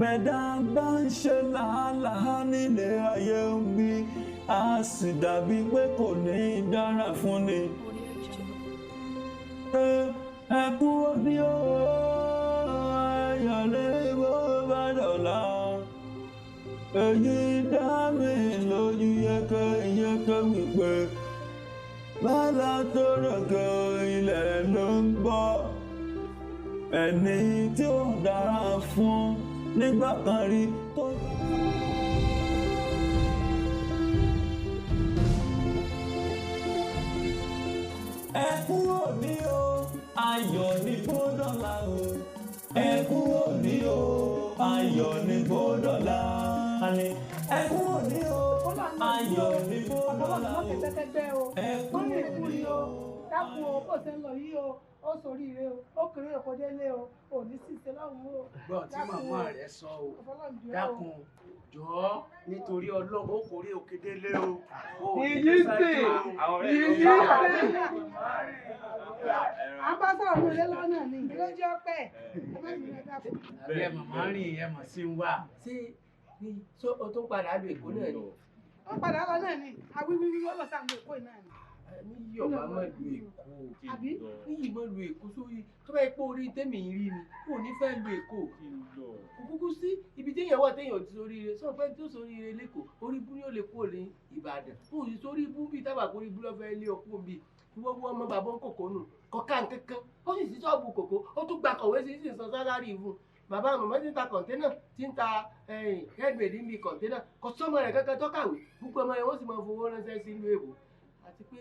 Bẹ́ẹ̀dá bá ń ṣe làálàá nílé ayé ń bí, a sì dàbí pé kò ní í dára fún ni. Ẹ kú òní o, ayọ̀ lè bó bá dọ̀la. Èyí dá mi lójú yékéyéké wípé bálá tó rògbò ilẹ̀ ló ń bọ̀. Ẹni tí ó dára fún nígbà kan rí tó. Ẹ kú òní o, ayọ̀ ní bódọ́là o. Ẹ kú òní o, ayọ̀ ní bódọ́là. Ẹ kú òní o, ayọ̀ ní bódọ́là o. Ẹ kú òní o. Dákun o, bó ṣe ń lọ yìí o, ó soríire o, ó kéré òkò délé o, ò ní sì ṣe lọ́hùn o. Gbọ́ tí màmá rẹ̀ sọ o, dákun jọ̀ọ́ nítorí Ọlọ́run ó kórè òkè délé o. Ìyí sì, ìyí sì. À ń bá sọ̀rọ̀ ní ilé lọ́nà ni, ló jẹ́ ọpẹ́. Ẹ màmá rìn ẹ mọ̀ sí ń wà. Ṣé ṣé o tún padà lu Èkó náà ni? Ó padà lọ náà ni, awíwíwí ó lọ sáà lu Èkó náà ni. Níyì ọba má lu Èkó. Níyì má lu Èkó sórí tó bá yẹ pé orí tèmi ń rí ni kò ní fẹ́ lu Èkó. Kò kúkú sí ibi téèyàn wà téèyàn ti sóríire sọ pé tó sóríire lẹ́kọ̀ọ́ orí ibú ni ó lè kúrò ní Ìbàdàn. Ó sì sórí ibú bíi tábà kórí ibú lọ́fẹ́ lé ọkùn bíi ìwọ wọ ọmọ bàbá ń kòkó nù kọ̀ọ̀ká nkankan ó sì sí ṣọ́ọ̀bù kòkó ó tún gba kọ̀wé sí sì ń san sálárì fún un. Bàbá màmá ti ń ta kọ̀ǹténà ti ń ta headmaid níbi kọ̀ǹténà kò sọ́mọ rẹ̀ kankan tó kàwé gbogbo ọmọ rẹ̀ wọ́n sì máa fowó ránṣẹ́ sí ìlú èbó. Àti pé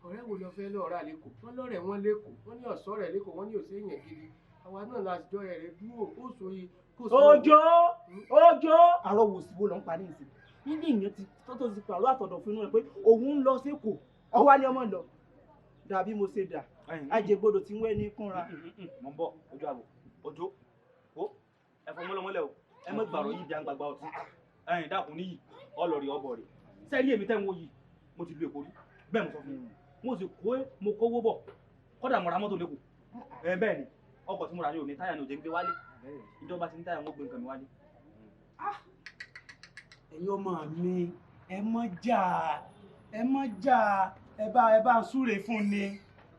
ọ̀rẹ́ wo lọ fẹ́ lọ́ọ́ rà lẹ́kọ̀ọ́ wọ́n lọ́rẹ̀ wọn lẹ́kọ̀ọ́ wọ́n ní ọ̀sọ́ rẹ̀ lẹ́kọ̀ọ́ wọ́n ní òsè èèyàn gidi àwa náà la jọ rẹ̀ dúró ó sọ yìí kó sọ. Òjò Òjò àrò wò sí wo ló ń pa ní ìsìn níbi ìyẹn ti tó ti pàrọ̀ àtọ̀dọ̀ fún inú rẹ̀ pé òun ń lọ sékòó ọwọ́ ni ọmọ lọ dàbí mo ṣe dà àjẹgbodò tí ń wẹ́ ní kúnra. Mo ń bọ̀ ojú àbò Òjò ó ẹ fọ mọ́lọ́mọ́lẹ́ o ẹ mọ́ gbàrọ̀ yìí bí a ń gbàgbà ọtí ẹ̀yìn dákun níyì ọlọ́ọ̀rì ọbọ̀ rẹ̀ sẹ́rí èmi tẹ́ ń wò yìí mo ti lu Èkó rí bẹ́ẹ̀ mo sọ fún yín mo sì kó mo kówó bọ̀ kọ́dà mo ra mọ́tò lẹ́kọ̀ọ́ ẹ bẹ́ẹ̀ ni ọkọ̀ tí mo rà ní òní táyà ní òjò ń gbé wálé ìjọba ti ní táyà wọn gbé nǹkan mi wálé. Ẹ̀yin ọmọ mi ẹ mọ́ jà ẹ mọ́ jà ẹ bá ń súre fún ni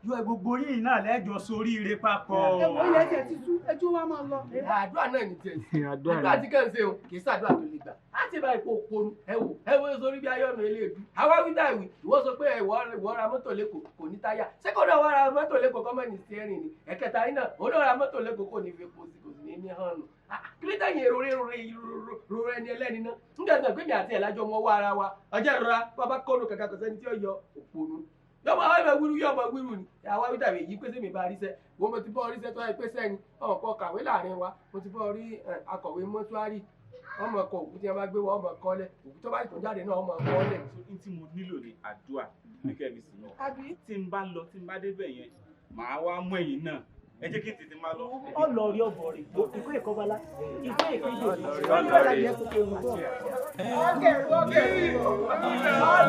yóò gbogbo yìí náà lẹ́jọ́ soríire papọ̀. Ẹ wo ilẹ̀ tiẹ̀ ti sú ẹjú wa máa lọ. Àdúrà náà ní tiẹ̀ sí. Àdúrà tí kàn ń ṣe o kì í ṣàdúrà tó lè gbà. Á ti bá ipò òponu ẹ wò ẹ wo sórí bí ayọ̀nù eléèdú. Àwa wí dà ìwì ìwọ sọ pé ìwọ ra mọ́tò lẹ́kọ̀ọ́ kò ní táyà. Ṣé kò náà wá ra mọ́tò lẹ́kọ̀ọ́ kọ́ mọ́ ní steering ni? Ẹ̀kẹta yín náà òun náà ra mọ́tò lẹ́kọ̀ọ́ kò ní fi epo sí kò sì ní ní hàn nù. Kílítà yẹn rore ẹni ẹlẹ́ni náà. Nígbà tí wọ́n pè mí àti ẹ̀ lájọ mọ́ wá ara wa. Ọjọ́ ìrora bàbá kọ́nu kàkà kò sẹ́ni tí ó yọ òponu. Yọmọ àwọn ẹmọ wíru yọmọ wíru ni àwa wí dàbí èyí pèsè mi bá ríṣẹ́ wo mo ti bọ́ ríṣẹ́ tó wáyé pèsè ni ọmọ kọ kàwé láàrin wa mo ti bọ́ rí akọ̀wé mọ́túárì ọmọ kọ òkú tí wọn bá gbé wa ọmọ kọ́lẹ̀ òkú tó bá tó jáde náà ọmọ kọ́lẹ̀. N tí mo nílò ni àdúrà ní kẹ́mi sí náà tí n bá lọ tí n bá débẹ̀ yẹn màá wá mú ẹ̀yìn náà ẹ jẹ́ kí n tètè máa lọ. Ọlọ́ọ̀rí ọ̀bọ̀ rẹ̀ ìkó ìkọ́bala ìkó ìkéde ọlọ́ọ̀rẹ́ yẹn kò kéwù bọ̀. Ọ̀gẹ̀rù ọ̀gẹ̀rù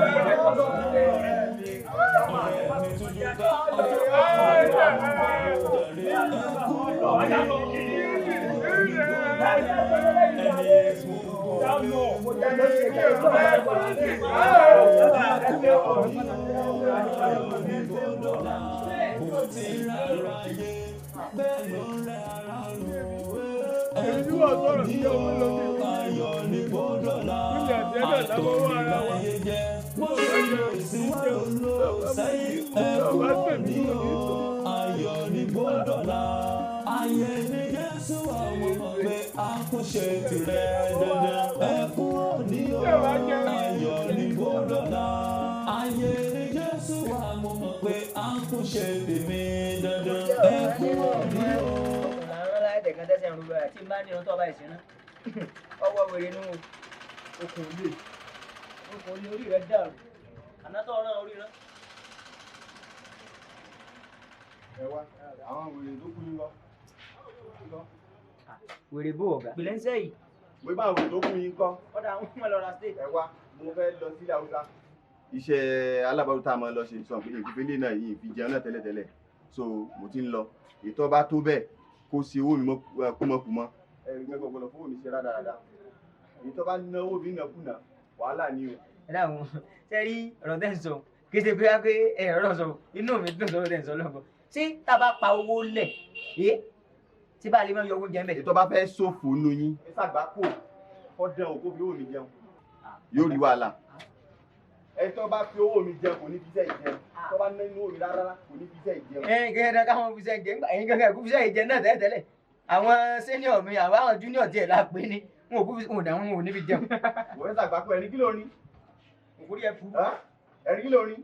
Ayọ̀ ní bọ́dọ̀lá, ayé ní Jésù àwọn ọmọ pé a kò ṣe tirẹ̀ dandan. Ẹ kú òní o, ayọ̀ ní bọ́dọ̀lá, ayé ní Jésù àwọn ọmọ pé a kò ṣe tèmi dandan. Ẹ kú òní o. Làwọn láì tẹ̀kan tẹ́sẹ̀ ń rúbọ àti bá ní ọtọ́ ọba ìṣẹ́ná. Ọwọ́ wèrè nù okùn olè. Okùn olè orí rẹ̀ dàrú. Àná tó rán orí rán. Ẹ wá àwọn wèrè tó kú yín lọ. Wèrè bó ọ̀gá. Gbèlè ń sẹ́yìn. Mo bá àwọn tó kú yín kọ́. Ọ̀dà àwọn ọmọ lọ ra state. Ẹ wá mo fẹ́ lọ sílẹ̀ Haúsá. Iṣẹ́ alábàárù tá a máa lọ ṣe sọ pé ìfìfẹ́lẹ́ náà yìí fi jẹun náà tẹ́lẹ̀tẹ́lẹ̀ so mo ti ń lọ. Ìtọ́ bá tó bẹ́ẹ̀ kó ṣe owó mi kúmọkùmọ. Ẹ̀gbọ́n gbọ́dọ̀ fowó mi ṣe rádaràda. Èyí tó bá náwó mi nàkúnà wàhálà ni o. Ẹ dáhùn, ṣe rí ọ̀rọ̀ tẹ́ ń sọ kì í ṣe pé pé ẹ ọ̀rọ̀ sọ inú mi dùn sọ̀rọ̀ tẹ́ ń sọ lọ́gbọ̀n. Ṣé tá a bá pa owó lẹ̀ ẹ́ tí bá a lè máa yọ owó jẹ mẹ́. Èyí tó bá fẹ́ ṣòfò nù yín ẹ ṣàgbákò kọ́ dán o kó fi owó mi jẹun yóò rí wàhálà. Ẹ tó bá fi owó mi jẹun kò ní fi iṣẹ́ ìjẹun, tó bá ná inú owó mi rárá kò ní fi iṣẹ́ ìjẹun. Ẹ gẹ́gẹ́ káwọn fi iṣẹ́ ìjẹun ẹ̀yin gẹ́gẹ́ kú fi iṣẹ́ ìjẹun náà tẹ́lẹ̀tẹ́lẹ̀. Àwọn senior mi àwọn junior tiẹ̀ la pé ní wọn ò kú fi wọn ò ní fi jẹun. Wọ́n fẹ́ ṣàgbákò ẹni kí ló rí? Òkúrí ẹ fún. Ẹni kí ló rí?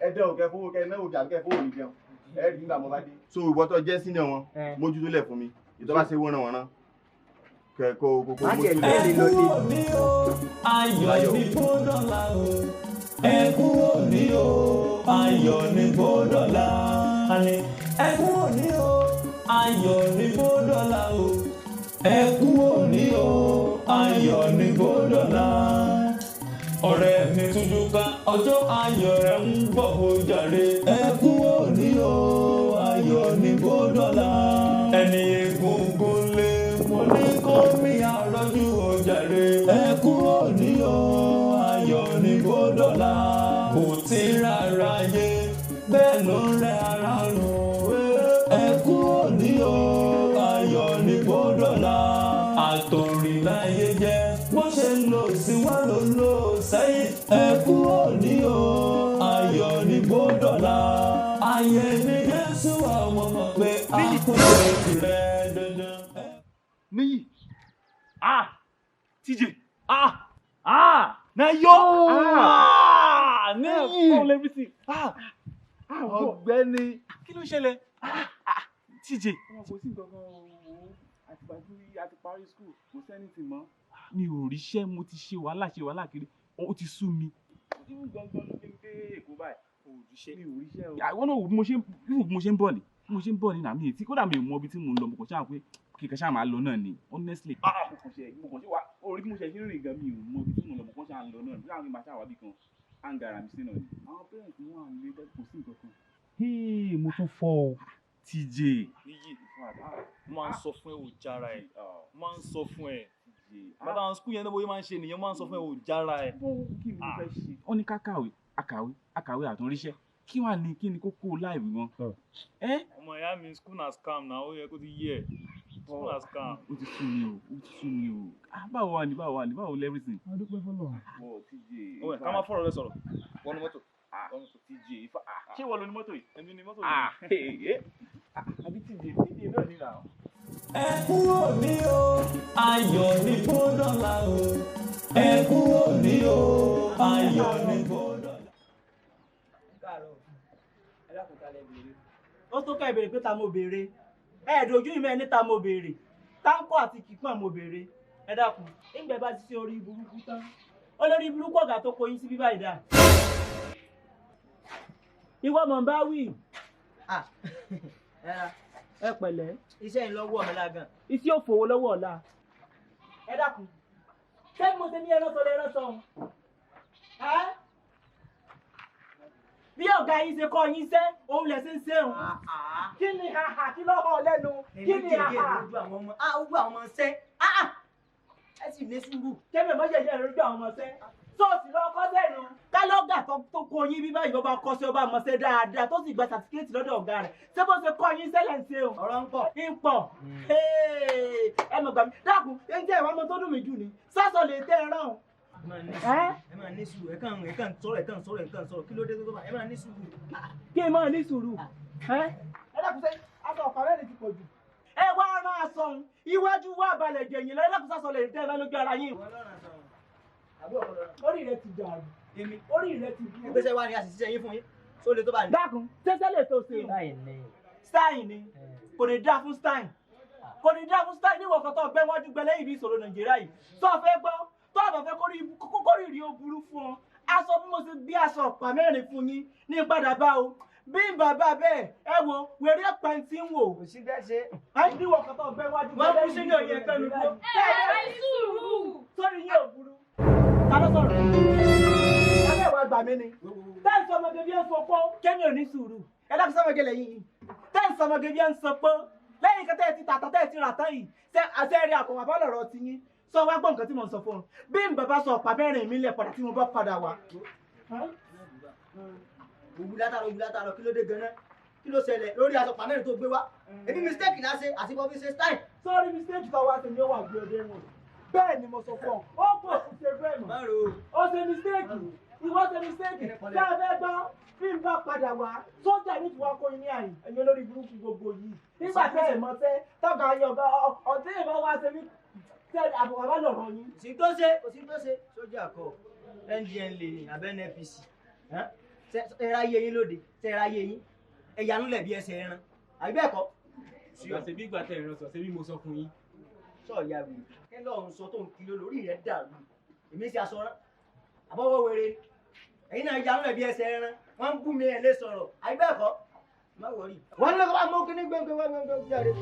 Ẹ dán o kẹ fowó kẹ náwó bí àbí kẹ fowó mi jẹun. Ẹ rí nígbà mo bá dé. So ìwọ tó jẹ́ senior wọn mójútó lẹ̀ fún mi, ìtọ́ bá ṣe wọ́nranwọ̀nran kẹ kó kó kó mójútó lẹ̀. Ẹ kú òní o, ayọ̀ ní bódọ́là o. Ẹ kú òní o, ayọ̀ ní bódọ́là. Ẹ kú òní o, ayọ̀ ní bódọ́là o. Ẹ kú òní o, ayọ̀ ní bódọ́là. Ọ̀rẹ́ mi tújú ká, ọjọ́ ayọ̀ rẹ̀ ń bọ̀ ó jàre. Ẹ kú òní o, ayọ̀ ní bódọ́là. Ẹni egungun lé mo ní kó mi àrọ́jú ó jàre. Ẹ kú òní o, ayọ̀ ní bódọ́là. Kò tí rárá yé, bẹ́ẹ̀ ló ń rẹ ara rùn. Ẹ kú òní o, ayọ̀ ní bódọ́là. Àtòrìláyé jẹ́ bó ṣe lò sí wá ló lò sẹ́yìn. Ẹ kú òní o, ayọ̀ ní bódọ́là. Ayé ní Jésù àwọn ọmọ pé a kò lè tirẹ̀ dandan. Níyì. Ah! TJ. Ah! Ah! Na yo! Ah! Níyì. All everything. Ah! Ọ̀gbẹ́ni. Kí ló ń ṣẹlẹ̀? TJ. Kò sí nǹkan kan o, àtìgbà tí a ti parí school kò sẹ́ni tì mọ́. Mi ò ríṣẹ́, mo ti ṣe wàhálà kiri, ó ti sú mi. Irú gangan ló fi ń dé Èkó báyìí. Kò ríṣẹ́. Mi ò ríṣẹ́ o. Àwọn náà bí mo ṣe ń bọ̀ ni, bí mo ṣe ń bọ̀ ni nàmí tí kódà mi ò mọ ibi tí mò ń lọ, mo kàn ṣáà pé kíkẹ́ ṣáà máa lọ náà ni honestly. Mo kàn ṣe wá orí bí mo ṣe ń rìn gan mi ò mọ ibi tí mò ń lọ, mo kàn ṣáà ń lọ náà ni bí àwọn máa ṣáà wá bí kan áńgara mi sí náà ni. Àwọn parents mi wà nílé kò sí nǹkan kan. Mo tún fọ́ o. TJ. Níyì, mo máa ń sọ fún ẹ ò jára ẹ, mo máa ń sọ fún ẹ. Bàtà àwọn skul yẹn náà bóyá máa ń ṣe nìyẹn, mo máa ń sọ fún ẹ ò jára ẹ. Kí ni mo fẹ́ ṣe? Ó ní ká kàwé, akàwé, akàwé àtúnríṣẹ́. Kí wàá ní kí ni kókó láìwí wọn? Ọmọ ìyá mi, school na scam na, ó yẹ kó ti yé ẹ. School na scam. Ó ti sú mi o, ó ti sú mi o. Báwo wà ní, báwo wà ní, báwo lẹ́rìsìn? A dúpẹ́ fọlọ́. Wọ́n TJ. Ká má fọ̀rọ̀ rẹ sọ̀rọ̀, wọnú mọ́tò. TJ, ṣé wọ́n lo ní mọ́tò yìí? Èmi ni mọ́tò yìí. Àbí TJ, TJ náà ní ìlànà. Ẹ kú òní o, ayọ̀ ní bódọ́là o. Ẹ kú òní o, ayọ̀ ní bódọ́là. Ó tó ká ìbéèrè pé ta mo béèrè. Ẹ dojú ìmọ̀ ẹni ta mo béèrè. Táńkọ́ àti kìpọ́n mo béèrè. Ẹ dákun, ìgbẹ́ bá ti ṣe orí burúkú tán. Olórí burúkú ọ̀gá tó kọ yín sí bíbá ìdá. Ìwọ mọ̀ ń bá wí. Ẹ pẹ̀lẹ́. Iṣẹ́ yìí lọ́wọ́ mi lágàn. Iṣẹ́ òfòwò lọ́wọ́ ọ̀la. Ẹ dákun. Ṣé mo ṣe ní ẹran sọ lẹ́ran sọ? Bí ọ̀gá yín ṣe kọ́ yín sẹ́, òun lẹ̀ ṣe ń ṣe òun. Kí ni haha kí ló hàn lẹ́nu? Kí ni haha? Ojú àwọn ọmọ ojú àwọn ọmọ ṣẹ́. Ẹ sì ní sùúrù. Kébè mọ́ ṣẹ̀ṣẹ̀ lójú àwọn ọmọ ṣẹ́. Sọ́ọ̀sì lọ kọ́ sẹ́nu. Kálọ́gà tó kó yín bí báyìí ọba kọ́ sí ọba mọ̀ṣẹ́ dáadáa tó sì gba sàtífíkẹ́tì lọ́dọ̀ ọ̀gá rẹ̀. Ṣé bó ṣe kọ́ yín sẹ́lẹ̀ ń ṣe o? Ọ̀rọ̀ ń pọ̀. Ń pọ̀. Ẹ mọ̀ gbà mí. Dákun, ẹ jẹ́ ìwà ọmọ tó dùn mí jù ni. Sásọ lè tẹ́ ẹ rán o. Ẹ máa ní sùúrù, ẹ kàn sọ̀rọ̀, ẹ kàn sọ̀rọ̀, ẹ kàn sọ̀rọ̀, kí ló dé tó bá ẹ máa ní sùúrù. Kí ẹ máa ní sùúrù. Ẹ dákun sẹ́, aṣọ ọ̀pá mẹ́rin ti pọ̀ jù. Ẹ wá rán aṣọ òun, iwájú wá balẹ̀ jẹ̀yìn lọ, ẹ dákun sásọ lè tẹ́ ẹ rán lójú ara yín. Orí rẹ ti dàrú. Orí rẹ ti burú. Ìgbésẹ̀ wa ni a sì ṣiṣẹ́ yín fún yín. Tó le tó bá ní. Dákun, ṣẹṣẹ lè tó ṣe. Stein ni, kò ní dá fún Stein. Kò ní dá fún Stein níwọ̀n kan tó gbẹ́ wájú gbẹ lẹ́yìn bí ìṣòro Nàìjíríà yìí. Tó o fẹ́ gbọ́, tó o bá fẹ́ kórìí rí o burú fún ọ. Aṣọ bí mo ṣe gbé aṣọ ọ̀pá mẹ́rin fún yín ní padà bá o. Bí bàbá bẹ́ẹ̀ ẹ wo wèrè ọ̀pá tí ń wò. Kò sí bẹ́ẹ̀ ṣe. Ẹ níwọ̀n kan tó gbẹ́ wájú gbẹ lẹ́yìn bí ìṣòro Nàìjíríà yìí. Ẹ ní sùúrù. Sórí yín ò burú. Ta ló sọ̀rọ̀? Abẹ́ ìwà gbà mí ni. Tẹ́ǹsì ọmọge bí ẹ ń sọpọ́, Kẹ́mi ò ní sùúrù. Ẹ dákun sọ́mọge lẹ́yìn yìí. Tẹ́ǹsì ọmọge bí ẹ ń sọpọ́. Lẹ́yìn kẹtẹ́ ẹ ti tàtà tẹ́ ẹ ti rà tán yìí, ṣé àṣẹ rí àpò bàbá lọ̀rọ̀ ti yín? Sọ wá gbọ́ nǹkan tí mo ń sọ fún ọ. Bí n bàbá sọ ọ̀pá mẹ́rin mi lẹ̀ padà tí mo bá padà wá. Òwú látàrọ kí ló dé gan-an? Kí ló ṣẹlẹ̀ lórí aṣọ pàmẹ́rin tó gbé wá? Ebi mistake la ṣe àti bọ́ fi ṣe style. Sọ́ọ́rí mistake tó wá sí ni ó wà gbé ọdẹ wọn. Bẹ́ẹ̀ ni mo sọ fún ọ, ó pọ̀ sí ṣe bẹ́ẹ̀ mọ̀. Ó ṣe mistake, ìwọ ṣe mistake. Ṣé ẹ fẹ́ gbọ́? Bí n bá padà wá, sójà ní tiwa kó ní àyè, ẹ̀yin olórí burúkú gbogbo yìí. Nígbà tẹ́ ẹ̀ mọ̀ sẹ́, tọ́ka ayọ̀ ọ̀gá ọ̀tí ìbọn wá ṣe mí tẹ́ àbùkù bá lọ̀rọ̀ yín. Kò sí tó ṣe, kò sí tó ṣe. Sójà kọ, NDN lè ní abẹ́ NPC. Ṣé ráyé yín lóde? Ṣé ráyé yín? Ẹ̀yà ń lẹ̀ bí ẹsẹ̀ ẹran. Àbí bẹ́ẹ̀ kọ́? Ọ̀gá ṣe bí ìgbà tẹ̀ ìran sọ, ṣe bí mo sọ fún yín. Sọ ìyá mi, kí lọ́run sọ tó ń kiri lórí rẹ̀ dàrú. Èmi ṣe aṣọ rán. Àbọ̀wọ̀ wèrè. Ẹ̀yin náà ẹ̀yà ń lẹ̀ bí ẹsẹ̀ ẹran. Wọ́n ń bú mi ẹ̀ lé sọ̀rọ̀. Àbí bẹ́ẹ̀ kọ́? Má wọrí. Wọ́n ní lọ́kọ́ bá mú kíní gbẹ̀ngbẹ̀ wá gbẹ̀ngbẹ̀ jáde.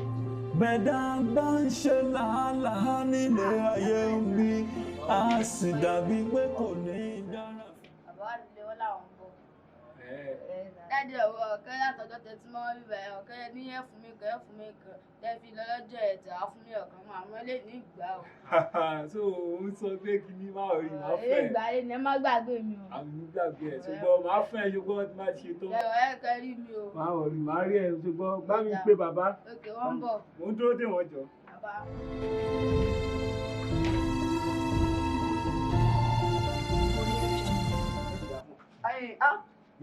Bẹ̀dá bá ń ṣe làálàá nílé ayé ń bí, a sì dàbí pé kò ní dára. Bàbá àdìlé wọn làwọn ń bọ̀. Dáàdi ọ̀rọ̀ ọ̀kẹ́ látọjọ́ tẹ́tí mọ́ bíbẹ̀ ọ̀kẹ́ ní ẹ̀ fún mi kan ẹ̀ fún mi kan tẹ́ fi lọ lọ́jọ́ ẹ̀tẹ̀ á fún mi ọ̀kan mọ́ àmọ́ lè ní ìgbà o. So ó sọ pé kí ni máa rí máa fẹ́. Ìgbà yẹn ni ẹ má gbàgbé mi o. Àmì gbàgbé ẹ̀ ṣùgbọ́n máa fẹ́ ẹ ṣùgbọ́n tí máa ṣe tán. Ẹ ẹ kẹ́ rí mi o. Máa wọ̀ rí máa rí ẹ ṣùgbọ́n bá mi pé bàbá. Òkè wọ́n ń bọ̀. Mò ń dúró dè wọ́n jọ. Bàbá.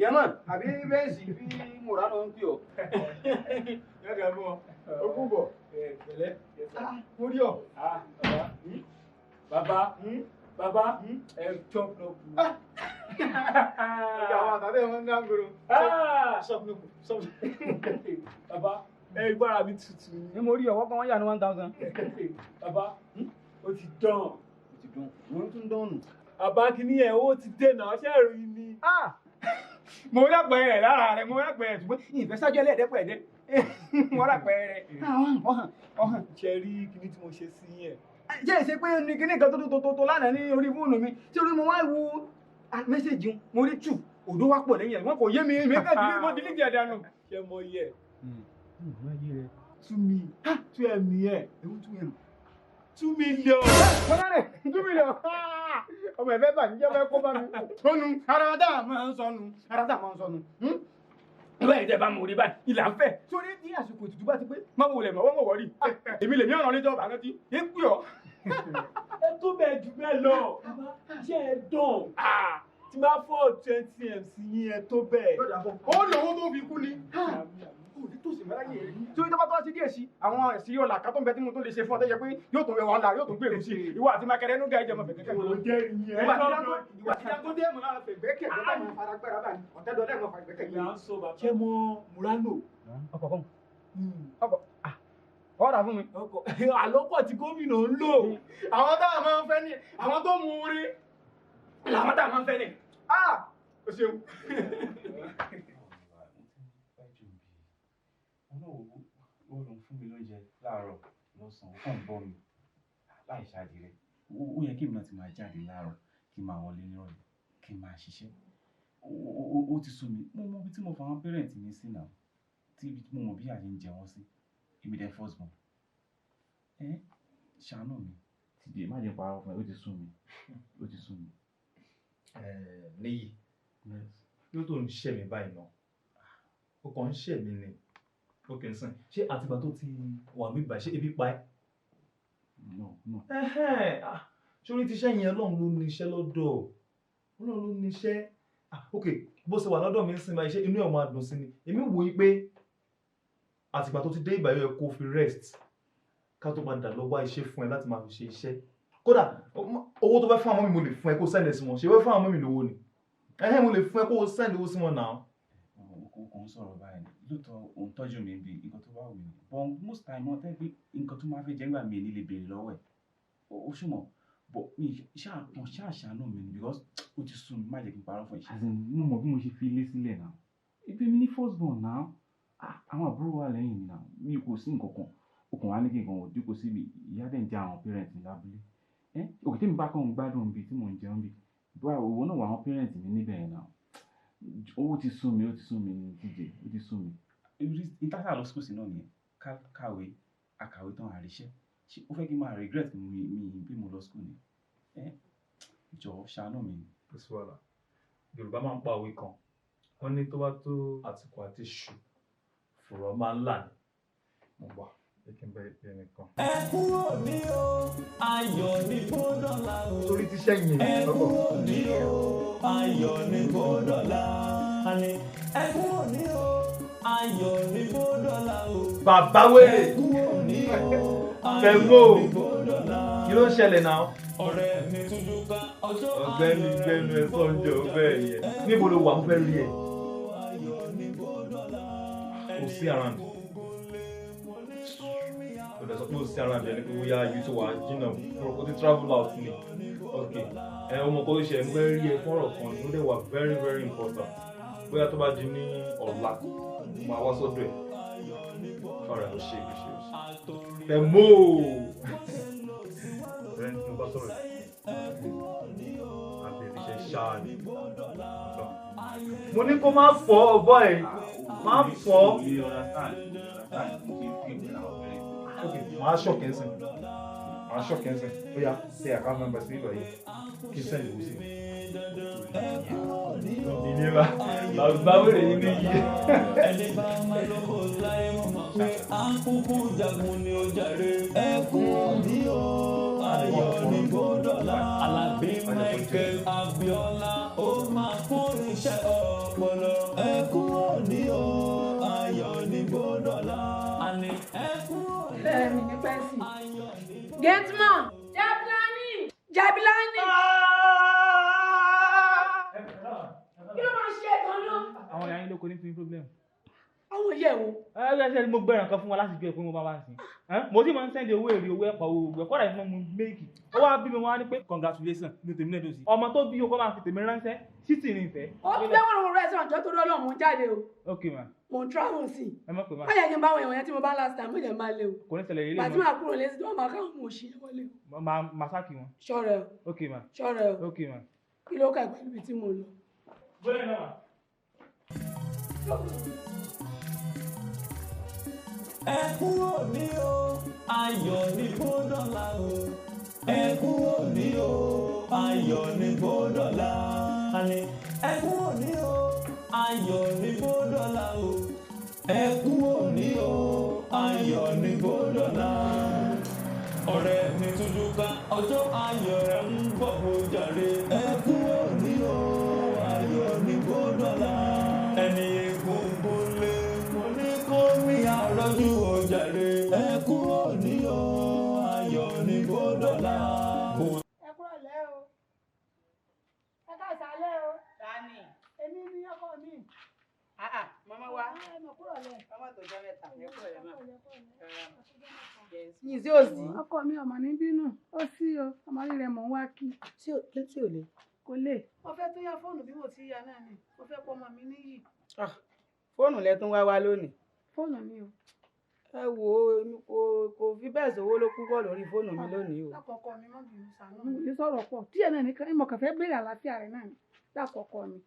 Yẹ́mọ̀ àbí bẹ́ẹ̀sì bí Mùránù ń pè ọ́. Yọ̀dà mú ọ. Ó kú bọ̀. Pẹ̀lẹ́. Mo rí ọ. Bàbá bàbá ẹ chop no kù. Ọjà àwọn àtàlẹ́ wọn ń dángoro. Chop no kù. Bàbá ẹ gbára mi tutù. Ní mo rí ọwọ́ kan wọ́n yà ní 1000. Bàbá ó ti dán. Ó ti dán. Mo tún dán nù. Bàbá kìíní ẹ̀ ó ti dènà ṣé ìròyìn ni. Mo rí àpẹẹrẹ rẹ lára rẹ, mo rí àpẹẹrẹ ṣùgbọ́n ìfẹ́ sájọ́ ẹlẹ́ẹ̀dẹ́pẹ̀ẹ́dẹ́. Mo rí àpẹẹrẹ rẹ. Ọ̀hàn. Ṣé rí kíní tí mo ṣe sí yẹn? Ṣé ìṣe pé ní kíní kan tó lánàá ní orí fóònù mi tí orí mo wá wo mẹ́sẹ̀jì mo rí tù òdó wá pọ̀ lẹ́yìn ẹ̀ wọ́n kò yé mi èmi kàn dílé mo dílé jẹ̀ dànù. Ṣé mo yẹ? Tú mi, tú ẹ̀mí ẹ̀. Ewu tú ẹ̀mí. 2 million. Bọ́lá rẹ̀ 2 million. Ọmọ ẹ̀fẹ́ bà níjẹ́ fẹ́ kó bá mi. Sọnù, ara dá máa ń sọnù, ara dá máa ń sọnù. Ìwé ìjẹ́ bá mo rí báyìí, ìlà ń fẹ̀. Sórí ní àsìkò ètùtù bá ti pé, má wo lẹ̀ mọ́, wọ́n mọ̀ wọ́rí. Èmi lèmi ọ̀ràn níjọba bá rántí, ń pè ọ́. Ẹ tó bẹ́ẹ̀ jù bẹ́ẹ̀ lọ, ṣé ẹ dán? Tí máa fọ́ 20 m sí yín ẹ tó bẹ́ẹ̀. Ó lówó tó fi kú ni. Torí tó bá tó wá sí díẹ̀ sí àwọn ẹ̀sìn ọ̀là kan tó ń bẹ tí mo tó lè ṣe fún ọ tó yẹ pé yóò tó wà là yóò tó gbèrú sí i ìwọ àti makẹrẹ ẹnu ga ìjẹmọ fẹ̀gbẹ́ kẹ̀kẹ́. Ìwà tí Dangote mọ̀ náà fẹ̀gbẹ́ kẹ̀kẹ́ tó máa fara gbára báyìí ọ̀tẹ́dọ̀lẹ́ mọ̀ fẹ̀gbẹ́ kẹ̀kẹ́. Ṣé mo Murano? Ọkọ̀ kan. Ọkọ̀ ọ̀rà fún mi. Àlọ́pọ̀ tí gómìnà ń lò. Àwọn táwọn máa ń fẹ́ ni àwọn tó mú un rí làwọn táwọn máa ń fẹ́ ni. O ṣeun. Ó lọ fún mi lóúnjẹ láàárọ̀ lọ́sàn-án, ó kàn ń bọ́ mi láì ṣáàjì rẹ̀. Ó yẹ kí èmi náà ti máa jáde láàárọ̀ kí n máa wọlé nírọ̀lẹ́ kí n máa ṣiṣẹ́. Ó ti sú mi. Mo mọ ibi tí mo fa àwọn parent mi sí náà, tí ibi tí mo mọ bí àyè ń jẹ wọ́n sí. Èmi dẹ̀ first born. Ẹ ṣàánú mi. Tìdí má jẹ́ parọ́ fún ẹ, ó ti sú mi. Ó ti sú mi. Níyì, yóò tó ń ṣẹ̀ mí báyìí náà. Ó kàn ń ṣẹ̀ mí ni. Ok nsìn, ṣé àtìgbà tó ti wà mí báyìí, ṣé ebi pa ẹ́? No, no. Ṣorí ti iṣẹ́ yẹn Ọlọ́run ló ní iṣẹ́ lọ́dọ̀. Ọlọ́run ló ní iṣẹ́. Ok, bó ṣe wà lọ́dọ̀ mi ń sin báyìí, ṣé inú ẹ̀ máa dùn sí ni? Èmi wò ó pé àtìgbà tó ti dé ìbàyọ̀ ẹ kó fi rest ká tó padà lọ wá iṣẹ́ fún ẹ láti máa fi ṣe iṣẹ́. Kódà owó tó fẹ́ fún àwọn mi mo lè fún ẹ kó send sí wọn. Ṣé fẹ́ fún àwọn mi lówó ni? Mo lè fún ẹ kó send owó sí wọn náà. Kò ń sọ̀rọ̀ báyìí lóòótọ́ òun tọ́jú mi bí nǹkan tó bá wù mí but most time wọ́n tẹ́ pé nǹkan tó máa fẹ́ jẹ́ nígbà mi ní lè béèrè lọ́wọ́ ẹ̀ ó ṣùmọ̀ but mi ṣáà ṣàánú mi ni because ó ti sú mi má jẹ́ kí n parọ́ fún ẹ. As in mo mọ̀ bí mo ṣe fi ilé sílẹ̀ náà ibi mi ní first born náà àwọn àbúrò wà lẹ́yìn mi náà mi kò sí nǹkan kan okùn wa ní kí nǹkan ò dínkù sí mi ìyá dẹ̀ ń jẹ àwọn parents mi lábúlé òkè tí mi bá kàn ń gbádùn bí tí mò ń jẹun bí òwò náà wà àwọn parents mi níbẹ̀ yẹn náà. Owó ti sú mi, ó ti sú mi ní díje, ó ti sú mi. Ìtàkà lọ school sí náà nìyẹn. Ká kàwé, akàwé tán àríṣẹ́. Ṣé o fẹ́ kí n máa regret mi bí mo lọ school ni? Ẹ jọ̀ọ́, ṣàánú mi. Kò sí wàhálà. Yorùbá máa ń pa òwe kan, wọ́n ní tó bá tó àsìkò àti ṣù, fùrọ̀ máa ń là ní. Mo gbà jẹ́ kí n bẹ ìpè nìkan. Ẹ kúrò ní o, ayọ̀ ní bódọ́là o. Torí ti sẹ́yìn Ẹ kúrò ní o, ayọ̀ ní bódọ́là. Ẹ kúrò ní o, ayọ̀ ní bódọ́là o. Bàbá wèrè. Ẹ kúrò ní o, Fẹ̀mó, ayọ̀ ní bódọ́là. kí ló ń ṣẹlẹ̀ náà? Ọ̀rẹ́ mi tújú ká ọjọ́. Ọ̀gbẹ́ni gbẹnu ẹ sọ́njọ́ bẹ́ẹ̀ yẹn. Níbo ló wà? Mo fẹ́ rí ẹ. Kò sí around. Kò dẹ̀ sọ pé ó sí around ẹni pé bóyá ibi tó wà á jìnnà, kò tí travel out ni. Ok, ẹ ọmọ kan tó ṣe, mo fẹ́ rí ẹ fún ọ̀rọ̀ kan ló dẹ̀ wà very very important. Bóyá tó bá di ní ọ̀la, mo máa wá sọ́dọ̀ ẹ̀. Ọ̀rẹ́ ò ṣe, ò ṣe, ò ṣe. Fẹ̀mó! Ọ̀rẹ́ tí mo bá sọ̀rọ̀ àbẹ̀rẹ̀ iṣẹ́ ṣáà ni. Mo ní kó má fọ́ ọ̀bọ ẹ̀, má fọ́. Ok, màá ṣọ̀kẹ́ ń sìn. Màá ṣọ̀kẹ́ ń sìn. Ó yá, tẹ account number sí ìgbà yìí. Kí n send owó sí i. Ìnira, bàbá wèrè yìí níyì. Ẹni bá máa lọ́kọ̀ láyé mọ̀ mọ̀ pé àkókò jagun ni ó jàre. Ẹ kúrò ní o, ayọ̀ ní bódọ́là. Alábí Michael Abiola ó máa kún iṣẹ́ ọpọlọ. Ẹ kúrò ní o, ayọ̀ ní bódọ́là. Àní ẹ kúrò ní o. Ẹ̀mí ní pẹ́sì. Gateman, Jabilani, Jabilani. Kí ló máa ń ṣe gan-an? Àwọn ìyá yín ló kó ní fún problem. Àwọn ìyá ẹ̀ wo? Ẹ ẹ ṣe mo gbẹ̀ràn kan fún wọn láti gbé ẹ pé mo bá wá sí. Mo sì máa ń sẹ́ndì owó èrè, owó ẹ̀pà, owó ògbẹ́ kọ́dà ìfún mi méèkì. Ó wá bí mi wọ́n á ní pé congratulations ní tèmi náà dòsí. Ọmọ tó bí o kọ́ máa fi tèmi ránṣẹ́ sí tì ní ìfẹ́. Ó ti gbé wọn òun rẹ̀ sọ̀rọ̀ jọ́ torí Ọlọ́run, mò ń jáde o. Ok ma. Mò ń travel sí i. Ẹ má pè má. Má yẹ kí n bá àwọn èèyàn yẹn tí mo bá last time, mo jẹ́ máa lé o. Kò ní ṣẹlẹ̀ ilé. Bàtí màá kúrò lẹ́sìn tí wọ́n máa káwọn ọmọ òṣì wọlé o. Màá sáàkì wọn. Ṣọ́rẹ́ o. Ok ma. Ṣọ́rẹ́ o. Ok ma. Kí ló kà pẹ̀lú ibi tí mo lọ? Bọ́lá náà wà. Ẹ kúrò ní o, ayọ̀ ní bódọ́là o. Ẹ kúrò ní o, ayọ̀ ní bódọ́là. Àní ẹ kúrò ní o, ayọ̀ ní bódọ́là o. Ẹ kúrò ní o, ayọ̀ ní bódọ́là. Ọ̀rẹ́ mi tújú ká ọjọ́ ayọ̀ rẹ̀ ń bọ̀ ó jàre. Ẹ kúrò ní o, ayọ̀ ní bódọ́là. Ẹni egungun lé mo ní kó mi àrọ́jú ó jàre. Ẹ kúrò ní o, ayọ̀ ní bódọ́là. Ẹ kúrò lẹ́ o. Ẹ káàsálẹ́ o. Tani. Èmi ni ọkọ mi. Màmá wa. Ẹ mọ̀ kúrò lẹ́. Ọmọ tó jẹ́ mẹ́ta, ẹ kúrò lẹ́ mà. Yìí sí òsì. Ọkọ mi ọmọ ní bínú, ó sí o, ọmọ rẹ̀ mò ń wá kí. Tí ò le. Kò lè. Mo fẹ́ tó yá fóònù bí mo ti yá náà ni, mo fẹ́ pọ́ ọmọ mi níyì. Fóònù lẹ tún wá wá lónìí. Fóònù mi o. Ẹ wo, kò fi bẹ́ẹ̀ sówó ló púpọ̀ lórí fóònù mi lónìí o. Lákọ̀ọ́kọ́ mi, má bínú, ṣàánú mi. Mo lè sọ̀rọ̀ pọ̀ díẹ̀ náà nìkan, mo kàn fẹ́ béèrè àlàáfíà rẹ̀ náà ni. Lákọ̀ọ́kọ́ mi.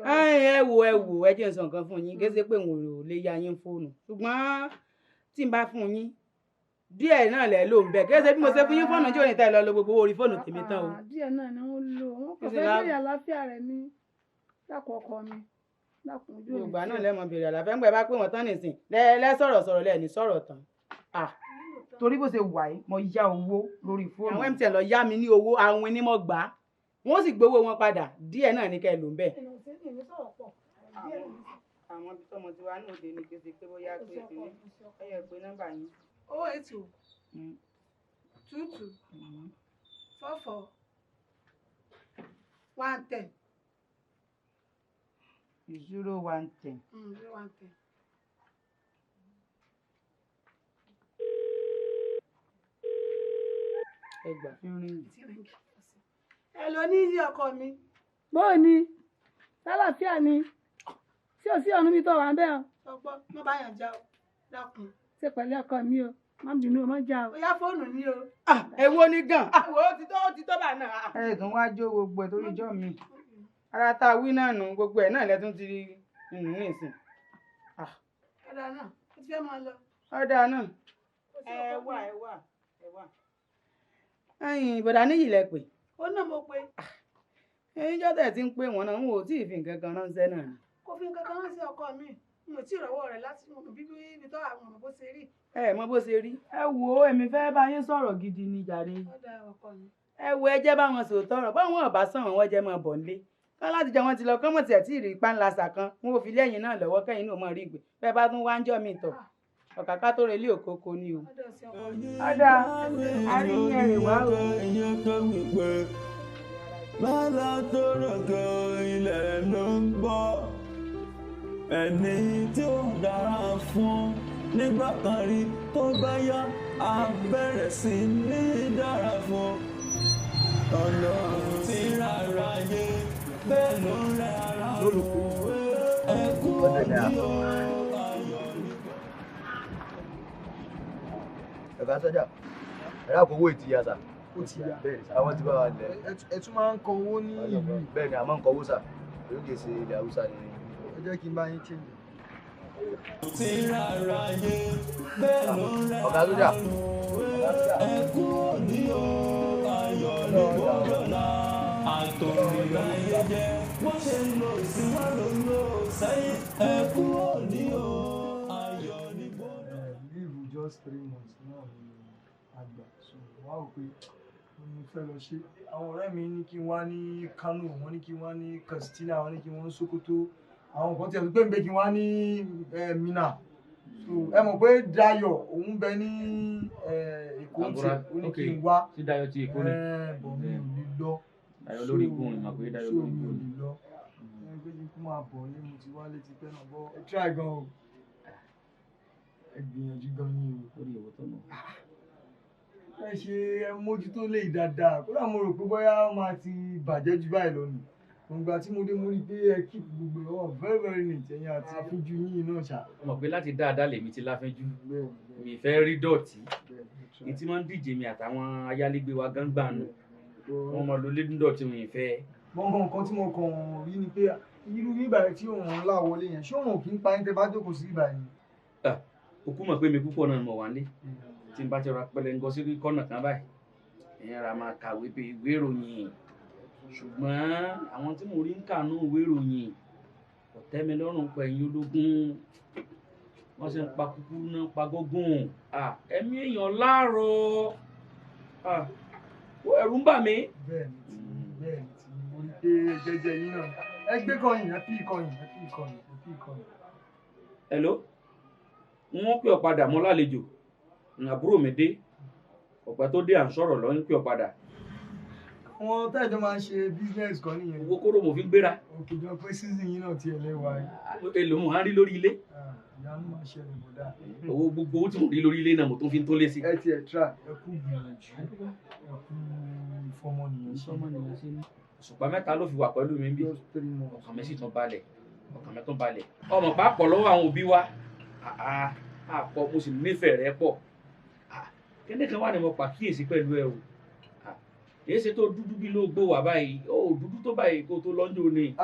Ẹ wo, ẹ wo, ẹ jẹ́ n sọ nǹkan fún yín. Kése pé n ò lè ya yín fóònù, ṣùgbọ́n tí n bá fún yín díẹ̀ náà lẹ̀ ló ń bẹ̀. Kése bí mo ṣe fún yín fóònù tí ò ní tẹ́ lọ lo gbogbo owó orí fóònù tèmi tán o. Díẹ̀ náà ni wọ́n lò, wọ́n kàn fẹ́ béèrè àlàáfíà rẹ̀ ní. Lákọ̀ọ́kọ́ mi. Yorùbá náà lẹ́mọ̀ béèrè àlàáfíà ń gbẹ bá pé wọ́n tán nìsín lẹ́sọ̀rọ̀ sọ̀rọ̀ lẹ́ẹ̀ni sọ̀rọ̀ tán. Torí bó ṣe wà yìí, mo yá owó lórí fóònù. Àwọn MTN lọ yá mi ní owó àwìn ni mo gbà á, wọ́n sì gbowó wọn padà. Díẹ̀ náà ní kẹ́ ẹ lò ń bẹ̀. Àwọn ibi tọmọ tiwa náà dé ní kése pé bóyá pé kìíní ẹ yẹ pé nọ́mbà yín. 080 22 44 110. 0 1 10. 0 1 10. Ẹ gbà fi ríngì. Ẹ lọ ní ilé ọkọ mi. Bóò ni, sálàáfíà ni, tí ò sí ọ̀nù mi tó wà ń bẹ́ ọ. Ọgbọ́n, má bá yàn já o, dákun. Ṣe pẹ̀lẹ́ ọkọ mi o, má bínú o, má já o. Ó yá fóònù ní o. Èwo ni gan? Wo ó ti tó bá náà. Ẹ tún wá jó gbogbo ẹ̀ torí ijọ́ mi. Ara tá a wí náà nù, gbogbo ẹ̀ náà lẹ́tún ti nù nísìn. Ọ̀dà náà, ó ti fẹ́ máa lọ. Ọ̀dà náà. Ẹ wà, ẹ wà, ẹ wà. Ẹ̀yin bọ̀dà Níyì lẹ pè. Ó náà mo pe. Ẹ̀yin jọ́tẹ̀ tí ń pè wọ́n náà, n ò tí ì fi nǹkan kan ránṣẹ́ náà ni. Kò fi nǹkan kan ránṣẹ́ ọkọ mi. N ò tí ì rọ́wọ́ rẹ̀ láti mọ̀ bí ibi tó àwọn ọmọ bó ṣe rí. Ẹ mọ bó ṣe rí. Ẹ wo, èmi fẹ́ bá yín sọ̀rọ̀ gidi ni jàre. Ọ̀dà ọkọ mi. Ẹ wo, ẹ jẹ́ báwọn sòótọ́ ọ̀rọ̀, báwọn ọ̀bá sàn wọ́n jẹ́ máa bọ̀ nílé. Kán láti jọ wọn ti lọ, kán mọ̀ tiẹ̀ tí ì rí páńlá kan, wọn ò fi lẹ́yìn náà lọ́wọ́ kẹ́yìn náà mọ̀ rí ìgbé. Bẹ́ẹ̀ bá tún wá ń jọ́ mi tọ̀. Ọ̀kàkà tó relé òkókó ni o. Ọ̀dà àríyìn ẹ̀rìn wá o. Bálá tó rògbò ilẹ̀ ló ń gbọ́. Ẹni tí ó dára fún nígbà kan rí, tó bá yá, á bẹ̀rẹ̀ sí ní dára fún. Ọ̀nà tí rárá yé bẹ́ẹ̀ ló ń rẹ ara òun. Ẹkún ní o ayọ̀ ní. Ẹ̀ka sọ́jà, ẹ̀rọ àkówó ìtìyà sà. Ó ti yá. Bẹ́ẹ̀ ni sà, àwọn ti bá wa lẹ̀. Ẹ tún máa ń kọ owó ní ìlú. Bẹ́ẹ̀ ni, a máa ń kọ owó sà, yóò kì í ṣe ilẹ̀ Haúsá ni. Ẹ jẹ́ kí n bá yín change. Tí rárá yé bẹ́ẹ̀ ló ń rẹ Ọ̀gá sójà. Ẹkún ní o ayọ̀ ní gbọ́dọ̀lá. Àtòrìlà ayé jẹ́ wọ́n ṣe ń lò sí wọ́n ló ń lò sẹ́yìn. Ẹkún ní o ayọ̀ ní gbọ́dọ̀lá. Leave just 3 months náà ni àgbà, so wọ́n á rò pé mo fẹ́ lọ ṣe. Àwọn ọ̀rẹ́ mi ní kí n wá ní Kano, wọ́n ní kí n wá ní Katsina, wọ́n ní kí n wá ní Sokoto, àwọn kan tiẹ̀ tó pé ń bẹ kí n wá ní Minna. So ẹ mọ̀ pé Dayọ̀ òun bẹ ní Èkó tiẹ̀, ó ní kí n wá. Sí Dayọ̀ ti Èkó ni. Bọ̀ mi ò lè lọ. Dayọ̀ lórí ikú òun, ìmọ̀ pé Dayọ̀ So lórí mi ikú ò òun. lè lọ. Ẹ pé kí n kú máa bọ̀ ní mo ti wá létí pẹ́ náà bọ́. Ẹ try gan o, ẹ gbìyànjú gan ni o. Lórí ìwò tó mọ̀. Ẹ ṣe, ẹ mójútó lè dáadáa. Kódà mo rò pé bóyá ó máa ti bàjẹ́ jù báyìí lọ nì. Gbogbo àti mo dé, mo rí i pé ẹ keep gbogbo ẹ̀ wọ̀ very very neat, ẹ̀yin àti àfíjú yín náà ṣá. Ó mọ̀ pé láti dáadáa lèmi ti láfínjú. Mi fẹ́ rí dọ̀tí. Ní tí wọ́n ń díje mi àtàwọn ayálégbé wa gángbà nù. Wọ́n mọ lólé dọ̀tí mi ìfẹ́. Gbọ̀ngàn nǹkan tí mo kàn rí ni pé irú bíbà tí òun ńlá wọlé yẹn, ṣé òun ò kí ń pa yín tẹ́ bá jókòó sí ibà yìí? Òkú mọ̀ pé mi púpọ̀ náà ni mo wà nílé. Tí n bá ti ra pẹlẹngọ sí kọ́nà kan báyìí, ìyẹn ra máa kàwé bí ìwé ìròyìn. Ṣùgbọ́n àwọn tí mo rí ń kànú ìwé ìròyìn kò tẹ́ mi lọ́rùn pẹ̀yìn ológun. Wọ́n ṣe ń pa kúkúrú náà pa gógùn. Ẹ̀mí èèyàn láàárọ̀. Ẹ̀rù ń bà mí. Bẹ́ẹ̀ni tí mo rí pé jẹ́jẹ́ yín náà, ẹ gbé kọyìn, ẹ pí kọyìn, ẹ pí kọyìn, ẹ pí kọyìn. Hello, wọ́n pè ọ́ padà mọ́ lálejò. Àbúrò mi dé, ọ̀pẹ tó dé à ń sọ̀rọ̀ lọ, ń pè ọ́ padà. Àwọn tẹ́jọ́ máa ń ṣe business kan nìyẹn. Owó kóró mo fi ń gbéra. Òkè jọ pé season yín náà tiẹ̀ lẹ́wà yìí. Èlò mo á rí lórí ilé. Ìyanu máa ṣẹlẹ̀ bọ̀dá. Owó gbogbo owó tí mo rí lórí ilé náà mo tún fi ń tó lé sí. Ẹ tiẹ̀ try, ẹ kú gbìyànjú, ẹ kú ìfọmọnìyàn ṣe. Òṣùpá mẹ́ta ló fi wà pẹ̀lú mi bí. Ọkàn mi sì tún balẹ̀, ọkàn mi tún balẹ̀. Ọmọ pàápọ̀ lọ́wọ́ àwọn òbí wa. Àpọ̀ mo sì nífẹ̀ẹ́ rẹ pọ̀. Kíní kan wà ní mo pàkíyèsí pẹ̀lú ẹ o. Èyí ṣe tó dúdú bí ló gbó wà báyìí, ó dúdú tó báyìí kó tó lọ́njọ́ ni.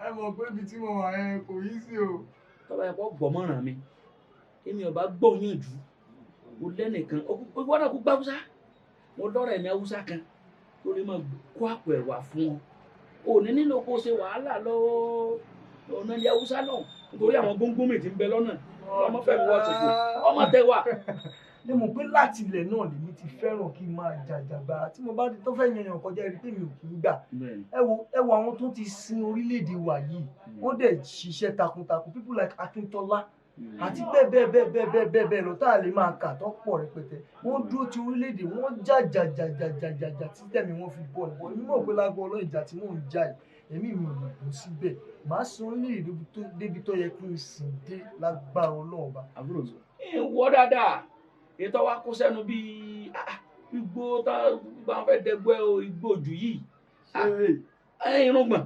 Ẹ mọ̀ pé ibi tí mo wà yẹn kò yí sí o. Tọ́ba yẹn kọ́ gbọ́mọ̀ràn mi, èmi ọba gbọ́ yànjú, mo lẹ́nìkan, ó gbọ́dọ̀ kú gbá Haúsá, mo lọ́rọ̀ ẹ̀mí Haúsá kan tó lè máa kó àpò ẹ̀wà fún ọ. Ò ní nílò kó ṣe wàhálà lọ́wọ́ ọ̀nà ilẹ̀ Haúsá náà nítorí àwọn góńgó mi ti ń bẹ lọ́nà, ọmọ fẹ́ mi wá ṣòfò, ọmọ tẹ wà. Lè mọ̀ pé láti ilẹ̀ náà lèmi ti fẹ́ràn kí n máa jàjàgbara, tí mo bá tó fẹ́ yanyan kọjá ẹni pé mi ò kì í gbà. Ẹ wo àwọn tó ti sin orílẹ̀-èdè wa yìí, wọ́n dẹ̀ ṣiṣẹ́ takuntakun, people like Akíntọ́lá àti bẹ́ẹ̀ bẹ́ẹ̀ bẹ́ẹ̀ bẹ́ẹ̀ bẹ́ẹ̀ bẹ́ẹ̀ bẹ́ẹ̀ lọ tá a lè máa kà tó pọ̀ rẹpẹtẹ. Wọ́n dúró ti orílẹ̀-èdè, wọ́n jàjàjàjàjàjà tí tẹ̀mí wọn fi bọ̀ níbo. Èmi mọ̀ pé lágbo ọlọ́run ìjà tí mò ń jà yìí, èmi mi ò lè kún síbẹ̀, màá sin orílẹ̀-èdè débi tó yẹ kí n sìn dé lágbára Ọlọ́run ọba. Àbúrò mi ìwọ dáadáa, ètò wa kó sẹ́nu bíi igbó tá a fẹ́ dẹgbẹ́ o, igbó ojú yìí irùngbọ̀n.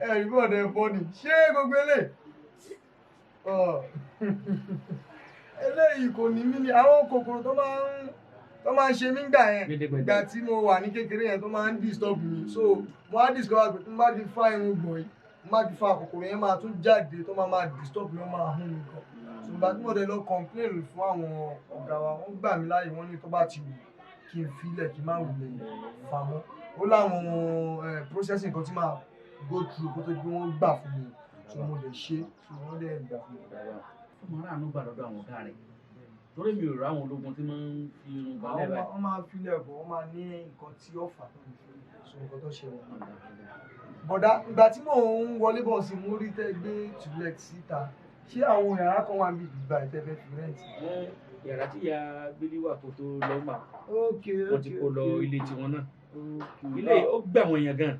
Ẹ rí bọ́ọ̀dù ẹ̀ fọ́ ni ṣé gbogbo eléyìí eléyìí kò ní mí ni àwọn kòkòrò tó máa ń ṣe mí gbà yẹn, ìgbà tí mo wà ní kékeré yẹn tó máa ń disturb mi. So mo á discover pé tí mo bá ti fa irun gbọ̀n yìí, mo bá ti fa kòkòrò yẹn máa tún jáde tó máa disturb mi, ó máa hún mi gan. So Ìgbà tí mo dẹ̀ lọ complain fún àwọn ọ̀gá wa, wọ́n gbà mí láàyè, wọ́n ní tó bá ti wù kí n filẹ̀ kí n má wulẹ̀ fà mọ́. Ó láwọn processing kan tí máa go through kó tó di pé wọ́n gbà fún mi. So mo lè ṣe, so wọ́n dẹ̀ gbà fún mi. Fún mi aráàánú gbà lọ́dọ̀ àwọn ọ̀gá rẹ̀. Torí mi ò rá àwọn ológun tí máa ń fi irun balẹ̀ báyìí. Wọ́n máa filẹ̀ bọ̀, wọ́n máa ní nǹkan tí ó fà tó ń fi so nǹkan tó ṣẹlẹ̀. Bọ̀dá, ìgbà tí mò ń wọlé bọ̀ sí, mo rí tẹ́ gbé toilet síta. Ṣé àwọn yàrá kan wà níbi ìgbà ìtẹ́fẹ́ fi rẹ́ǹtì? Yàrá tí ìyá Gbélé wà kó tó lọ mà. Wọ́n ti kó lọ ilé tiwọn náà. Ilé ó gbà àwọn èèyàn gan.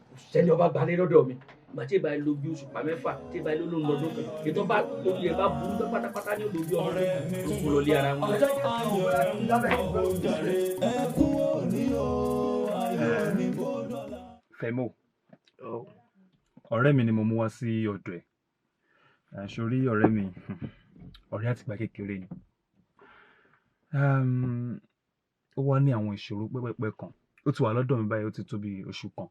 Kò sẹ́ni ọba gbalé lọ́dọ̀ mi. Ìgbà tí ìbá yìí lo bí oṣù pa mẹ́fà, tí ìbá yìí ló ń lọ́dún kan. Ètò bá lórí ẹ̀ bá burú tán pátápátá ní olórí ọmọ tó kó lọ lé ara wọn. Fẹ́mọ̀, ọ̀rẹ́ mi ni mo mú wá sí ọ̀dọ̀ ẹ̀. Sórí ọ̀rẹ́ mi, ọ̀rẹ́ àtìgbà kékeré ni. Ó wá ní àwọn ìṣòro pẹ́pẹ́pẹ́ kan. Ó ti wà lọ́dọ̀ mi báyìí, ó ti tó bí oṣù kan.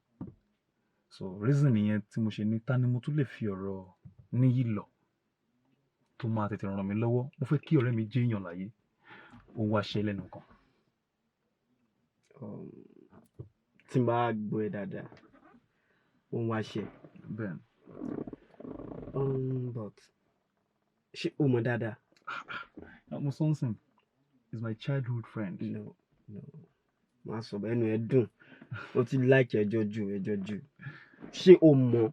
So reason nìyẹn tí mo ṣe ní ta ni mo tún lè fi ọ̀rọ̀ Níyì lọ tó máa tètè ràn mí lọ́wọ́. Mo fẹ́ kí ọ̀rẹ́ mi jẹ́ èèyàn láyé. Ó wá ṣe lẹ́nu kan. Tí n bá gbọ́ ẹ dáadáa, ó ń wá ṣe. Bẹ́ẹ̀ni. But ṣé o mọ̀ dáadáa? Mo sọ ń sìn, is my childhood friend. No, no. Má sọ bẹ́ẹ̀, ẹnu ẹ dùn. O ti like ẹjọ́ jù, ẹjọ́ jù. Ṣé o mọ̀?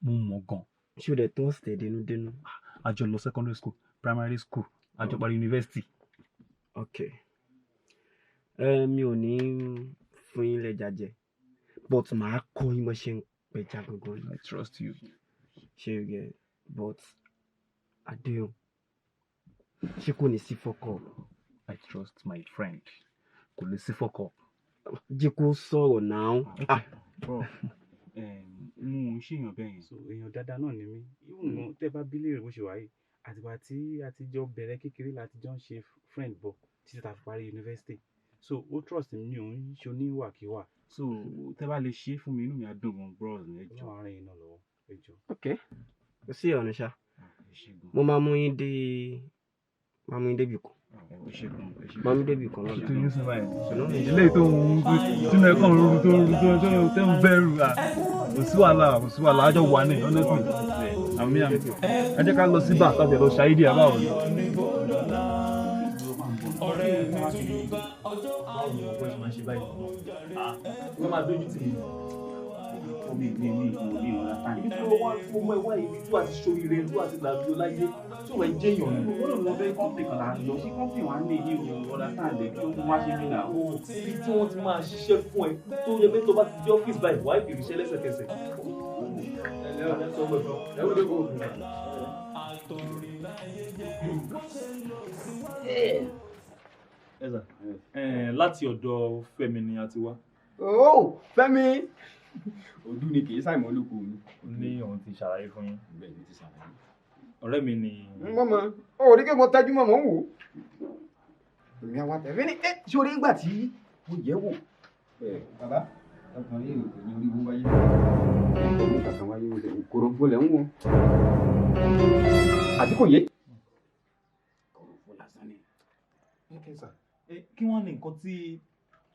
Mo mọ̀ gan. Ṣé o dẹ̀ trust ẹ dénúdénú? A jọ lọ secondary school, primary school, a jọ parí university. Okay. Mi ò ní fún yín lẹ́ja jẹ, but màá kọ́ yín bó ṣe ń pẹja gangan. I trust you. Ṣé you get? But àdéhùn, ṣé kò ní sí fuck up? I trust my friend. Kò lè sí fuck up. Jẹ́ kó sọ̀rọ̀ náà. Bro, mo ń ṣèyàn bẹ́ẹ̀ yẹn, so èèyàn dáadáa náà ni mí. Even gan tẹ́ bá bí léèrè bó ṣe wà yìí, àtìgbà tí a ti jọ bẹ̀rẹ̀ kékeré la ti jọ ń ṣe friend bọ̀ títí ta fi parí university. So ó trust mi, ò ń ṣe oníwàkiwà. So tẹ́ bá lè ṣe é fún mi, inú mi á dùn gan, bros mi, ẹ jọ̀ọ́. Ọlọ́run á ràn yín náà lọ́wọ́, ẹ jọ̀ọ́. Okay, kò sí ìyọnu ṣá. Mo máa mú yín dé, máa mú yín débi kan. Máa mú débi kan lọ́la. Tó yín sọ báyìí. Ilé tó ń sínú ẹ̀kọ́ ń rú tó ń rú tó ń tó ń bẹ̀rù à. Kò sí wàhálà, kò sí wàhálà, àjọ wà ní honestly. Àmì àmì. Ẹ jẹ́ ká lọ sí bá àtàtẹ̀ lọ ṣayé díẹ̀ báwo ni. Wọ́n máa dójú tì mí. Mi ò ra tán. Ibi tí wọ́n wá fún ọmọ ẹ̀wá ibi tí wàá ti ṣoríire, tí wàá ti làbí ọláyé, tí wọ́n jẹ́ èèyàn ni. Ó lè lọ fẹ́ kọ́ńpì kan là ń lọ. Ṣé kọ́ńpì wa ń lè ní òun ọ̀dà tán lè kí ó mú wá ṣe mí náà? Ibi tí wọ́n ti máa ṣiṣẹ́ fún ẹ tó yẹ pé tó bá ti dé ọ́fíìsì báyìí, wàá ìbèrè iṣẹ́ lẹ́sẹ̀kẹsẹ̀. Ẹ sà, láti ọ̀dọ̀ Fẹ́mi ni a ti wá. Ó Fẹ́mi, ojú ni kì í ṣàìmọ̀ olóko mi. Ó ní òun ti ṣàlàyé fún yín. Bẹ́ẹ̀ ni ti ṣàlàyé. Ọ̀rẹ́ mi ni. Mọ́mọ́, ó rí kí mo tẹ́jú mọ́ mọ́ ń wò. Èmi àwa tẹ̀lé ní ẹ́ ṣé orí ńgbà tí mo yẹ̀ wò. Bàbá, ọkùnrin yìí kò ní orí owó wáyé. Ọkùnrin kankan wáyé ó sẹ̀ kòròfo lẹ̀ ń wò. Àbí kò yé? Kòròfo lásán ni. Kí wọ́n ní nǹkan tí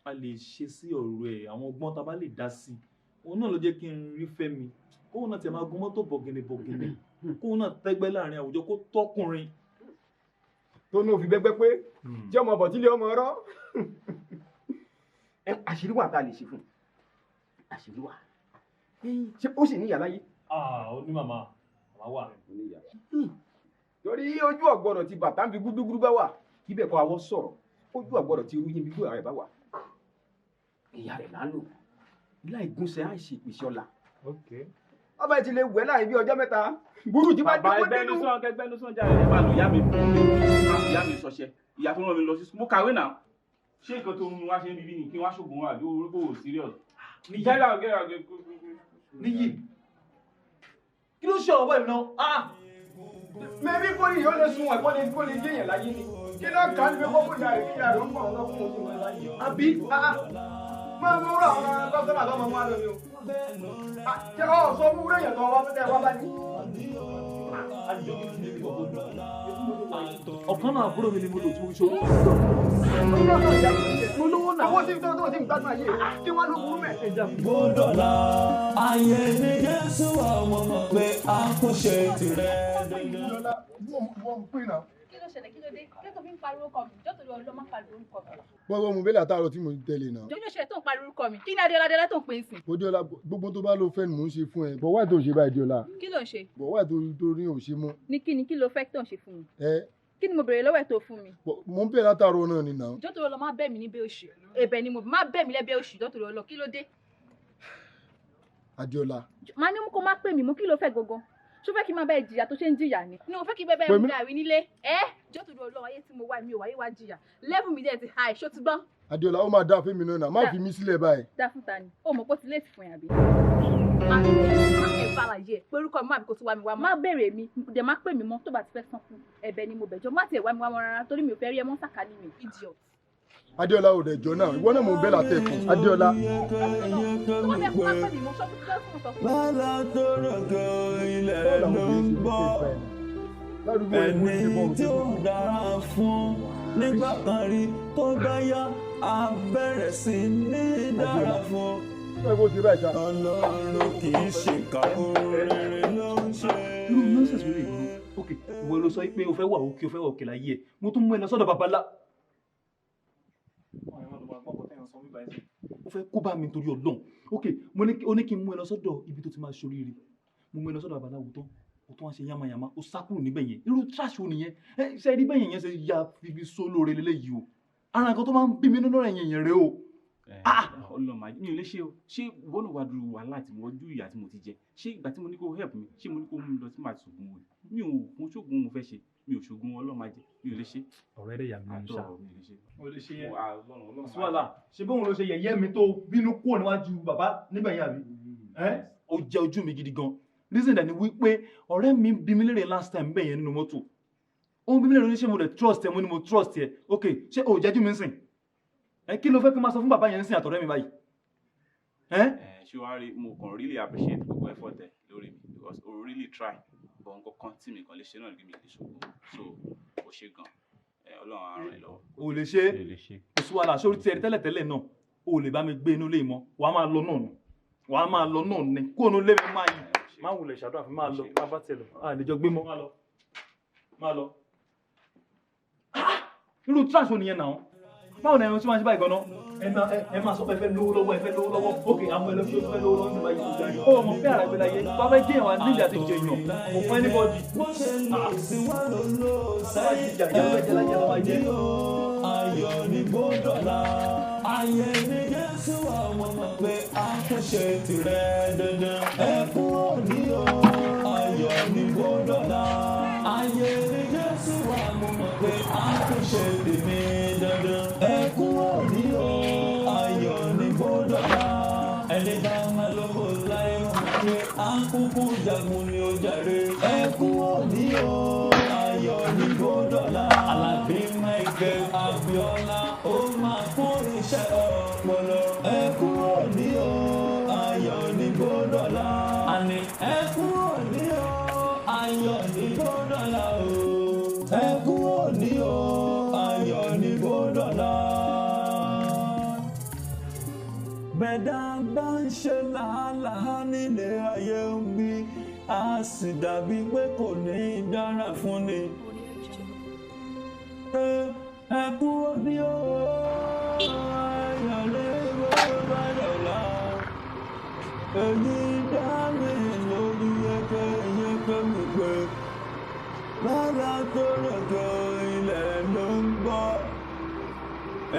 a lè ṣe sí ọ̀rọ̀ ẹ̀, àwọn ọgbọ́n tá a bá lè dá sí i. Òun náà ló jẹ́ kí n rí Fẹ́mi. Kóun náà tiẹ̀ máa gun mọ́tò bọ̀gìnì bọ̀gìnì. Kóun náà tẹ́gbẹ́ láàrin àwùjọ kó tọ́kùnrin. Tó ní òfin gbẹgbẹ́ pé jẹ́ ọmọ bọ̀tílé ọmọ ọ̀rọ̀. Àṣírí wà tá a lè ṣe fún un. Àṣírí wà. Ṣé ó sì ní ìyá láyé? Ó ní màmá, màmá wà. Torí ojú ọ̀gbọ́dọ̀ ti bàtà ń fi gúdúgúdú bá wà, kí bẹ́ẹ̀ kọ́ awọ́ sọ̀rọ̀. Ojú ọ̀gbọ́dọ̀ ti rú yín bí gbúdọ̀ rẹ̀ bá wà. Ìyá rẹ̀ là ń lò. Láì gúnṣẹ́ á ṣe ìpèsè ọ̀la. Ọba ti lè wẹ̀ láàrin bí ọjọ́ mẹ́ta. Burú ti bá dé Bàbá kó ẹgbẹ́ dénú. nu sàn kẹgbẹ́ nu sàn jáde. Ẹ máa lò ìyá mi fún mi. Ìyá mi sọṣẹ. Ìyá tó rán mi lọ sí school. Mo kàwé náà. Ṣé nǹkan tó ń wá ṣe ń bíbí ni kí n wá ṣògùn wá àbí orúkọ ò serious? Get out, get out, get out. Níyì. Kí ló ṣe ọ̀rọ̀ báyìí náà? Mẹ́bí kò ní yóò lè sun ẹ̀kọ́ lè kó lè jẹ́ èèyàn láyé ni. Kí ló kà á ní pé kó kó ìyá rẹ̀ kí ìyá rẹ̀ ń bọ̀ ọ́n lọ́kùn òun sí wọn láyé. Àbí máa mú rọ àwọn kọ́sọ́mà tó máa mú wá lómi o. Ṣé ọ sọ fún wúrẹ́ èèyàn tó wá fẹ́ wá bá ní? Àlùjọ kìí ti lè gbọ́. Ọ̀kan náà àbúrò mi ni mo lò tí mo fi ṣòwò. Mo lówó náà. Owó tí ń tọ́ tí ń gbádùn ayé kí wọ́n ló burú mẹ́. Bódọ̀lá ayé ní Jésù àwọn ọmọ pé a kò ṣe tirẹ̀. Wọ́n pè náà. Kí ló ṣẹlẹ̀? Kí ló dé? Kí ló tó fi ń pariwo orúkọ mi? Jọ́ torí ọlọ́ má pariwo orúkọ mi. Bọ́wọ́ mo bẹ́lẹ̀ àtàrọ̀ tí mo ń tẹ̀lé náà. Jọ́ kí ló ṣẹlẹ̀ tó ń pariwo orúkọ mi? Kí ni Adéọlá Adéọlá tó ń pè é sìn? Odéọlá, gbogbo tó bá lọ fẹ́ ni mò ń ṣe fún ẹ. Bọ̀ wáì tó ń ṣe báyìí Déọlá. Kí ló ń ṣe? Bọ̀ wáì tó tó rí ò ṣe mọ́. Ní kí ni kí ló fẹ́ tó ń ṣe fún mi? Ẹ Kí ni mo béèrè lọ́wọ́ ẹ̀ tó fún mi? mò ń bẹ̀ látàrọ̀ náà ni náà. Jọ́ torí ọlọ́ má bẹ̀ mí níbẹ̀ òṣì. Ẹ̀bẹ̀ ni mo má bẹ̀ mí lẹ́bẹ̀ òṣì jọ́ torí ọlọ́ kí ló dé? Adéọlá. Má ní kó má pè mí mọ́ kí ló fẹ́ gangan? Ṣó fẹ́ kí n máa bá ẹ jìyà tó ṣe ń jìyà ni? Ní mo fẹ́ kí bẹ́ẹ̀ bẹ́ẹ̀ mú gàrí nílé. Ẹ́ jọ́ torí ọlọ́ ayé tí mo wá mi ò wáyé wá jìyà. Level mi dẹ̀ ti high ṣó ti gbọ́n? Adéọlá, ó máa dáa fún mi náà, má fi mí sílẹ̀ báyìí. Dá fún ta ni? Ó mọ̀ pé ó ti léètì fún yàn àbí? Má ẹ bá láyé ẹ pé orúkọ mi má bí kò tún wá mi wá mọ́. Má béèrè mi, dẹ̀ má pè mí mọ́ tó bá ti fẹ́ san fún. Ẹ̀bẹ̀ ni mo bẹ̀ jọ, má tiẹ̀ wá mi wá mọ́ rárá torí mi ò fẹ́ rí ẹ mọ́ sàkání mi. Idiot. Adéọlá ò dẹ̀ jọ náà, ìwọ náà mò ń bẹ̀ látẹ̀kùn. Adéọlá. Tó bá fẹ́ kó má pè mí mọ́, ṣọ́kú tí wọ́n sọ fún mi. Bálá tó rògbò ilẹ̀ ló ń gbọ́. Ẹni tí ó dára fún nígbà kan rí tó bá yá á bẹ̀rẹ̀ sí ní dára fún. Ọlọ́run kì í ṣèkà, oore ló ń ṣe. Irú nonsense wo lè gbọ́? Ok, ìwọ ló sọ pé o fẹ́ wà òkè, o fẹ́ wà òkè láyé ẹ̀. Mo tún mú ẹ lọ sọ́dọ̀ babalá. Ó fẹ́ kó bá mi nítorí Ọlọ́run. Ok, mo ní ó ní kí n mú ẹ lọ sọ́dọ̀ ibi tó ti máa ṣoríire. Mo mú ẹ lọ sọ́dọ̀ babaláwo tán. O tún wá ṣe yánmayànmá, o sá kúrò níbẹ̀ yẹn. Irú trash wo nìyẹn? Ẹ ṣe rí bẹ́yẹn yẹn ṣe ya fífi só lóore leléyìí o. Ara nǹkan tó máa ń bí mi nínú ọ̀rọ̀ ẹ̀yìn yẹn rèé o. Ọlọ́mà mi ò lè ṣe o. Ṣé ìwọ náà wá dúró wàhálà tí mo ojú ìyà tí mo ti jẹ? Ṣé ìgbà tí mo ní kó help mi, ṣé mo ní kó mú mi lọ tí màá ti ṣògùn wò? Mi ò kún ṣògùn mo fẹ́ ṣe, mi ò ṣògùn Ọlọ́mà jẹ, mi ò lè ṣe. Ọ̀rẹ́ dẹ̀ yà mí lẹ́nu ṣá. Àtọ̀ mi ò lè ṣe. O lè ṣe yẹn. Ọlọ́run Ọlọ́run. Suwala, ṣe bóun ló ṣe yẹ̀yẹ́ mi tó bínú kúrò níwájú bàbá níbẹ̀ yẹn àbí? Ẹ́ ó jẹ ojú mi gidi gan. Reason dẹ̀ ni wípé ọ̀rẹ́ mi bí mi léèrè last time bẹ́ẹ̀ yẹn nínú mọ́tò. Ó ń bí mi léèrè ní ṣé mo lè trust ẹ, mo ní mo trust ẹ. Ok, ṣé o jẹ́jú mi ń sìn? Ẹ kí ló fẹ́ kí n máa sọ fún bàbá yẹn ń sìn àtọ̀rẹ́ mi báyìí? Ẹ́ Ṣé wàá rí mo kàn really appreciate gbogbo effort ẹ lórí mi because o really try but nǹkan kan tí mi kàn lè ṣe náà ni pé mi lè ṣògùn, so o ṣe gan. Ọlọ́run á ràn ẹ́ lọ́wọ́. O lè ṣe é. Kò sí wàhálà, ṣé orí ti ẹ̀rí tẹ́lẹ̀tẹ́lẹ̀ náà o lè bá mi gbé inú ilé mọ́, wàá máa lọ náà ni. Wàá máa lọ náà ni. Kó inú ilé mi máa yìí. Má wulẹ̀ ṣàdúrà fún mi, máa lọ, má bá tiẹ̀ lọ. A lè jọ gbé mọ́. Má lọ. Má lọ. Irú trash wo nìyẹn náà? Báwo ni ẹran tí wọ́n ṣe báyìí gan-an? Ẹ máa sọ pé ẹ fẹ́ lówó lọ́wọ́, ẹ fẹ́ lówó lọ́wọ́. Ok, àwọn ẹlẹ́fẹ́ fẹ́ lówó lọ́wọ́ nígbà yìí. Ó mọ̀ pé àràgbé láyé, bá fẹ́ jẹ́ ìwà nílẹ̀ àti jẹ̀yàn, kò fún anybody. Ayọ̀ ní bódọ̀lá, ayé ní Jésù àwọn ọmọ pé a kò ṣe tirẹ̀ dandan. Ẹkún òní o, ayọ̀ ní bódọ̀lá, ayé ní Jésù àwọn ọmọ pé a kò ṣe tèmi dandan. Ẹkún òní o, ayọ̀ ní bódọ̀lá, ẹni bá máa lówó láyé mọ̀ pé a kúkú jagun ni ó jàre. Ẹkún òní o, ayọ̀ ní bódọ̀lá, Alábí Michael Abiola ó máa kún iṣẹ́ ọpọlọ. Ẹkún òní o, ayọ̀ ní bódọ̀lá. Àní ẹkún òní o, ayọ̀ ní bódọ̀lá o. Ẹkún òní o, ayọ̀ ní bódọ̀lá. Bẹ̀dá bá ń ṣe làálàá nílé ayé ń bí, a sì dàbí pé kò ní í dára fún ni. Ẹkún òní o, ayọ̀ ní bódọ̀lá. Èyí dá mi lójú yékéyéké wípé bàbá tó rògbò ilẹ̀ ló ń gbọ́.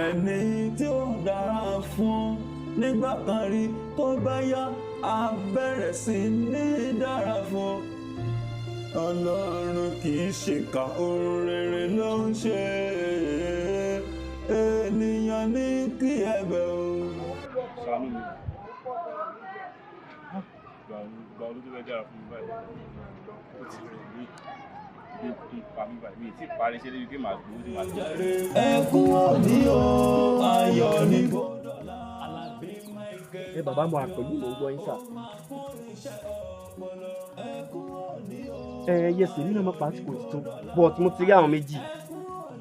Ẹni tí ó dára fún nígbà kan rí tó bá yá á bẹ̀rẹ̀ sí ní dára fún. Ọlọ́run kì í ṣèkà, ohun rere ló ń ṣe. Ènìyàn ní kí ẹ bẹ̀ o. Ṣàánú mi. Gba olú tó fẹ́ dára fún mi báyìí. Ó ti rẹ̀ mí. Bí kí n pa mí báyìí, mi ì tí ì parí iṣẹ́ débi pé màá gbowó tí màá tó. Ẹkún òní o, ayọ̀ ní bódọ̀lá. Ẹ bàbá mo àpẹ̀lú mò ń gbọ́ yín sà. Ẹ yes, èmi náà mọ̀ pàṣípò ti tó, but mo ti rí àwọn méjì.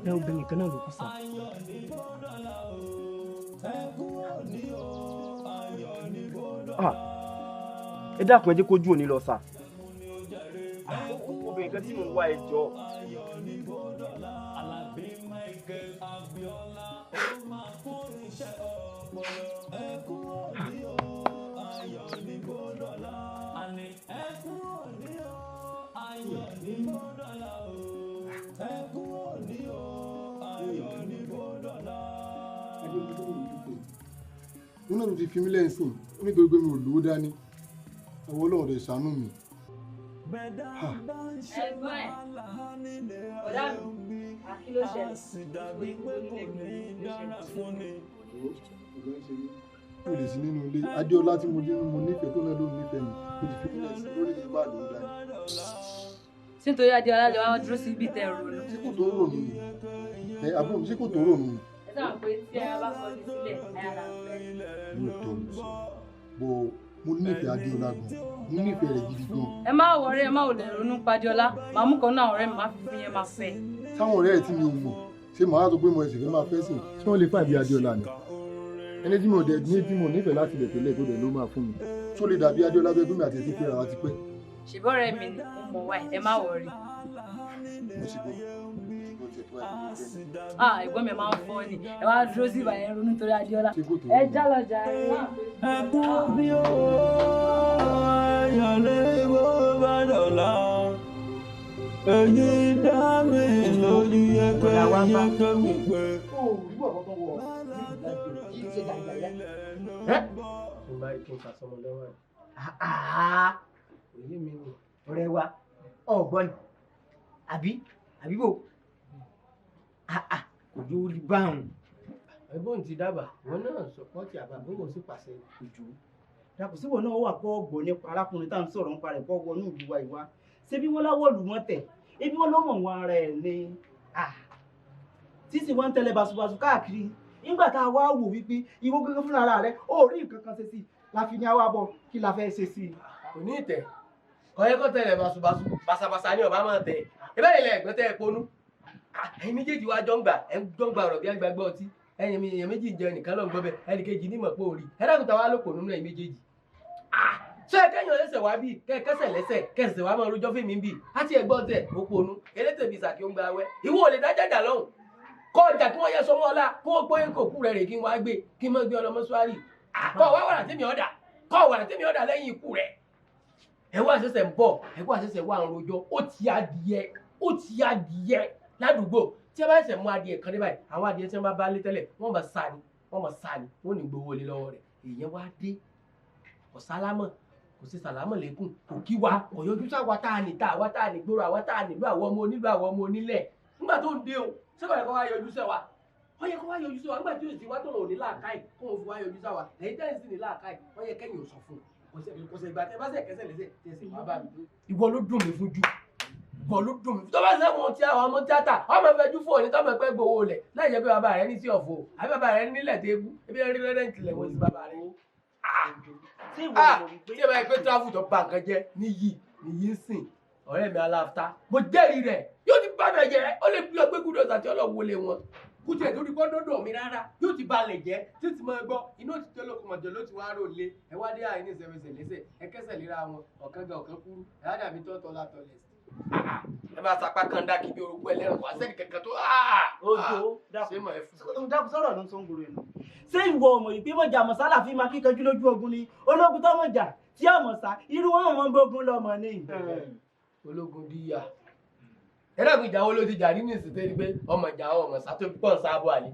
Ẹ obìnrin kan náà ló kù sá. Ah, ẹ dákun, ẹ jẹ́ kójú òní lọ sá. Obìnrin kan tí mò ń wá, ẹ jọ. Òun náà ti fi mí lẹ́sìn nítorí pé mi ò lówó dání. Àwọn Ọlọ́run rẹ̀ ṣàánú mi. Ẹ̀gbọ́n ẹ̀, ọ̀dà mi, àkí ló ṣẹlẹ̀? Ọ̀gá ń ṣe mí. Mi ò lè sí nínú ilé. Adéọlá tí mo ní mo nífẹ̀ẹ́ tó náà ló nífẹ̀ẹ́ mi. Mo ti fi mí lẹ́sìn lórí ìgbà lówó dání. Sí, nítorí Adéọlá lè wá dúró sí ibi tẹ ronú. Ṣé kò tó rò mí ni? Ẹ àbúrò mi, ṣé kò tó rò mí ni? Ẹ sábà pé tí ẹ bá kọ́ ní sílẹ̀, ayára ń fẹ́. Lóòótọ́ ló sọ, bọ́ mo nífẹ̀ẹ́ Adéọlá gan, mo nífẹ̀ẹ́ rẹ̀ gidi gan. Ẹ má wọrí, ẹ má ò lè ronú padiola, màá mú kan náà ọ̀rẹ́ mi, máa fi fún yẹn, máa fẹ́. Sáwọn ọ̀rẹ́ ẹ̀ tí mi ò mọ̀ ṣé màá sọ pé mo ẹsẹ̀ fẹ́ máa fẹ́ sìn, ṣé wọ́n lè fà bí Adéọlá ni? Ẹni tí mo dẹ̀ ní tí mo nífẹ̀ẹ́ láti lè tẹ́lẹ̀ tó dẹ̀ ló máa fún mi, tó lè dàbí Adéọlá tó gbé mi àti ẹtí fẹ́ra wa ti pẹ́. Ṣèbọ̀ ọ̀rẹ́ mi ni mo mọ̀ wá, ẹ má wọrí. Mo ti gbọ́, mo ti gbọ́ tiẹ̀ tó wáyé pé mo fẹ́ ni. Ah, ẹ̀gbọ́n mi máa ń fọ́ ni, ẹ wá dúró sí ìbàyẹn ronú nítorí Adéọlá. Ẹ já lọ jàre. Ẹkún bí ó ayọ̀ lè bó bá dọ̀la. Èyí dá mi lójú yẹpẹ yẹpẹ wípé. Ó rí bọ̀bọ̀ tó wọ̀ yìí ṣe gàgàgà. Tí n bá rí kí n fà sọmọ lọ́wọ́ rẹ̀. Òye mi ni. Ọ̀rẹ́ wa, ọ̀gbọ́n ni, àbí àbí bò kò yóò rí báwọn. Ẹ̀gbọ́n ti dábàá, ìwọ náà sọpọ́tì àbá bóun sì pàṣẹ. Òjò, dàpọ̀ síwọ náà wà pọ̀ ọ̀gbọ́n nípa arákùnrin tá à ń sọ̀rọ̀ nípa rẹ̀ pọ̀ wọnú ìlú wa ìwá. Ṣé bí wọ́n láwọ̀ lù wọ́n tẹ̀? Ebi wọ́n ló mọ̀ wọn ara ẹ̀ ni. Títí wọ́n ń tẹ̀lé basubasu káàkiri. Nígbà tá a wá wò wípé ìwọ gẹ́gẹ́ fúnra ara rẹ̀ ó rí nǹkan kan ṣe sí i, la fi ní àwa bọ̀ kí la fẹ́ ṣe sí i. Kò ní ìtẹ̀, kò yẹ kó tẹ̀lé basubasu, basabasa ni ọba máa tẹ̀. Ẹ bẹ́ẹ̀ ilẹ̀ ẹ̀gbọ́n tẹ́ ẹ ponú. Ẹ̀yin méjèèjì wá jọ ń gbà, ẹ̀ ń jọ ń gba ọ̀rọ̀ bí agbàgbọ́ ọtí. Ẹ̀yin èèyàn méjì ń jẹ nìkan ló ń gbọ́ bẹ́ẹ̀, ẹnì kejì ní mọ̀ pé orí. Ẹ dákun, ta wá ló pò nínú ẹ̀yin méjèèjì? Ṣé ẹ kẹ́yìn ọlẹ́sẹ̀ wá bíi kẹ́ kẹ́sẹ̀ lẹ́sẹ̀ kẹsẹ̀ wá máa rojọ́ fèmí bíi àti ẹ̀gbọ́n tẹ̀ ó ponú. Elétè bíi sàkí ó ń gba awẹ́. Ìwọ ò lè dájà jà lọ́hùn. Kọ́ ọjà kí wọ́n yẹ sọmọ́ ọlá kó o pé kò kú rẹ̀ rè kí n wá gbé kí n má gbé ọlọmọ sùárì. Kọ́ wá wàrà tèmi ọ̀dà, kọ́ wàrà tèmi ọ̀dà lẹ́yìn ikú rẹ̀. Ẹ wá ṣẹ̀ṣẹ̀ ń bọ̀, ẹ wá ṣẹ̀ṣẹ̀ wá ń rojọ́, ó ti adìyẹ, ó ti adìyẹ ládùúgbò. Tí ẹ bá ṣẹ̀ṣẹ̀ mú adìyẹ kan dé báyìí, àwọn adìyẹ tí wọ́n bá bá lé tẹ́lẹ̀, wọ́n máa sá ni, wọ́n máa sá ni, wọ́n ní gbowó lé lọ́wọ́ rẹ̀. Èèyàn wá dé, kò sálámọ̀, kò sí sàlámọ̀ lẹ́kùn, kò kí wa, kò yọjú sáwa tá a ní ta, àwa tá a ní gbòòrò, àwa tá a nílò, àwọn ọmọ onílù, àwọn ọmọ onílẹ̀. Nígbà tó ń dé o, ṣé kò yẹ kó wá yọjú sẹ́wa? Ó yẹ kó wá yọjú sẹ́wa. Nígbà tí yóò sì wá tó lòun ní làákàyè, kó òun fi wá yọjú sáwa. Ẹ̀yin tẹ́ ń sì ní làákàyè, ó yẹ kẹ́yìn ò sọ fún un. Kò sẹ̀ ìgbà tẹ́ bá sẹ̀ kẹsẹ̀ lẹ́sẹ̀ tẹ́ sì wá bá mi. Ìwọ ló dùn mí fún jù. Ìwọ ló dùn mí. Tó bá sẹ́wọ̀n tí àwọn ọmọ tíátà, ọmọ fẹjú fún òní tọ́mọ pẹ́ gbowó lẹ̀ láì jẹ́ pé bàbá rẹ̀ ní sí ọ̀fọ̀ àbí bàbá rẹ̀ nílẹ̀ tẹ́kú ebi rí rẹ́rẹ́ǹtì lẹ̀ wọ́n sí bàbá rẹ̀. Tí ìwọ mọ̀ wípé Tí ẹ bá yẹ pé tíráfù tó ba nǹkan jẹ́ níyì níyì ń sìn ọ̀rẹ́ mi aláfta, mo jẹ́rìí rẹ̀ yóò ti bá mi jẹ́, ó lè gbé ọgbẹ́ gúdọ̀ àti ọlọ́wọ́ lé wọn kú tiẹ̀ tó rí kọ́ dọ́dọ̀ mi rárá, yóò ti balẹ̀ jẹ́ tí ó ti máa gbọ́ inú òtítọ́ ló kọmọ̀jọ ló ti wá rò lé. Ẹ wá dé àìní ìṣẹ̀fẹsẹ̀ lẹ́sẹ̀ ẹ kẹsẹ̀ léra wọn, ọ̀kan gan ọ̀kan kúrú, ẹ á dàbí tọ́tọ́ látọ̀ lẹ̀ sí. Ẹ máa sapá kan dá kí bí orúkọ ẹlẹ́rìn wá sẹ́ni kankan tó. Ojo, dákun, sọ̀rọ̀ ló ń sọ ń gbòòrò ẹnu. Ṣé ìwọ ọmọ yìí pé mọ̀jà mọ̀sálà fi máa kíkanjú lójú ogun ni? Ológun tó mọ̀jà tí ọmọ sá, irú wọn mọ̀ ń bógun lọ́mọ ní. Ológun díyà. Ẹ dàgbé, ìjà wo ló ti jà nínú ìsìn tó ní pé ọmọ ìjà ọmọ sá tó pọ̀ ń sáàbọ̀ àlè?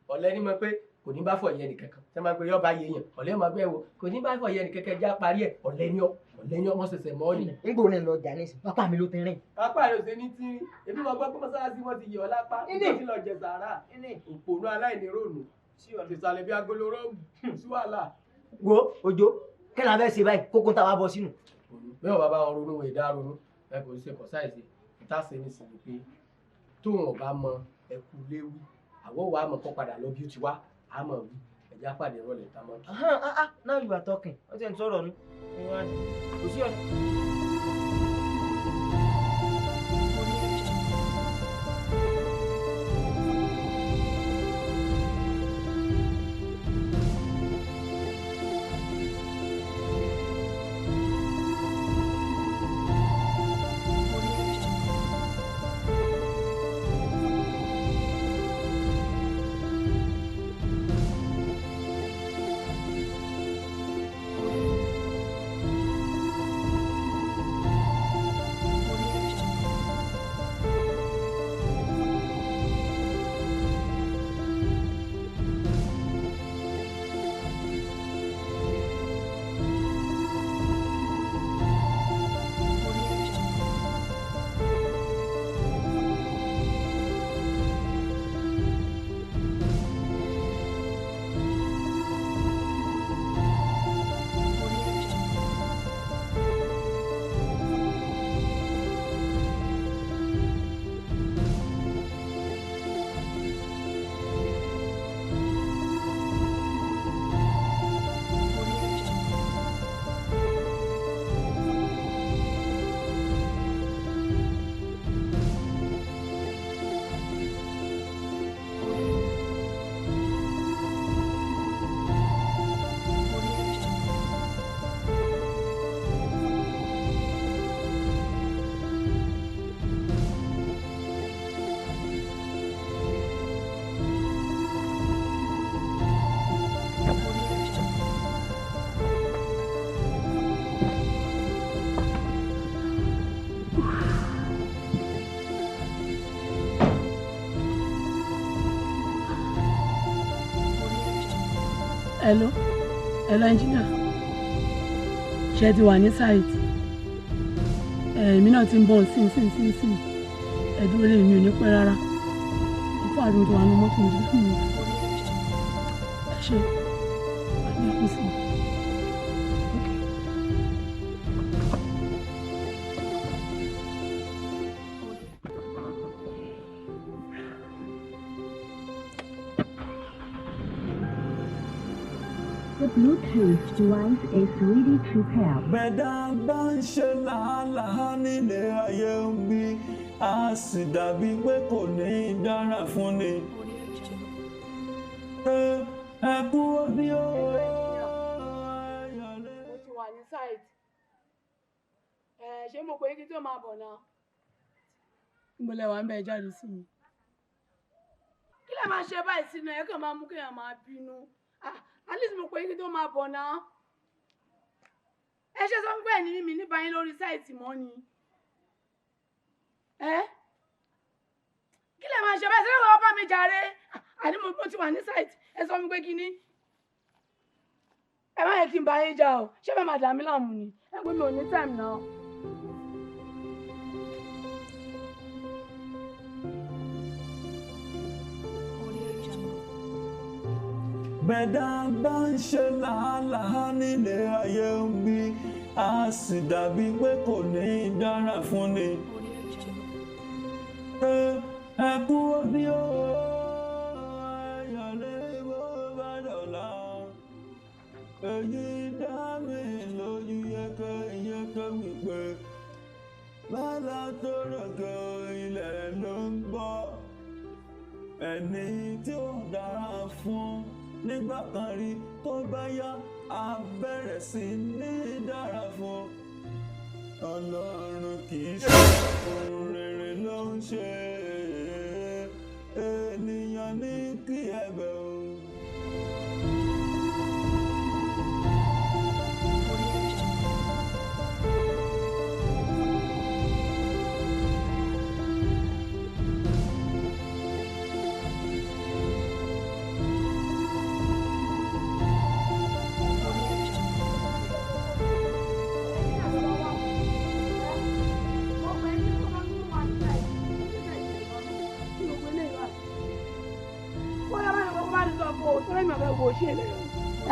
Ọ̀lẹ́ ní mọ̀ pé kò ní bá fọ̀ yẹn nìkankan ṣé máa ń pe yọba yé yẹn ọ̀lẹ́ máa gbé wo kò ní bá fọ̀ yẹn nìkankan já parí ẹ̀. Ọ̀lẹ́ ní ọ, ọ̀lẹ́ ní ọ, wọ́n ṣẹ̀ṣẹ̀ mọ́ ni. Ń gbòòrò ní lọ jà nísìn, pápá mi ló ti rìn. Apá rẹ̀ ò ṣe ní tírín, èmi máa gbọ́ pé mọ́sálásí wọ́n ti yọ̀ ọ́ lápá nígbà tí lọ jẹ sàárà. Òpònú aláìní rònú ìsàlẹ̀ bí agolo rọ́ọ̀mù sí wàhálà. Wo Òjó, kí la fẹ́ ṣe báyìí kókó tá a wá bọ́ sínú. Bí wọn bá bá wọn ronú ìdá ronú ẹ kò ṣe kọ sáìsì ìta ṣe ní sinmi pé tóun ọba mọ ẹkú léwu, àwọ̀ wàá mọ̀ kọ́ padà lọ bí ó ti wá àmọ̀ wí ẹ̀já pàdé rọlẹ̀ tá a mọ̀ kí. Now you are talking, ó ti ń sọ̀rọ̀ nu, kò sí ọ̀nà. Hello, hello engineer. Ṣé ti wà ní site? Èmi náà ti ń bọ̀ sí sí sí sí. Ẹ dúró lé mi ò ní pẹ́ rárá. Ìfọ́ àti mo ti wà ní mọ́tò mi fún mi. Ẹ ṣe, àbí ọ́fíìsì mi. The Bluetooth device is ready to pair. Bẹ̀dá bá ń ṣe làálàá nílé ayé ń bí, a sì dàbí pé kò ní í dára fún ni. Ẹ kú òní o. Mo ti wà ní site. Ẹ ṣé mo pé kí tó máa bọ̀ náà. Níbo lẹ wà ń bẹ jáde sí mi? Kí lẹ máa ṣe báyìí sínú ẹ kàn máa mú kéèyàn máa bínú. Ah, at least mo pé kí tó máa bọ̀ náà. Ẹ ṣe sọ pé ẹni mi ní báyìí lórí sáìtì mọ́ ni. Ẹ kí lẹ máa ṣe báyìí sínú ọba mi jàre? Àní mo ti wà ní sáìtì. Ẹ sọ mi pé kí ni? Ẹ má yẹ kí n bá yín jà o. Ṣé bẹ́ẹ̀ máa dà mí láàmú ni? Ẹ pé mi ò ní time náà. Bẹ̀dá bá ń ṣe làálàá nílé ayé ń bí, a sì dàbí pé kò ní í dára fún ni. Ẹ kú òní o, ayọ̀lé bó bá dọ̀la. Èyí dá mi lójú yékéyéké wípé bálá tó rògbò ilẹ̀ ló ń bọ̀. Ẹni tí ó dára fún nígbà kan rí tó bá yá a bẹ̀rẹ̀ sí ní dára fún. Ọlọ́run kì í ṣe ohun rere ló ń ṣe, ènìyàn ní kí ẹ bẹ̀ o.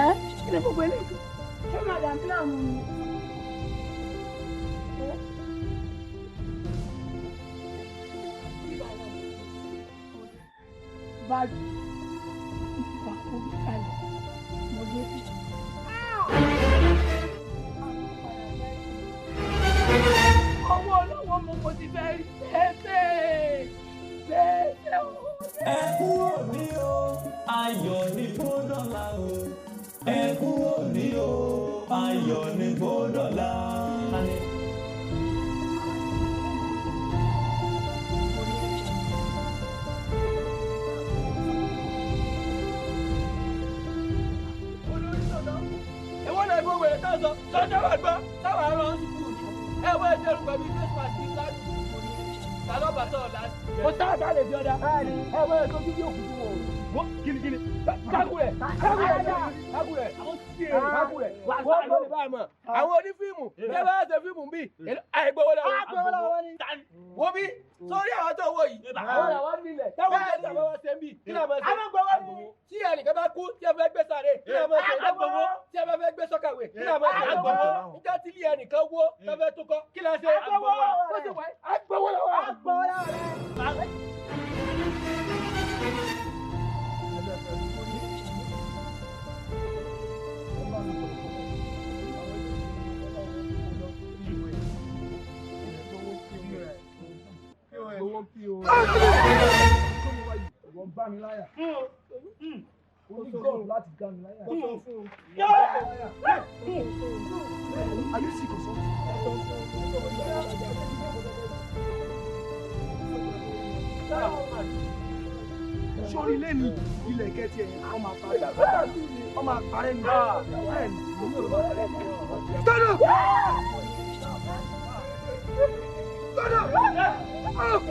Ẹ kí ni gbogbo eléyìí? Ṣé máa dà mí láàmú ni? Báàgì mo fà ó gbé kalẹ̀ mo gbé píṣọ. Owó olówó mo mo ti fẹ́ rí tẹ́tẹ́ tẹ́tẹ́ o. Ẹ kú òní o, ayọ̀ ní bódọ́là o. Ẹ kú òní o, ayọ̀ ní bódọ́là. Èwo náà ìbò wèrè tó ń sọ sọ́jọ́ wà gbọ́ sáwà rán sùkúù ni ẹ wọ́n ẹ dẹrù pẹ̀lú face mask ní kíláàsì ta ló bá sọ̀rọ̀ láti. Mo sábà lè fi ọ̀dà ẹ wọ́n ẹ sojú bí òkú fún wọn. Wọ́n kíni kíni kákù rẹ̀ kákù rẹ̀ kákù rẹ̀ kákù rẹ̀ wọ́n kọ́ lè bá a mọ̀. Àwọn onífíìmù ṣé bá ṣe fíìmù bí àìgbowó lọ́wọ́ wo bí sórí àwọn tó wọ yìí àwọn làwọn nílẹ̀ táwọn ṣe táwọn wá ṣe ń bì kí làwọn ṣe tí ẹnìkan bá kú tí ẹ fẹ́ gbé sáré kí làwọn ṣe tí ẹ bá fẹ́ gbé sọ́kàwé kí làwọn ṣe níjọ́ tí ilé ẹnìkan wó tó fẹ́ tó kọ́ kí làwọn ṣe bó ṣe wáyé àgbowó lọ́wọ́. Wọ́n gbá mi láyà. Ó ní gọ́ọ̀lù láti gbá mi láyà. Are you sick or something? Sórí ilé mi, ilẹ̀ kẹ́tì ẹ̀, wọ́n máa parẹ́. Wọ́n máa parẹ́ ni. Bẹ́ẹ̀ ni. Stand up! Stand up! Up!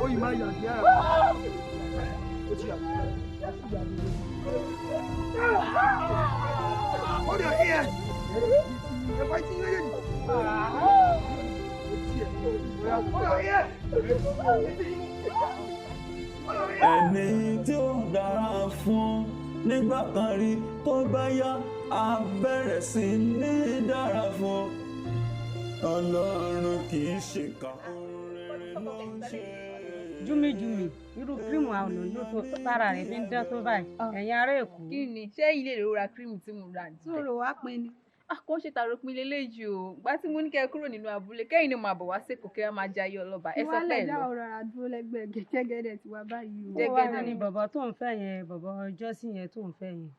Ó yìí máa yàgbé ara. Ó ti yàgbé. Hold your ears. Ẹ fa etí méjèèjì. Hold your ears. Ẹni tí ó dára fún nígbà kan rí, tó bá yá á bẹ̀rẹ̀ sí ní dára fún. Ọlọ́run kì í ṣèkà, ohun rere ló ń ṣe. Júmíjúmi, irú cream àwọn ló tó tára rẹ̀ fi ń dán tó báyìí, ẹ̀yin ará Èkó. Kí ni ṣé ilé ìrora cream tí mo rà ní? Sọ̀rọ̀ wá pin ni. Kò ń ṣe tàròpin leléyìí o. Gbá tí mo ní kẹ́ ẹ kúrò nínú abúlé, kẹ́yìn ni màá bọ̀ wá sÉkòó kẹ́ ẹ máa jayé ọlọ́ba. Ẹ sọ Ìwálẹ̀ bẹ́ẹ̀ dá lọ. ọ̀rọ̀ ara dúró lẹ́gbẹ̀ẹ́ gẹ́gẹ́dẹ́ tiwa báyìí o. Ó wá ní bàbá tó ń fẹ́ yẹn, bàbá ọjọ́sí yẹn tó ń fẹ́ yẹn.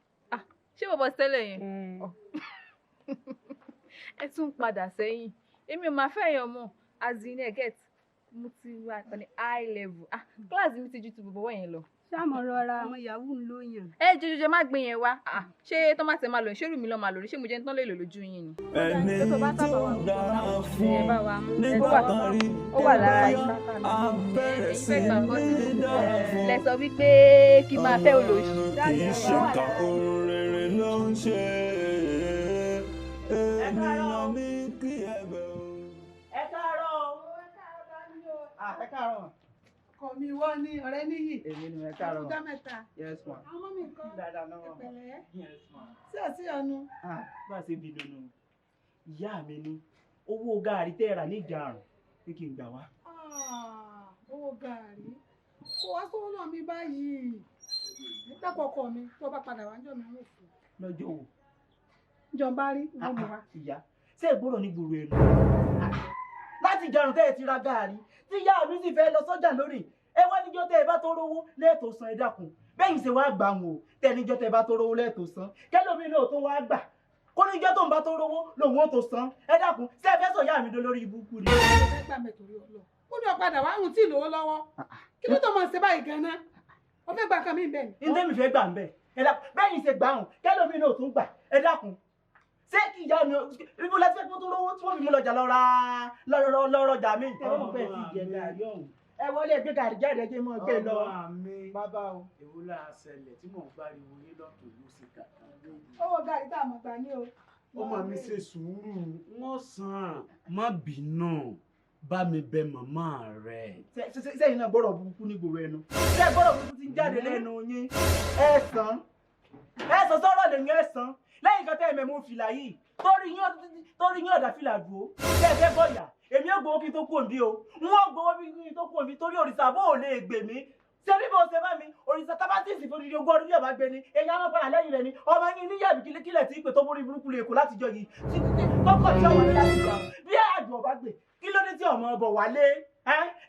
Ṣé bọ̀bọ̀ tẹ́lẹ̀ yẹn? Ẹ tún padà sẹ́yìn. Èmi ò máa fẹ́ yàn mọ́. As in, ẹ get, mo ti wà ní high level. Ah, class mi ti ju ti bọ̀bọ̀ yẹn lọ. Ṣáàmọ̀ rọra, àwọn yahoo ń lò yàn. Ẹ jọjọjọ, má gbé yẹn wá. Ah, ṣé tọ́mátì máa lò ní? Ṣé rùmí lọ́ máa lò ní? Ṣé mo jẹ́ ń tán lè lò lójú yín ni? Ẹni tí ó dára fún nígbà kan rí, Ó tó wà bá lára yá yín. á bẹ̀rẹ̀ sí ní dára fún. Lẹ sọ wípé kí n máa fẹ́ olóṣì. Kì í ṣèkà, ohun rere ló ń ṣe. Ènìyàn ní kí ẹ bẹ̀ o. Ẹ káàárọ̀ o. Ẹ káàárọ̀. Ọkọ mi wọ́n ní ọ̀rẹ́ níyì. Èmi ni, ẹ káàárọ̀. Ọjọ́ mẹ́ta. Yes ma. Àwọn ọmọ mi kọ́. Dáadáa náà wà. Pẹ̀lẹ́. Yes ma. Sí àti ọ̀nù. Ah, bá a ṣe bí nínú ìyá mi ni owó gaàrí tẹ́ ẹ rà ní ìjàrún pé kí n gbà wá. Ah, owó gàárì. Kò wá sówó náà mi báyìí. Dákọ̀ ọkọ mi tó bá padà wá ń jọ mi ń fò. Lọ́jọ́ wo? Jọba rí, wọ́n mú wa. Ìyá, ṣé ìgbọ́rọ̀ ní gbòòrò ẹnu? Láti ìjàrún tẹ́ ẹ ti ra gaàrí tí ìyá mi sì fẹ́ lọ sọ́jà lónìí, ẹ wá níjọ́ tẹ́ ẹ bá tó rówó lẹ́ẹ̀tọ́ san. Ẹ dákun, bẹ́yìn ṣe wá gbà wọn o, tẹ́ níjọ́ tẹ́ ẹ bá tó rówó lẹ́ẹ̀tọ́ san, kẹ́lómi náà tó wá gbà kó níjọ́ tó ń bá tó rówó lòun ó tó san. Ẹ dákun, ṣé ẹ fẹ́ sọ ìyá mi dolórí ibùkún ni? Ó fẹ́ gbà mẹ́ torí ọlọ́. Ó ní ọ̀padà wá ń tí ì lówó lọ́wọ́. Kí ló tó máa ṣe báyìí gan-an? Ó fẹ́ gbà kan mí bẹ́ẹ̀ ni. Ní tẹ́mi fẹ́ gbà ń bẹ̀, ẹ dákun, bẹ́yìn ṣe gbà wọn kẹ́lómi náà tún gbà. Ẹ dákun, ṣé kí ìyá mi ibo láti fẹ́ kó tó rówó tí wọ́n fi mú lọ́jà lọ́ra lọ́rọ̀jà mi? Ẹ wọ́n fẹ́ ti jẹ gàrí ọ̀hún. Ẹ wọlé, gbé gàrí jáde, kí n mọ̀ gbé lọ. Ọmọ mi. Bàbá o. Èwo la ṣẹlẹ̀ tí mò ń gbáriwo yín lọ́tọ̀ ló ṣe kàkà? Owó gàrí tá a mọ̀ gbà ní o. Ọmọ mi, ṣe sùúrù, wọ́n san, má bínú, bá mi bẹ màmá rẹ̀. Sẹ́yìn náà gbọ́dọ̀ burúkú ní gbòòrò ẹnu. Ṣé gbọ́dọ̀ burúkú ti ń jáde lẹ́nu yín? Ẹ sàn. Ẹ sàn sọ́rọ̀ lèyìn, ẹ sàn. Lẹ́yìn kan tẹ́ ẹ mẹ̀mú fìlà yìí, torí yín ọ̀dà fìlà dúró. Ṣé ẹ fẹ́ bọ̀yà? Èmi ò gbowó kí n tó kú òǹbí o. N ó gbowó kí n tó kú òǹbí torí òrìṣà bó ò lè gbè mí. Ṣé bí mo ṣe bá mi, òrìṣà tábàtìsì fún odidi 20 ọdún yóò bá gbé ni, èyí á máa padà lẹ́yìn rẹ̀ ni. Ọmọ yín níyàbí kílẹ̀ tí ìpè tó borí burúkú lè kó látijọ́ yìí. Títí kọ́kọ́ tí ọmọ mi láti gbà. Bí àjò ọba gbè, kí ló dé tí ọmọ ọbọ̀ wálé?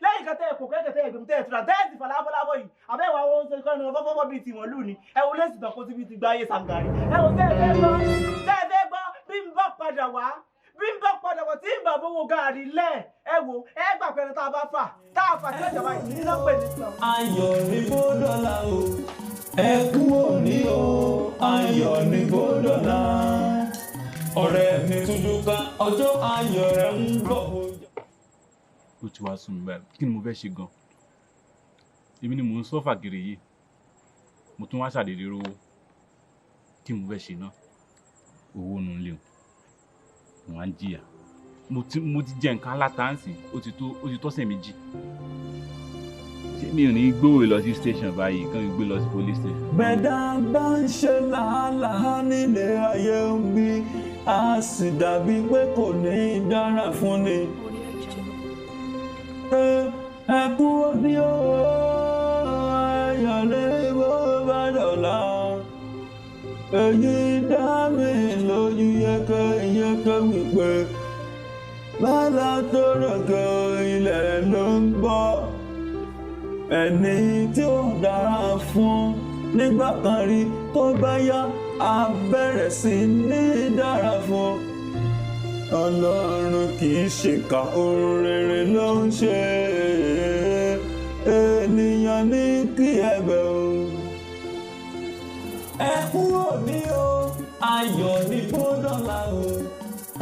Lẹ́yìn kan tẹ́ ẹ kò kẹ́kẹ́ tẹ́ ẹ gbẹ̀mú tẹ́ ẹ tura tẹ́ ẹ sì fà lábọ́lábọ́ yìí, àbẹ́wò àwọn oúnjẹ kọ́ni wọn fọ́fọ́fọ́ bíi tiwọn lù ní. Ẹ wo léèsì tán kó síbi ti gba ayé sàǹgàrí. Ẹ wo, tẹ́ ẹ fẹ́ gbọ́, tẹ́ ẹ fẹ́ gbọ́, bí n bá padà wá, bí n bá padà wá tí n bá bówó gaàrí lẹ̀, ẹ wo, ẹ gbà pẹ̀lú tá a bá fà tá a fà tí ó jọba yìí ní pè ní sàn. Ayọ̀ ní bódọ́là o, ẹkún òní o, ayọ̀ ní bódọ́là. Ọ̀rẹ́ mi tújú ká, ọjọ́ ayọ̀ rẹ̀ ń bọ̀. Ó ti wá sún mi báyìí, kí ni mo fẹ́ ṣe gan? Èmi ni mò ń sọ́fà kiri yìí, mo tún wá ṣàdédé rówó. Kí mo fẹ́ ṣe náà? Owó nu ilé o, mo wá ń jìyà. Mo ti jẹ nǹkan aláta ń sìn, ó ti tọ́sẹ̀ 2. Ṣé mi ò ní gbówó lọ sí station báyìí, kán gbé lọ sí police station? Bẹ́ẹ̀dá bá ń ṣe làálàá nílé ayé ń bí, a sì dàbí pé kò ní í dára fún ni. Ẹ kúrò ní o, ayọ̀ lè bó bá dọ̀la. Èyí dá mi lójú yékéyéké wípé bálá tó rògbò ilẹ̀ ló ń gbọ́. Ẹni tí ó dára fún nígbà kan rí, tó bá yá á bẹ̀rẹ̀ sí ní dára fún. Ọlọ́run kì í ṣèkà, ohun rere ló ń ṣe. Ènìyàn ní kí ẹ bẹ̀ o. Ẹ kúrò ní o, ayọ̀ ní bódọ́là o.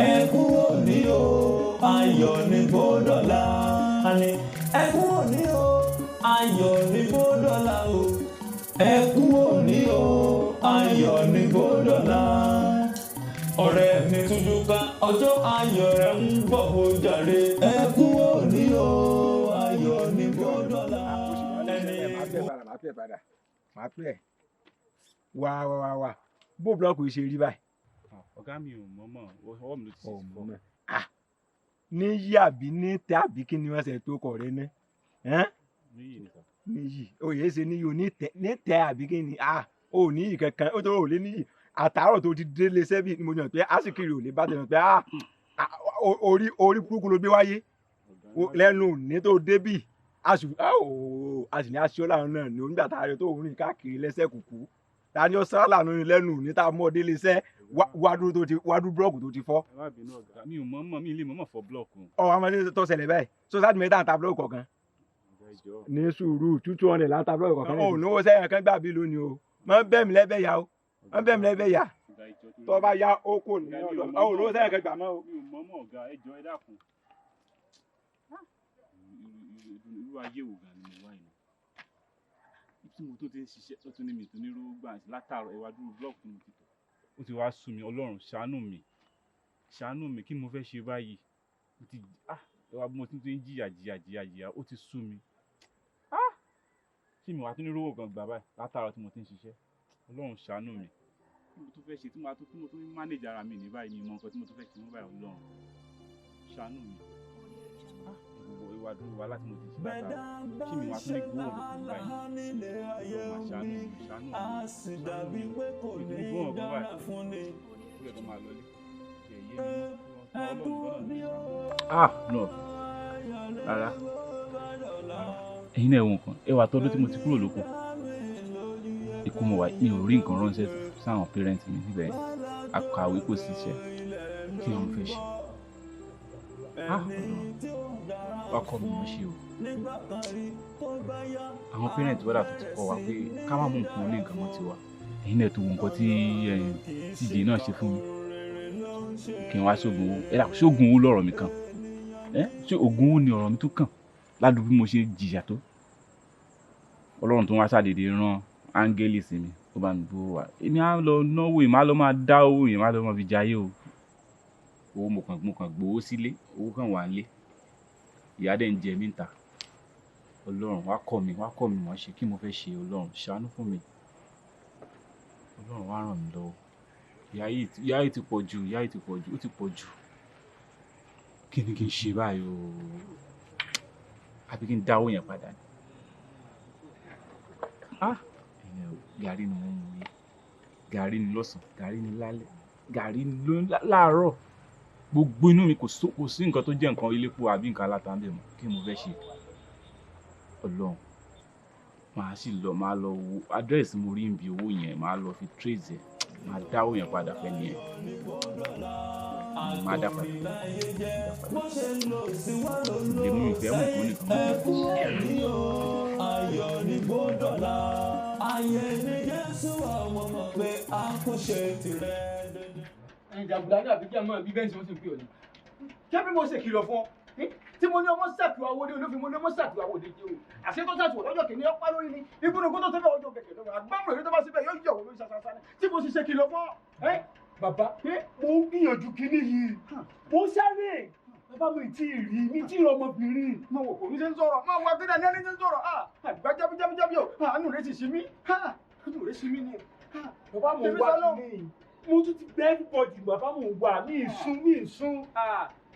Ẹ kúrò ní o, ayọ̀ ní bódọ́là. Àní ẹkún òní o, ayọ̀ ní bódọ́là o. Ẹkún òní o, ayọ̀ ní bódọ́là. Ọ̀rẹ́ mi tújú ká, ọjọ́ ayọ̀ rẹ̀ ń bọ̀ ó jàre. Ẹkún òní o, ayọ̀ ní bódọ́là. Máa pẹ́ padà, máa pẹ́ padà, máa pẹ́. Wá wá wá wá, bó búlọ́ọ̀kù yìí ṣe rí báyìí. Ọ̀gá mi ò mọ̀ mọ̀, ọwọ́ mi ló ti ṣe fọ́. Ní yí àbí ní tẹ àbí kí ni wọ́n ṣe tó kọ̀ rẹ ní? Níyì ni sà. Níyì, òye ṣe níyì, ní tẹ àbí kí ni? Ò níyì kankan, ó tó ò lé níyì. Àtàárọ̀ tó ti délé sẹ́bì ni mo yàn pé àsìkiri ò lè bá tẹ̀yàn pé orí burúkú ló gbé wáyé. Lẹ́nu ní tó débì, a sì ní aṣọ làwọn náà ní onígbà tá a rí tó ń rìn káàkiri lẹ́sẹ̀ kùkú. Ta ni ó sá lànà lẹ́nu ní tá a mú ọ délé iṣẹ́ wádú búlọ́ọ̀kù tó ti fọ́. Ẹ má bínú ọ̀gá, mi ò mọ̀ mi lè mọ̀ fọ́ búlọ́ọ̀kù. Ọ àwọn ọmọdé tó ṣẹlẹ̀ báyìí, sọ́sáàtì mẹ́ta ń ta búlọ́ọ̀kù kọ̀ọ̀kan. Ní sùúrù 200 là ń ta búlọ́ọ̀kù kọ̀ọ̀kan. Ó náwó sẹ́yìn kan gbà bí lónìí o, mọ̀ ń bẹ̀ mí lẹ́bẹ̀ yá o, mọ̀ ń bẹ̀ mí lẹ́bẹ̀ yá. Tó bá yá ó kò ní ọ̀dọ̀, ó náwó sẹ́yìn kan gbà mọ́ o. Mi ò mọ̀ mọ̀ ọ̀gá, ẹ jọ̀ọ́ ẹ dákun. Irú ayé wo gan ni mo wá yìí? Tí mo tún ti ń ṣiṣẹ́ tó tún ní mi tó ní rówó gbà látàárọ̀ ẹwà dúró búlọ́ọ̀kù tí mo ti tọ̀. Ó ti wá sú mi, Ọlọ́run ṣàánú mi, ṣàánú mi, kí mo fẹ́ ṣe báyìí? Mo ti ẹwà bí mo tún ti ń jìyà jìyà jìyà jìyà, ó ti sú mi. Ṣé mi wà tún ní rówó gan gbà báyìí látàárọ̀ tí mo ti ń ṣiṣẹ́? Ọlọ́run ṣàánú mi. Kí mo tún fẹ́ ṣe tí mo tún ń manage ara mi ní báyìí, mi mọ nǹkan tí mo tún fẹ́ ṣe mọ́ báyìí, Ọlọ́run ṣàánú mi. Ìwà dúró wa láti mo ti ṣe látara ṣé mi wà tún ní gbóhùn lókun báyìí? Ọlọ́run ṣàánú mi, ṣàánú mi, ṣàánú mi, mi ní gbóhùn ọ̀gbọ́n báyìí, ó yẹ kó máa lọlé ṣe yé mi Ọlọ́run gbọ́dọ̀ ní ṣàánú. Ah no, rárá, ẹ̀yin náà ẹ̀wọ̀n kan, ẹwà tọ́dún tí mo ti kúrò lóko ikú mo wà, mi ò rí nǹkan ránṣẹ́ sáwọn parents mi níbẹ̀, akàwé kò sí iṣẹ́, kí ni mo fẹ́ ṣe? Ọkọ mi mo ṣe o. Àwọn parents wọ́dà tó ti kọ́ wa pé ká má mú nǹkan ní nǹkan mọ́ tiwa. Ẹ̀yin náà tó wo nǹkan tí TJ náà ṣe fún mi. Kí n wá ṣoògùn owó. Ẹ dà, ṣoògùn owó lọ̀rọ̀ mi kan. Ṣé ògùn owó ni ọ̀rọ̀ mi tó kàn? Ládùúgbò bí mo ṣe jìyà tó. Ọlọ́run tó wá ṣàdédé rán áńgẹ́lì sí mi, ó bá mi gbówó wá. Èmi á lọ náwó, èmi á lọ máa dá owó, èmi á lọ máa fi jayé o. Owó mo kàn gbowó sílé, owó kàn wà nílé. Ìyá dẹ̀ ń jẹ mí níta. Ọlọ́run wá kọ́ mi, wá kọ́ mi mọ̀ ṣe kí mo fẹ́ ṣe, Ọlọ́run ṣàánú fún mi. Ọlọ́run wá ràn mí lọ́wọ́. Ìyà yìí ti pọ̀ jù, ìyà yìí ti pọ̀ jù, ó ti pọ̀ jù. Kí ni kí n ṣe báyìí o? Àbí kí n dá owó yẹn padà ni? Gàrí ni mo ń mu yìí. Gàrí ni lọ́sàn-án, gàrí ni lálẹ́, gàrí ni láàárọ̀. Gbogbo inú mi kò sí nǹkan tó jẹ́ nǹkan elépo àbí nǹkan aláta ń bẹ̀ mọ́. Kí ni mo fẹ́ ṣe? Ọlọ́run, màá sì lọ, màá lọ wo àdírẹ́sì mo rí níbi owó yẹn, màá lọ fi trace ẹ̀, màá dá owó yẹn padà fẹ́ ni ẹ̀. Màá dá padà. Èmi ò fẹ́ mú nǹkan nìkan mọ́. Ayọ̀ ní gbọ́dọ̀lá, ayé ní Jésù àwọn ọmọ pé a kò ṣe tirẹ̀. Ìjàgbá ní àbíkí àmọ́ bí bẹ́ẹ̀ ṣe wọ́n ti ń pè ọ́ ni. Ṣé bí mo ṣe kìlọ̀ fún ọ? Tí mo ní ọmọ ṣàtúwà wo ni olófin mo ní ọmọ ṣàtúwà wo ni o. Àṣé tó ṣàtúwà lọ́jọ́ kìíní ọpá lórí ni. Ibùdókó tó tẹ́lẹ̀ ọjọ́ kẹ̀kẹ́ lọ́wọ́. Àgbámọ̀ èrè tó bá síbẹ̀ yóò yọ̀ wọ́n lórí ṣaṣaṣa ni. Tí mo sì ṣe kìlọ̀ fún ọ. Bàbá, mo ń gbìyànjú kinní yìí. Mo ń sáré. Bàbá mi tí ì rí, mi tí ì rí ọmọbìnrin. Mo wò kò ní ṣe ń sọ̀rọ̀. Mo wà kí ni ẹni ṣe ń sọ̀rọ̀. Àgbà jábíjábíjábí o. Àánú rẹ̀ sì ṣí mí. Àánú rẹ̀ ṣí mí ni. Bàbá mo wá kinní. Mo tún ti gbẹ́ everybody, bàbá mo wà ní ìsún ní ìsún.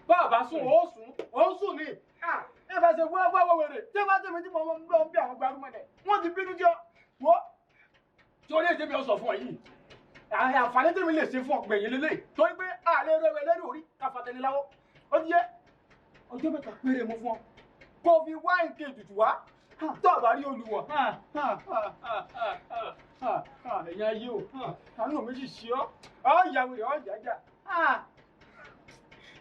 Bàbá sùn, ó sùn, ó sùn ni. Ẹ bá ṣe wá wá wèrè, tí ẹ bá ṣe mi tí mo ń lọ bí àwọn gbarumọ̀lẹ̀, wọ́n ti bínú jọ. Wọ́n torí èdè mi ò sọ fún ọ yìí. Àǹfààní tèmi lè ṣe fún ọ̀gbìn yìí lélẹ̀. Torí pé àlẹ́ rẹ̀ wẹ̀ lẹ́rù orí ká fatẹ́ni láwọ́. Ó ti yẹ ọjọ́ mẹ́ta péré mo fún ọ. Kó o fi wá nǹkan ètùtù wá. Tó o bá rí olùwọ̀. Ẹ̀yin ayé o, àánú mi sì ṣe ọ́. Ọ̀ ìyàwó rẹ̀ ọ̀ jàjà.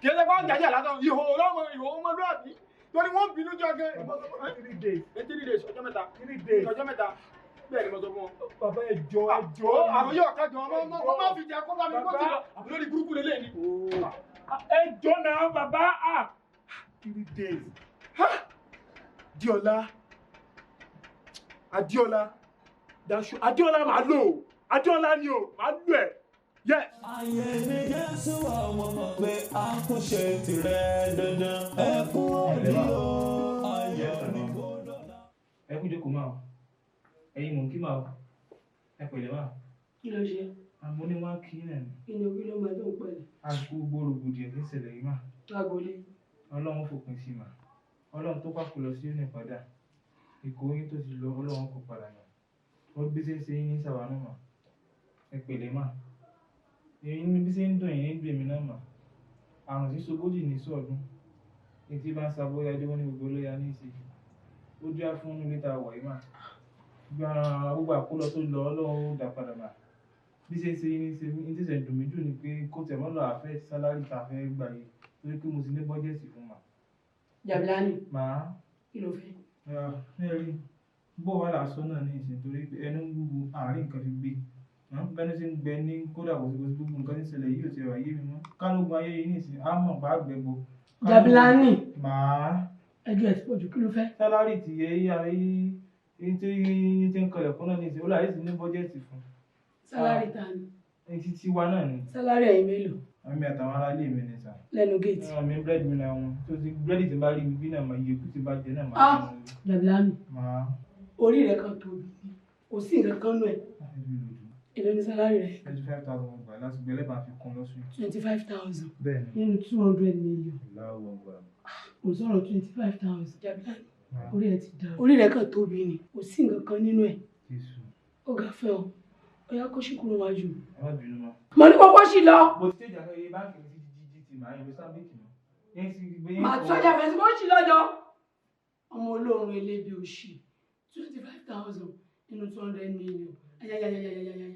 Kì í ṣe pé ọ̀ jàjà lásán, ìhòòhò ọlọ́mọ ìhòòhò ọmọlúwàbí. Torí wọ́n bínú jọ gan. 3 days. 3 days, ọjọ́ mẹ́ta. 3 days. Ọjọ́ mẹ́ta. Bẹ́ẹ̀ ni mo sọ fún ọ. Bàbá ẹ jọ̀ọ́ ẹ jọ̀ọ́. Àrùn yóò kájọ ọmọ ọmọ má fi jẹ kó bá mi kó ti lọ. Lórí burúkú lélẹ̀ ni. Ẹ jọ̀ọ́ náà bàbá. 3 days. Ha! Diola, Adiola, daṣu Adiola máa lò ó, Adiola ni o, máa lò ẹ, yes. Ayé ní Jésù àwọn ọmọ pé a kò ṣe tirẹ̀ dandan ẹkún òní o ayọ̀ ní kò dọ̀la. Ẹ kú jókòó máa o, ẹ̀yin mò ń kí máa o, ẹ pẹ̀lẹ́ máa. Kí ló ṣe? Àmọ́ ní wọ́n á kí náà ni. Kí ni orí ló máa tó ń pẹ̀lẹ́? Àgbo gbòrògbòdìyàn tí ń ṣẹlẹ̀ yìí mà. Lágbolé. Ọlọ́run fòpin sí mà. Ọlọ́run tó pàkó lọ sí òní padà. Ìkó yín tó ti lọ, Ọlọ́run kò padà nà. Ó bí ṣe ń ṣe yín ní sàwánú mà. Ẹ pẹ̀lẹ́ mà. Èyí ní bí ṣe ń dùn yín ń dùn èmi náà mà. Àrùn tí sogójì ní sọ̀ọ́dún. Etí bá ń sa bóyá dé wọ́n ní gbogbo lóya ní í ṣe. Ó dúró fún ilé tá a wọ̀ yìí mà. Gbogbo àkólọ tó lọ, Ọlọ́run ó dá padà mà. Bí ṣe ń ṣe yín ní ṣe mí, ní tẹ̀sẹ̀ dùn mí jù ni pé kó tẹ̀ mọ́ lọ àfẹ́ sálárì tá a fẹ́ gbà yìí torí pé mo ti ní bọ́jẹ̀tì fún mà. Jàbílánì. Màá. Kí ló fẹ́? Ẹ rí bó wà lásán náà ní ìsìn torí pé ẹnu ń wúwo àárín nǹkan fi gbé bẹ́ẹ̀ ṣe ń gbẹ ní kódà kò sí gbogbo nǹkan tí ń ṣẹlẹ̀ yìí ò ti rà yé mi mọ́ kálógun ayé yìí ní ìsìn á mọ̀ bá gbẹ bo. Jàbílánì. Màá. Ẹjọ́ ẹ̀ ti pọ̀ jù, kí ló fẹ́? Sálárì ti yẹ yí ara yí tí yí ti ń kọlẹ̀ fún náà ní ìsìn ó láyé sí ní bọ́jẹ̀tì fún. Sálárì ta ni? Etí tiwa náà ni. Sálárì ẹ̀yin mélòó? Àmì àtàwọn ará ilé mi ni sà. Lẹ́nu géètì. Àmì búrẹ́dì mi làwọn tó ti búrẹ́dì tí bá rí mi bí náà máa yẹ kú tí bá jẹ náà máa. Ah! Jàbílánì. Màá. Orí rẹ̀ kan tóbi, kò sí nǹkan kan nù ẹ̀. Èló ni sálárì rẹ̀? 25,000 gbà láti gbẹ lẹ́bàá fi kún lọ́sùn. 25,000. Bẹ́ẹ̀ni. Nínú 200 million. Láwọ̀ gbà. Kò sọ̀rọ̀ 25,000. Jàbílánì, orí ẹ̀ ti dàrú. Orí rẹ̀ kan tóbi ni, kò sí nǹkan kan nínú ẹ̀. Jésù. Ó ga fẹ́ ọ, ó yá kó sì kúrò wájú mi. Ẹ má bínú mọ́. Mo ní kókó sì lọ. Mo ti tẹ̀jà sọ iye báńkì mi sí GT màá yẹn lọ sábẹ́ẹ̀kì mọ́. Yẹn ti gbé yín Màá tọ́jà fẹ́ sí kó sì lọ́jọ́. Ọmọ olóorun elébi òṣì, 25,000 nínú 200 million. Ayayayayayaya.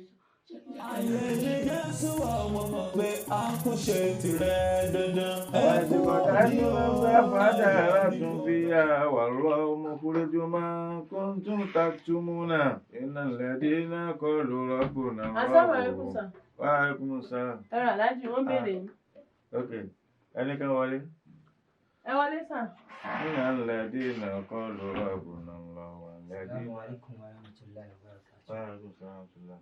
Ayé ní Jésù àwọn ọmọ pé a kò ṣe tirẹ̀ dandan ẹkún òní o فدارتم فيها والله مخرج ما كنتم تكتمون إن الذين قالوا ربنا Assalamu alaikum, sir. وعليكم السلام. Ẹ̀rọ aláàjì wọ́n béèrè yín. Ok, ẹni kan wọlé. Ẹ wọlé sà. إن الذين قالوا ربنا الله والذين Assalamu alaikum warahmatullahi wabarakatuh. وعليكم السلام ورحمة الله.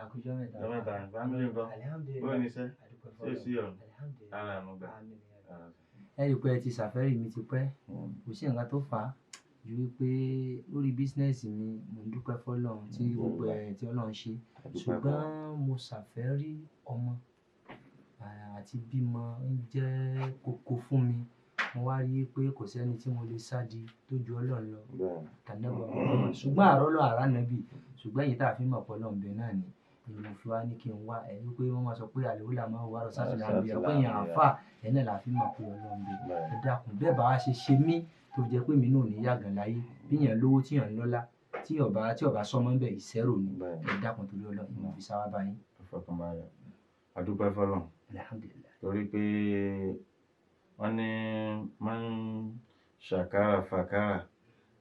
Àkójọ mẹ́ta. Ọjọ́ mẹ́ta, family ńkọ́? Alhamdulillah. Bóyá ní sẹ́, Adúpẹ́ ṣé fọ́lọ́run. sí ọ̀run? Alhamdulillah. Ara àánú gbà. Ẹ rí i pé ẹ ti ṣàfẹ́rí mi ti pẹ́, kò sí nǹkan tó fà á ju wípé lórí business mi, mo ń dúpẹ́ fọ́lọ́run tí gbogbo ẹ̀ tí Ọlọ́run ṣe, ṣùgbọ́n mo ṣàfẹ́rí ọmọ àti bímọ ń jẹ́ kókó fún mi. Mo wá rí i pé kò sẹ́ni tí mo lè sádi tó ju Ọlọ́run lọ tànàbọ̀, ṣùgbọ́n àárọ̀ lọ àrà nàbì, ṣùgbọ́n èyí tá a fi mọ̀ pọ̀ lọ́nbẹ náà ni ni mo fi wá ní kí n wá ẹ wípé wọ́n máa sọ pé àlèwò là máa wà lọ sátìlẹ̀ àbí ọ̀pẹ́ yẹn àáfà ẹ̀ náà là fi mọ̀ pé Ọlọ́run bẹ. Ẹ dákun, bẹ́ẹ̀ bá wá ṣe ṣe mí tó jẹ́ pé mi náà ò ní yàgàn láyé, bí yẹn lówó tí yẹn ń lọ́lá tí ọba sọmọ ń bẹ ìṣẹ́rò ni. Ẹ dákun, torí Ọlọ́run ni mo fi sáwá báyìí. Ìfọkànbalẹ̀, adúpẹ́ fọ́lọ́run. Alhamdulillah. Torí pé wọ́n ní máa ń ṣàkárà fàkárà,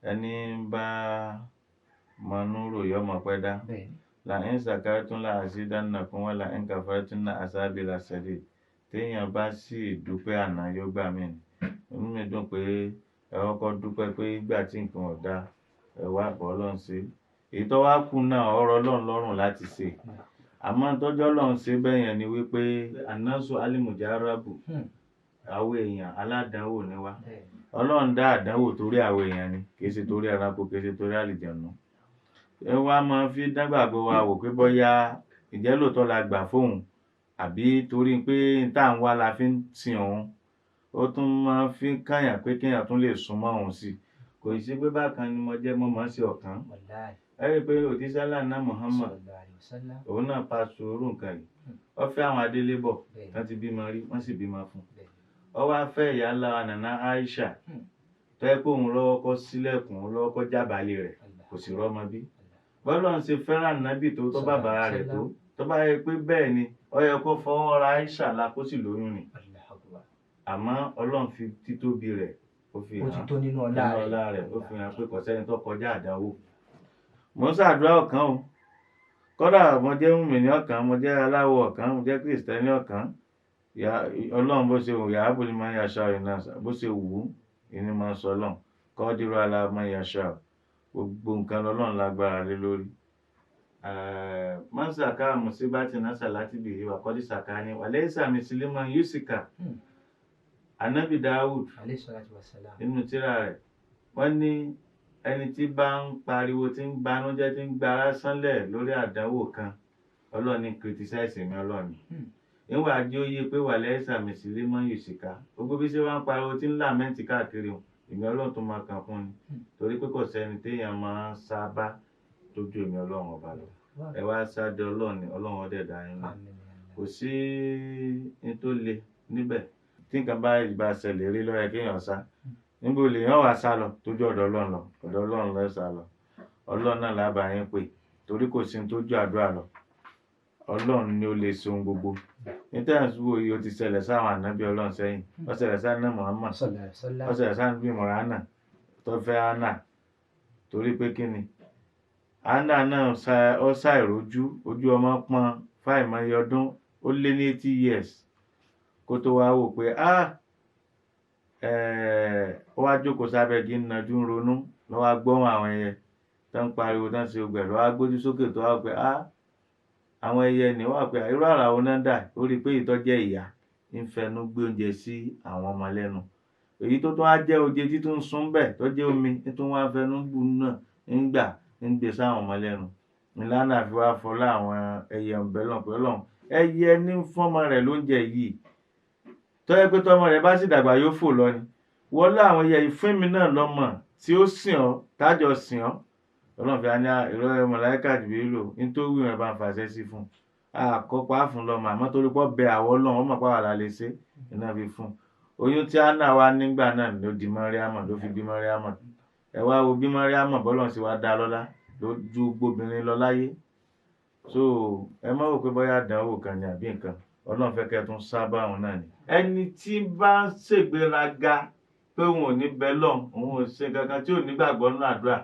ẹni bá mọnú rò yọ ọmọ pẹ́ dá. La in shakartum la azidannakum wa la in kafartum inna azabi lashadid. Téèyàn bá sì dúpẹ́ àná, yóò gbà mí ni. Inú mi dùn pé ẹ kọ́kọ́ dúpẹ́ pé ìgbà tí nǹkan ò dáa, ẹ wá bọ́ Ọlọ́run ṣe. Èyí tó wá kù náà, ọ̀rọ̀ Ọlọ́run lọ́rùn láti ṣe. Àmọ́ tọ́jọ́ Ọlọ́run ṣe bẹ́ẹ̀ yẹn ni wípé anasu alimujarabu, àwọn èèyàn aládàánwò ni wá. Ọlọ́run dá àdánwò torí àwọn èèyàn ni, kì í ṣe torí ẹranko, kì í ṣe torí àlìjẹ̀nù. Ẹ wá máa fi dágbàgbọ́ wa wò pé bóyá ìjẹ́ lóòótọ́ la gbà fóun àbí torí pé n tá à ń wá la fi ń sin òun. Ó tún máa fi káyàn pé kéèyàn tún lè súnmọ́ òun sí. Kò sí pé bákan ni mo jẹ́, mo máa ń ṣe ọ̀kan. Ẹ rí i pé òjíṣẹ́ ńlá Muhammad, òun náà pa sùúrù nǹkan yìí. Ó fẹ́ àwọn adélébọ̀ tán ti bímọ rí, wọ́n sì bímọ fún un. Ó wá fẹ́ ìyá ńlá wa nàná Aisha, tó yẹ pé òun lọ́wọ́ kọ́ sílẹ̀kùn, òun lọ́wọ́ kọ́ jábàálẹ̀ rẹ̀, kò sì rọ́mọ bí. Bọ́lá ń ṣe fẹ́ràn nábì tó bàbá rẹ̀ tó bá yẹ pé bẹ́ẹ̀ ni ó yẹ kó fọwọ́ ra Aisha la kó sì lóyún ni. Àmọ́ Ọlọ́run fi títóbi rẹ̀ ó fi Ó ti hàn tó nínú ọlá nínú rẹ̀. ọlá rẹ̀, ó fi hàn pé kò sẹ́ni tó kọjá àdánwò. Mo ń ṣàdúrà ọ̀kan o, kódà mo jẹ́ mùmínì ọ̀kan, mo jẹ́ aláwọ̀ ọ̀kan, mo jẹ́ kìrìsìtẹ́nì ọ̀kan. Ọlọ́run bó ṣe wù yàrá ni máa ń yaṣọ iná bó ṣe wù ú ìní máa ń sọ ọlọ́run kọ́ dírò ala máa ń yaṣọ gbogbo nǹkan lọ́lọ́run lágbára lé lórí. Mọ́sàká mùsíbátì náà láti bìrì wà kọ́dí sàká ni wàlẹ́ ìsàmì sílímọ̀ yusika anabi Dawud nínú tírà rẹ̀ wọ́n ní ẹni tí bá ń pariwo tí ń banújẹ́ tí ń gbára sánlẹ̀ lórí àdánwò kan ọlọ́run ní kìrìtísáìsì mi ọlọ́run níwà ajé ó yé pé wàlẹ́ ìsàmì sílímọ̀ yusika gbogbo bí ṣe wá ń pariwo tí ń làmẹ́ǹtì káàkiri èmi ọlọ́run tó máa kàn fún ni torí pé kò sẹ́ni téèyàn máa ń sábà tójú èmi ọlọ́run ọba lọ ẹ wá sáde ọlọ́run ni ọlọ́run ọdẹ dá yín lọ kò sí ní tó le níbẹ̀ tí nǹkan bá ìgbà ṣẹlẹ̀ rí ló yẹ kéèyàn sá níbo lèèyàn wà sá lọ tójú ọ̀dọ̀ ọlọ́run lọ ọ̀dọ̀ ọlọ́run lọ sá lọ ọlọ́run náà lábàá yín pè torí kò sí ní tójú àdúrà lọ ọlọ́run ni ó lè ṣe ohun gbogbo nítorí wo yìí ó ti ṣẹlẹ̀ sáwọn ànábì ọlọ́run sẹ́yìn ó ṣẹlẹ̀ sáà náà Muhammad ó ṣẹlẹ̀ sáà bí mọ̀ránà tó fẹ́ anna torí pé kí ni anna náà ó ṣàìrójú ojú ọmọ pọ́n fáìmọye ọdún ó lé ní 80 years kó tó wá wò pé ó wá jókòó sábẹ́ kí ń najú ń ronú lọ́wọ́ gbọ́n àwọn ẹyẹ tó ń pariwo tó ń ṣe ogbẹ̀ lọ́wọ́ gbójú sókè tó wá pé àwọn ẹyẹ ni wà pé irú àrà wo náà dà ó rí i pé ìtọ́jẹ́ ìyá ń fẹnu gbé oúnjẹ sí àwọn ọmọ lẹ́nu èyí tó tún á jẹ́ oje tí tó ń sun bẹ́ẹ̀ tó jẹ́ omi tó wá fẹnu bù náà ń gbà ń gbé sáwọn ọmọ lẹ́nu ìlànà àfi wá fọlá àwọn ẹyẹ ọ̀bẹ lọ́n ẹyẹ ní fọ́mọ rẹ̀ lóúnjẹ yìí tó yẹ pé tọmọ rẹ̀ bá sì dàgbà yóò fò lọ ni wọlé àwọn ẹyẹ ìfún mi náà lọ́mọ tí ó sìn ọ́ tájọ sìn ọ́ ọlọ́run fi á ní ìrọ̀lẹ́ mọ̀láìkà jùbílò nítorí wọn bá ń fàṣẹ sí fún un àkọ́pá fún lọ́mọ àmọ́ torí pọ́ bẹ àwọ̀ ọlọ́run ọmọ pàwọ́ la lè ṣe iná fi fún un oyún tí anna wá nígbà náà ló di mọ́ríámọ̀ ló fi bí mọ́ríámọ̀ ẹ wá wo bí mọ́ríámọ̀ bọ́lọ́run sì wá dá lọ́lá lójú gbóbìnrin lọ láyé so ẹ má wò pé bóyá àdánwò kan ni àbí nǹkan ọlọ́run fẹ́ kẹ́ ẹ tún sábà òun náà ni. Ẹni tí bá ń ṣègbéraga pé òun ò ní bẹ lọ́hùn òun ò ṣe kankan tí ò ní gbàgbọ́ nínú àdúrà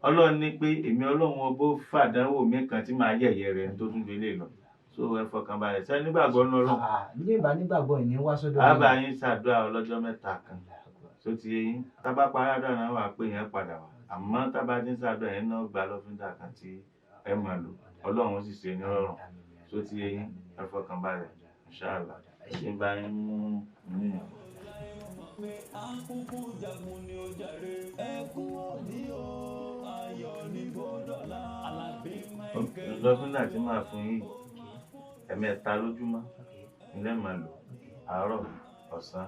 ọlọ́run ní pé èmi ọlọ́run ọbọ̀ fàdánwò mi kan tí màá yẹ̀yẹ́ rẹ̀ tó tún délé lọ so ẹ fọkàn balẹ̀ sẹ́ nígbàgbọ́ nínú ọlọ́run. Ilé ìbá nígbàgbọ́ ìní wá sọ́dọ̀ àbá yín ṣàdúrà ọlọ́jọ́ mẹ́ta kan tó ti yé yín tábà parí àdúrà náà wà pé yẹn padà wá àmọ́ tábà ti ń ṣàdúrà yẹn náà gbà lọ́fíńdà kan tí ẹ máa lò ọlọ́run sì ṣe ní rọrùn tó ti yé yín ẹ fọkàn balẹ̀ inshallah ẹ ṣe bá yín mú níyàn. Akúkú jagun ni ó jàre, ẹkún òní o, ayọ̀ ní bọ́dọ̀lá. Alábí Michael. Lọ́fíńdà tí màá fún yín ẹ̀mẹ́ta lójúmọ́ ilé máa lò àárọ̀ ọ̀sán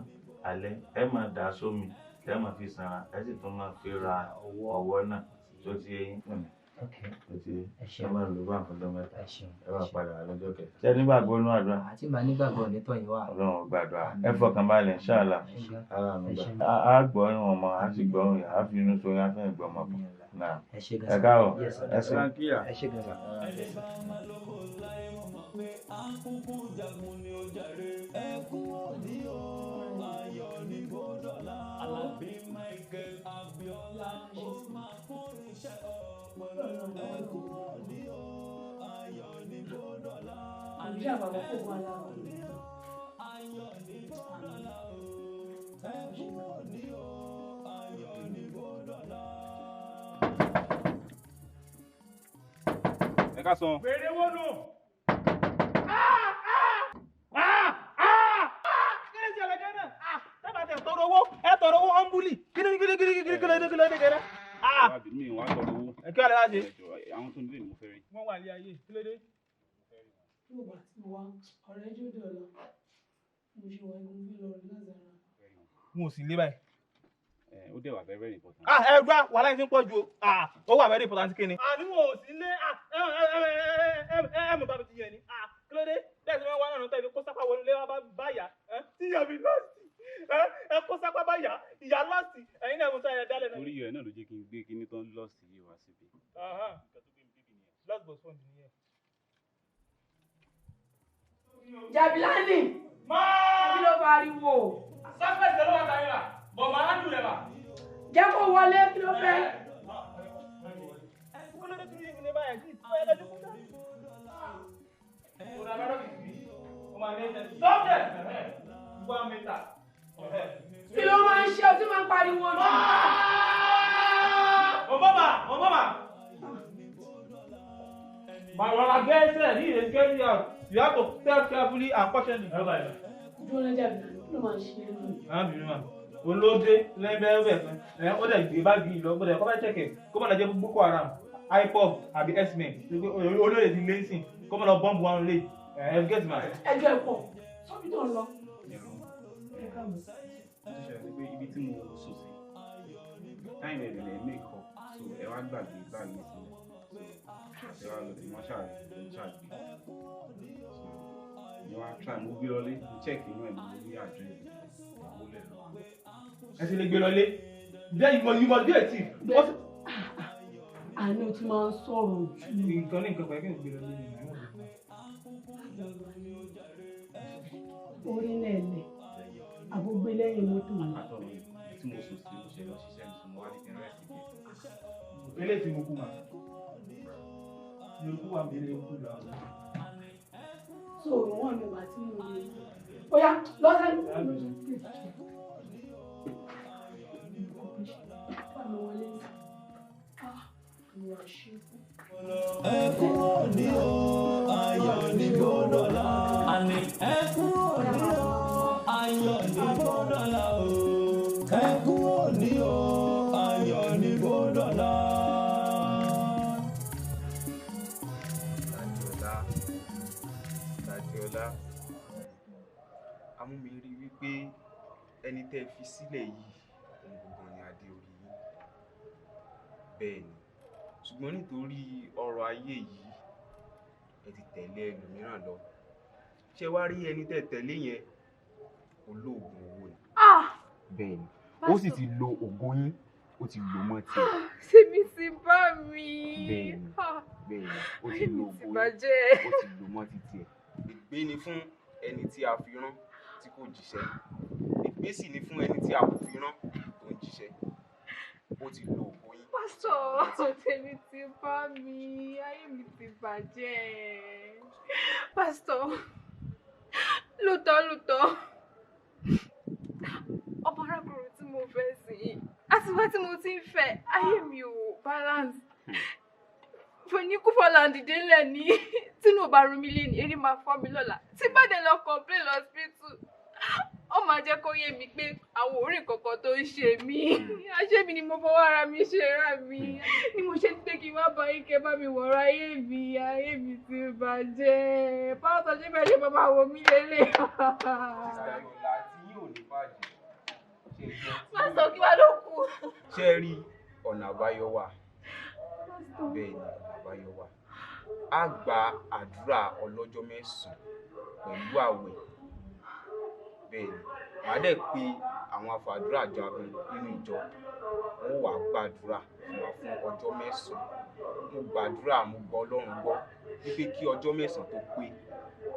alẹ́ ẹ máa dà sómi ẹ máa fi sanra ẹ sì tún máa fi ra ọwọ́ náà tó ti yé yín tó ti ẹ máa lò bá àfọ̀dọ́ mẹ́ta ẹ máa padà wá lọ́jọ́ kẹta. Ṣé nígbàgbọ́ nínú àdúrà? Àti màá nígbàgbọ́ nítọ̀ yín wà. Ọlọ́run gbàdúrà ẹ fọkàn balẹ̀ ṣáàlà ara mi gbà. Á gbọ́ ìwọ̀n ọmọ á sì gbọ́ ìyá á fi inú sóyún á fẹ́ gbọ́ ọmọ pọ̀ náà. Ẹ káàbọ̀ ẹ ṣé. Ẹ ṣé gan sir. Akúkú jagun ni ó jàre, ẹkún òní o, ayọ̀ ní bọ́dọ̀lá. Alábí Michael Abiola, ó máa kún iṣẹ́ ọpọlọ. Ẹkún òní o, ayọ̀ ní bọ́dọ̀lá. Àdúrà bàbá kò wá lára. Ayọ̀ ní bọ́dọ̀lá o, ẹkún òní o, ayọ̀ ní bọ́dọ̀lá. Ẹ ká sọ. Wèrè wo nù? Tọrọ owó ẹ tọrọ owó ọ̀nbúlì kíni kíni kíni kíni kíni kíni kíni kíni. Mi ò wá tọrọ owó. Ẹ kí wàá lè wá ṣe. Àwọn tó ń lé ni mo fẹ́ rí. Wọ́n wà ní ayé kí ló dé. Mo bá ti wá ọ̀rẹ́ jóde ọ̀la mo ṣe wà ní mo fẹ́ lọ rí Lazara. Mo ò sì lé báyìí. Ó dẹ̀ wà very very important. Ẹ gbá wàhálà yìí ti ń pọ̀ ju o ó wà very important kí ni. Àní wọn ò sí lé ẹ mọ̀ bá mi ti yẹn ni kí ló dé bẹ́ẹ̀ sì wọ́n wá náà tẹ̀lé kó sápá wọlé wá bá yà tí yà mí lọ́ọ̀sì ẹ kó sápá bá yà ìyá lọ́ọ̀sì ẹ̀yin náà mo sọ ẹ̀ dálẹ̀ náà. Orí ẹ̀ náà ló jẹ́ kí n gbé kíní tán lọ́ọ̀sì yìí wá síbi. Lọ́ọ̀sì bọ̀ sọ́ọ̀dì nìyẹn. Jàbílánì kí ló pariwo. Sáfẹ̀sì ló wà káyọ̀ bọ̀ máa ń dùn rẹ̀ mà. Jẹ́ kó wọlé kí ló fẹ́. Ọmọ àlẹ́ ṣe stop there. 1 meter. Kí ló máa ń ṣe ọtí máa ń pariwo ní. Obama, Obama. My brother get said he is getting out. You have to step carefully and cautiously. Dúró lọ́jà bí ló máa ń ṣe é nù. Má bínú mà. Olóde lẹ́bẹ̀ẹ́bẹ̀ fún ẹ ó dẹ̀ gbé báàgì yìí lọ gbọ́dọ̀ kọ́ bá ṣẹ̀kẹ̀ kó má lọ jẹ́ Boko Haram, IPOB àbí X-Men. Olóde ti lé sí kó má lọ bọ́ǹbù wọn lé. Ẹ get ma. Ẹjọ́ ẹ̀ pọ̀ sọ́bí tó ń lọ. Ẹ káàbọ̀. Ó ti ṣẹlẹ̀ pé ibi tí mo sùn sí táìmù ẹ̀rẹ̀lẹ̀ make up so ẹ wá gbàgbé báàgì sílẹ̀ so ẹ wá lọ sí wọ́n ṣàgbé so mo wá try mo gbé lọlé mo check inú ẹ̀ mo rí address mo lẹ̀ lọ. Ẹ ti lè gbé lọlé. Then you must be a thief. Àánú tí máa ń sọ̀rọ̀ jù. Nǹkan ní nǹkan pẹ̀lú kí n gbé lọlé ni màá Orí náà lẹ̀ àbúgbé lẹ́yìn mọ́tò mi. Àtọ̀ mi ibi tí mo sùn sí mo ṣe lọ ṣiṣẹ́ mi so mo wá ní kí n rest díẹ̀. Eléyìí tí mo kú mà. Yorùbá wà mí lè kú lọ. So òun wà mí wá tí mo rí. Ó yá lọ́sẹ̀. Ẹkún òní o, ayọ̀ ní bọ́dọ̀lá. Àní ẹkún òní o, ayọ̀ ní bọ́dọ̀lá o. Ẹkún òní o, ayọ̀ ní bọ́dọ̀lá. Adéọlá, Adéọlá, amúmi rí wípé ẹni tẹ́ ẹ fi sílẹ̀ yìí òun gangan ni adé orí yín. Bẹ́ẹ̀ ni, ṣùgbọ́n nítorí ọrọ̀ ayé yìí ẹ ti tẹ̀lé ẹlòmíràn lọ. Ṣé wá rí ẹni tẹ́ tẹ̀lé yẹn olóògùn owó ni. Bẹ́ẹ̀ ni, ó sì ti lo ògo yín, ó ti lò mọ́ tiẹ̀. Tèmi ti bá mi. Bẹ́ẹ̀ ni, bẹ́ẹ̀ ni, ó ti lo ògo yín, ó ti lò mọ́ ti tiẹ̀. Ègbé ni fún ẹni tí a fi rán tí kò jíṣẹ́. Ègbé sì ni fún ẹni tí a kò fi rán tó ń jíṣẹ́. Ó ti lo ògo yín. Pásítọ̀, tèmi ti bá mi, ayé mi ti bàjẹ́. Pásítọ̀, lóòótọ́ lóòótọ́, ọmọ arákùnrin tí mo fẹ́ sí i, àtìgbà tí mo ti ń fẹ́, ayé mi ò balance. Fòníkúfọ̀lá dìde ńlẹ̀ ní tínú ò bá rú mi lé ní, eré máa fọ́ mi lọ́la. Tí bá dé lọ complain lọ́sibítù, ó máa jẹ́ kó yé mi pé àwọn orí kankan tó ń ṣe mí. Àṣé mi ni mo fọwọ́ ara mi ṣe ra mi. Ni mo ṣe ń pé kí n má bọ ike bá mi wọ̀rọ̀ ayé mi, ayé mi ti bàjẹ́. Pásítọ̀ ṣé bẹ́ẹ̀ ṣe máa máa wo mí lélẹ̀. Sista Yọlá tí yóò ní bàjẹ́. Pásítọ̀ kí wá ló kù. Ṣé ẹ rí ọ̀nà àbáyọ wà? Bẹ́ẹ̀ ni ọ̀nà àbáyọ wà. Á gba àdúrà ọlọ́jọ́ mẹ́sàn-án pẹ̀lú àwẹ̀. Bẹ́ẹ̀ ni, màá dẹ̀ pe àwọn afàdúrà jagun nínú ìjọ. Wọ́n wàá gbàdúrà fún wa fún ọjọ́ mẹ́sàn-án. Mo gbàdúrà, mo gbọ́ Ọlọ́run gbọ́ wípé kí ọjọ́ mẹ́sàn-án tó pé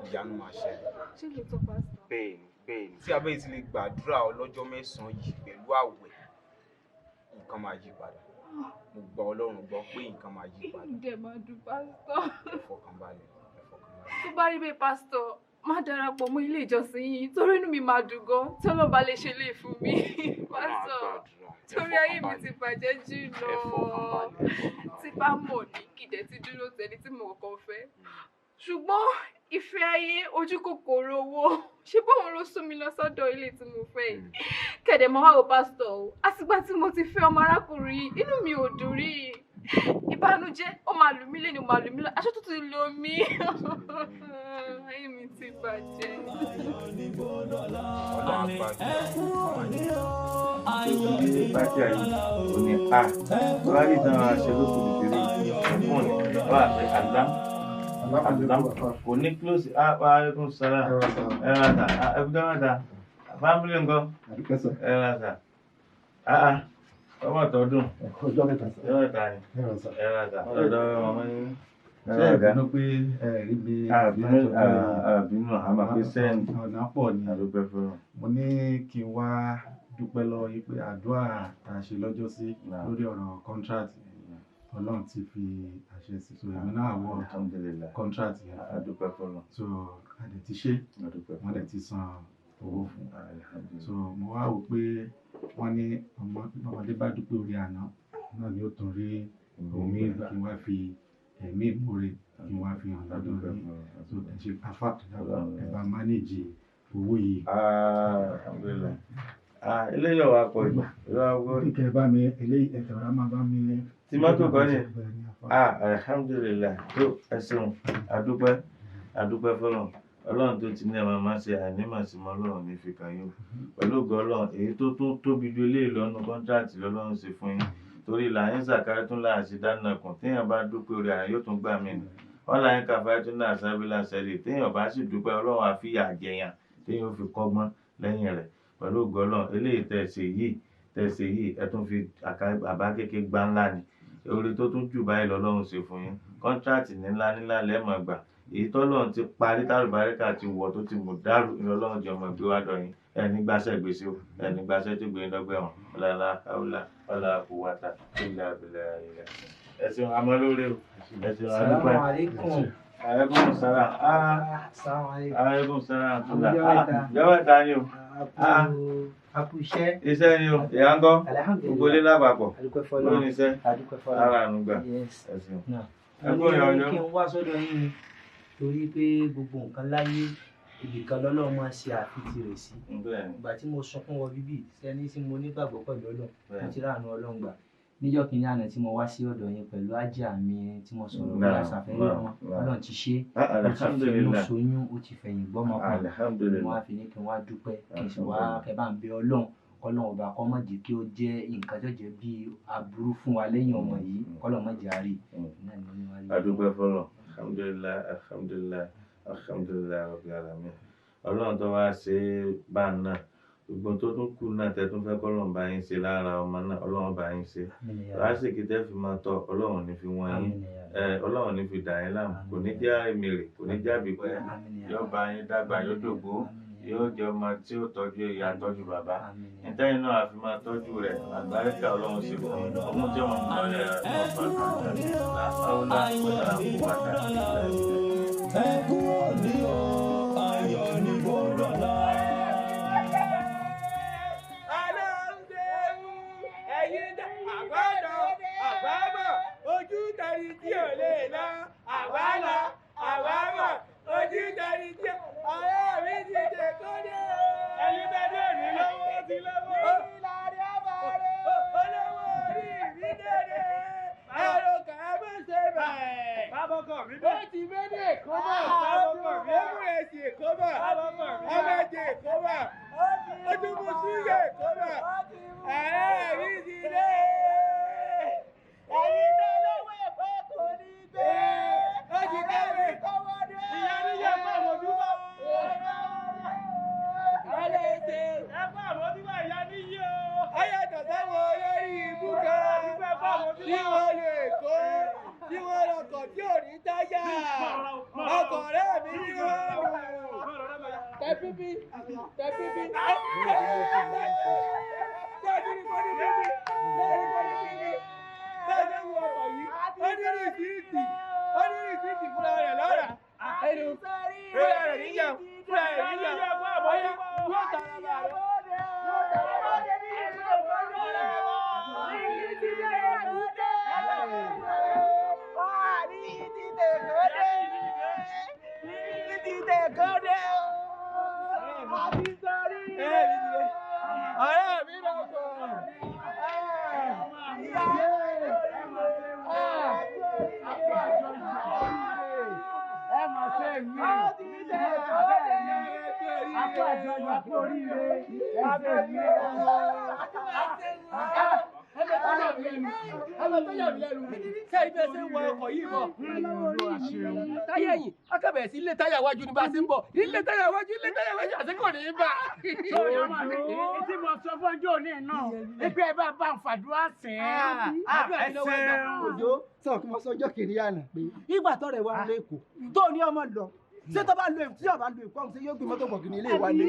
ìyanu máa ṣẹlẹ̀. Ṣé lóòótọ́ pásítọ̀? Bẹ́ẹ̀ ni, bẹ́ẹ̀ ni. Tí a bẹ́ẹ̀ ti lè gbàdúrà ọlọ́jọ́ mẹ́sàn-án yìí pẹ̀lú àwẹ̀, nǹkan máa yí padà. Mo gbọ́ Ọlọ́run gbọ́ pé nǹkan máa yí padà. Ǹjẹ́ máa dùn pásítọ̀? Ẹ fọkànbalẹ̀, ẹ fọkànbalẹ̀. Tó bá rí bẹ́ẹ̀ pásítọ̀, má darapọ̀ mọ́ ilé ìjọsìn yìí torí inú mi máa dùn gan tí Ọlọ́run bá lè ṣe lè fún mi. Pásítọ̀, torí ayé mi ti bàjẹ́ jù lọ. Tí bá mọ̀ ní kìdẹ̀ ti dúró tẹni tí mo kọ́kọ́ fẹ́. Ṣùgbọ́n ìfẹ́ ayé ojú kòkòrò owó ṣé bóun ló sún mi lọ sọ́dọ̀ ilé tí mo fẹ́ yìí. Kẹ̀dẹ̀ mọ́ wá wo pásítọ̀ o, àtìgbà tí mo ti fẹ́ ọmọ arákùnrin yìí, inú mi ò dùn rí. Ìbànújẹ́ ó máa lù mí lẹ́nu, ó máa lù mí lọ, aṣọ tó ti lò mí. Ayé mi ti bàjẹ́. Ilé bájà yìí ò ní a wá rí ìtàn àṣẹ lóko kékeré fún ni wà pé àdám àdám kò ní close wa alaikum salam ẹ ra ta ẹkúndé wọn ta family ńkọ́ ẹ ra ta ọmọ tọdún ọjọ́ mẹ́ta sá. ẹ ra ta ni ẹ ra ta ọ̀dọ̀ ọmọ yín. Ṣé ẹ bínú pé ẹ rí mi? Àbínú àmà pé sẹ́ǹd ọ̀nà pọ̀ ni. Àdúpẹ́ fún un. Mo ní kí n wá dúpẹ́ lọ́wọ́ yín pé àdúrà tá a ṣe lọ́jọ́ sí lórí ọ̀rọ̀ contract Ọlọ́run ti fi àṣẹ sí, so èmi náà wọ contract yẹn. Adúpẹ́ fọlọ́. So a dẹ̀ ti ṣe, wọ́n dẹ̀ ti san owó fún. So mo wá wò pé wọ́n ní ọmọdé bá dúpẹ́ orí àná náà ni ó tún rí omi, kí n wá fi ẹ̀mí ìmoore kí n wá fi hàn lọ́dọ̀ yín. So ẹ ṣe afa, ẹ bá mánéjì owó yìí. Alhamdulillah. Eléyìí ọ̀wà pọ̀ jù. Kíkẹ́ bá mi eléyìí ẹ̀rọ máa bá mi. Tí mọ́tò kọ́ ni, alhamdulillah. Tó ẹ ṣeun, adúpẹ́, adúpẹ́ fọlọ́n. Ọlọ́run tó ti ní ẹ̀ máa ṣe àìnímọ̀símọ́, Ọlọ́run ní fi kàn yín o. Pẹ̀lú ògo Ọlọ́run, èyí tó tún tóbi ju eléyìí lọ́nu kọ́ńtíráàtì lọ́lọ́run ṣe fún yín. Torí làyín sàkárí tún láà ṣe dáná kùn, téèyàn bá dúpẹ́ orí àrùn yóò tún gbà mí nù. Wọ́n láyín kàfáyé tún náà sábìlà sẹ́lẹ̀, téèyàn bá sì dúpẹ́ Ọlọ́run á fìyà jẹyàn téèyàn ó fi kọ́gbọ́n lẹ́yìn rẹ̀. Pẹ̀lú ògo Ọlọ́run, eléyìí tẹ̀ ṣe yìí, tẹ̀ ṣe yìí, ẹ tún fi àbá kékeré gbá ńlá ni. Oore tó tún jù báyìí lọ́lọ́run ṣe fún yín. Kọ́ńtíráàtì ńlá ńlá lẹ́ẹ̀mọ̀ gbà. Èyí tọ́lọ́run ti parí tálùbáríkà ti wọ̀ tó ti mú dárú ní Ọlọ́run jẹ́ ọmọ ìgbé wá dọ̀ yín. Ẹni gbàṣẹ́ gbèsè o, ẹni gbàṣẹ́ tó gbé yín dọ́gbẹ́ wọn. Ọlọ́lá haúlá ọlá kúwàtà ilà abilà ilà. Ẹ ṣeun, àmọ́ lóore o. Ẹ ṣeun, adúpẹ́. Assalamu alaikum. Alaikum salam. Assalamu alaikum. Alaikum salam. Jọ̀wọ́ ìta ni o. Àkú iṣẹ́. Iṣẹ́ ni o, ìyá ń kọ́. Alhamdulillah. Gbogbo ilé lápapọ̀. Adúpẹ́ fọlọ́run. Lónìí iṣẹ́. Adúpẹ́ fọlọ́run. Ara àánú gbà. Yes. Ẹ ṣeun. Mo ní kí n wá sọ́dọ̀ yín ni torí pé gbogbo nǹkan láyé ibìkan lọ́lọ́run máa ṣe àfitì rẹ̀ sí. Ìgbà tí mo sunkún wọ bíbí sẹ́ni tí mo nígbàgbọ́ pẹ̀lú Ọlọ́run, mo ti ráàánú Ọlọ́run gbà. Níjọ́ kìíní àná tí mo wá sí ọ̀dọ̀ yín pẹ̀lú ájà mi tí mo sọ̀rọ̀ bí àṣàfẹ́rí wọn, Ọlọ́run ti ṣe é, ó ti finú ṣoyún, ó ti fẹ̀yìn gbọ́mọ pọ̀n. Mo wá fi ní kí n wá dúpẹ́, kí n sì wá kẹ́ bá ń bẹ Ọlọ́run, kọ́lọ́run ọba kó má jẹ́ kí ó jẹ́ nǹkan tó jẹ́ bí aburú fún wa lẹ́yìn ọmọ yìí, kọ́lọ́run má jẹ́ á rí. Adúpẹ́ fọlọ́, alhamdulillah, alhamdulillah, alhamdulillah rabbil alamin. Ọlọ́run tó wá ṣe é bá náà, gbogbo tó tún kù náà tẹ́ tún fẹ́ kọ́lọ́run bá yín ṣe lára ọmọ náà, Ọlọ́run bá yín ṣe. Lásìkò tẹ́ fi máa tọ́, Ọlọ́run ní fi wọ́n yín, Ọlọ́run ní fi dà yín láàmú, kò ní jẹ́ èmèrè, kò ní jẹ́ àbíkú, yóò bá yín dàgbà, yóò dògbó, yóò jẹ́ ọmọ tí ó tọ́jú ìyá, tọ́jú bàbá. Ìtẹ́yìn náà àfi máa tọ́jú rẹ̀, àgbáríkà Ọlọ́run ṣe fún yín. Ọmọ tí ọmọ mọ̀ ẹ́ ẹkún òní o, ayọ̀ ní kò dọ̀la. Ojú tẹ̀rí tí ò lè lọ, àwa lọ, àwa bọ̀, ojú tẹ̀rí tí ọ̀rẹ́ mi ti dè kó dé. Ẹyin bẹ́ẹ̀ dé ní lọ́wọ́ ti lọ́wọ́. Ìlàrí ọba rẹ̀. Olówó orí mi dèrè. Ẹ̀rọ kà á mọ̀ ṣe bẹ̀. Bábọ́kọ̀ mi dé. Ó ti méjì èkó bọ̀. Bábọ́kọ̀ mi dé. Ó mú èsì èkó bọ̀. Bábọ́kọ̀ mi dé. Ọmọdé èkó bọ̀. Ó tún mú súyè èkó bọ̀. Ọ̀rẹ́ mi ti dé. Ẹyin tó lówó èkó kò ní gbé. Ó ti kẹ́wé. Ìyá níyà fún àwọn ojúbọ. Ọlẹ́ ṣe. Ẹ fún àwọn ojúbọ ìyá níyì o. Ayàtọ̀ sáwọn olórí ibú kan tí wọ́n lè kó tí wọ́n lọkọ̀ tí ò ní táyà. Ọkọ̀ rẹ̀ mi ní wọ́n lù. Tẹ bíbí, tẹ bíbí. Ṣé o ti rí kọ́ ní bíbí? Ṣé o rí kọ́ ní bíbí? Bẹ́ẹ̀ ni wọ́n ọkọ̀ yìí, ó ní rìsíìtì, ó ní rìsíìtì fúnra rẹ̀ lọ́ra. Ẹnu fúnra rẹ̀ níyà, fúnra rẹ̀ níyà. Ọ̀yá yóò tara bá rẹ̀. Ọ̀rẹ́ mi lọ kọ̀. Ẹ mọ̀ ṣe mí. Àpò àjọyọ̀ àpò oríire. Ẹ ṣe mí. Ọmọ tó yà mí lẹ́nu, ṣé ibi ẹsẹ̀ ń wọ ọkọ̀ yìí bọ̀? Táyà ẹ̀yìn, akẹ́bẹ̀ẹ́ sí ilé táyà iwájú ni bá a ṣe ń bọ̀. Ilé táyà iwájú, ilé táyà iwájú, àti kò ní í bà. Sọ̀rọ̀ ọmọ mi, etí mo sọ fún ọjọ́ òní náà, ẹgbẹ́ ẹ bá bá ń fàdúrà sìn ín. Ẹ ṣeun. Òjò sọ kí mo sọ ọjọ́ kìíní àná pé ìgbà tọrẹ wa lẹ́kọ̀ọ́ tó ní ọmọ lọ. Ṣé tó bá lo èkó tí yóò bá lo èkó ọ̀hún ṣé yóò gbé mọ́tò bọ̀gìnì ilé wa lé.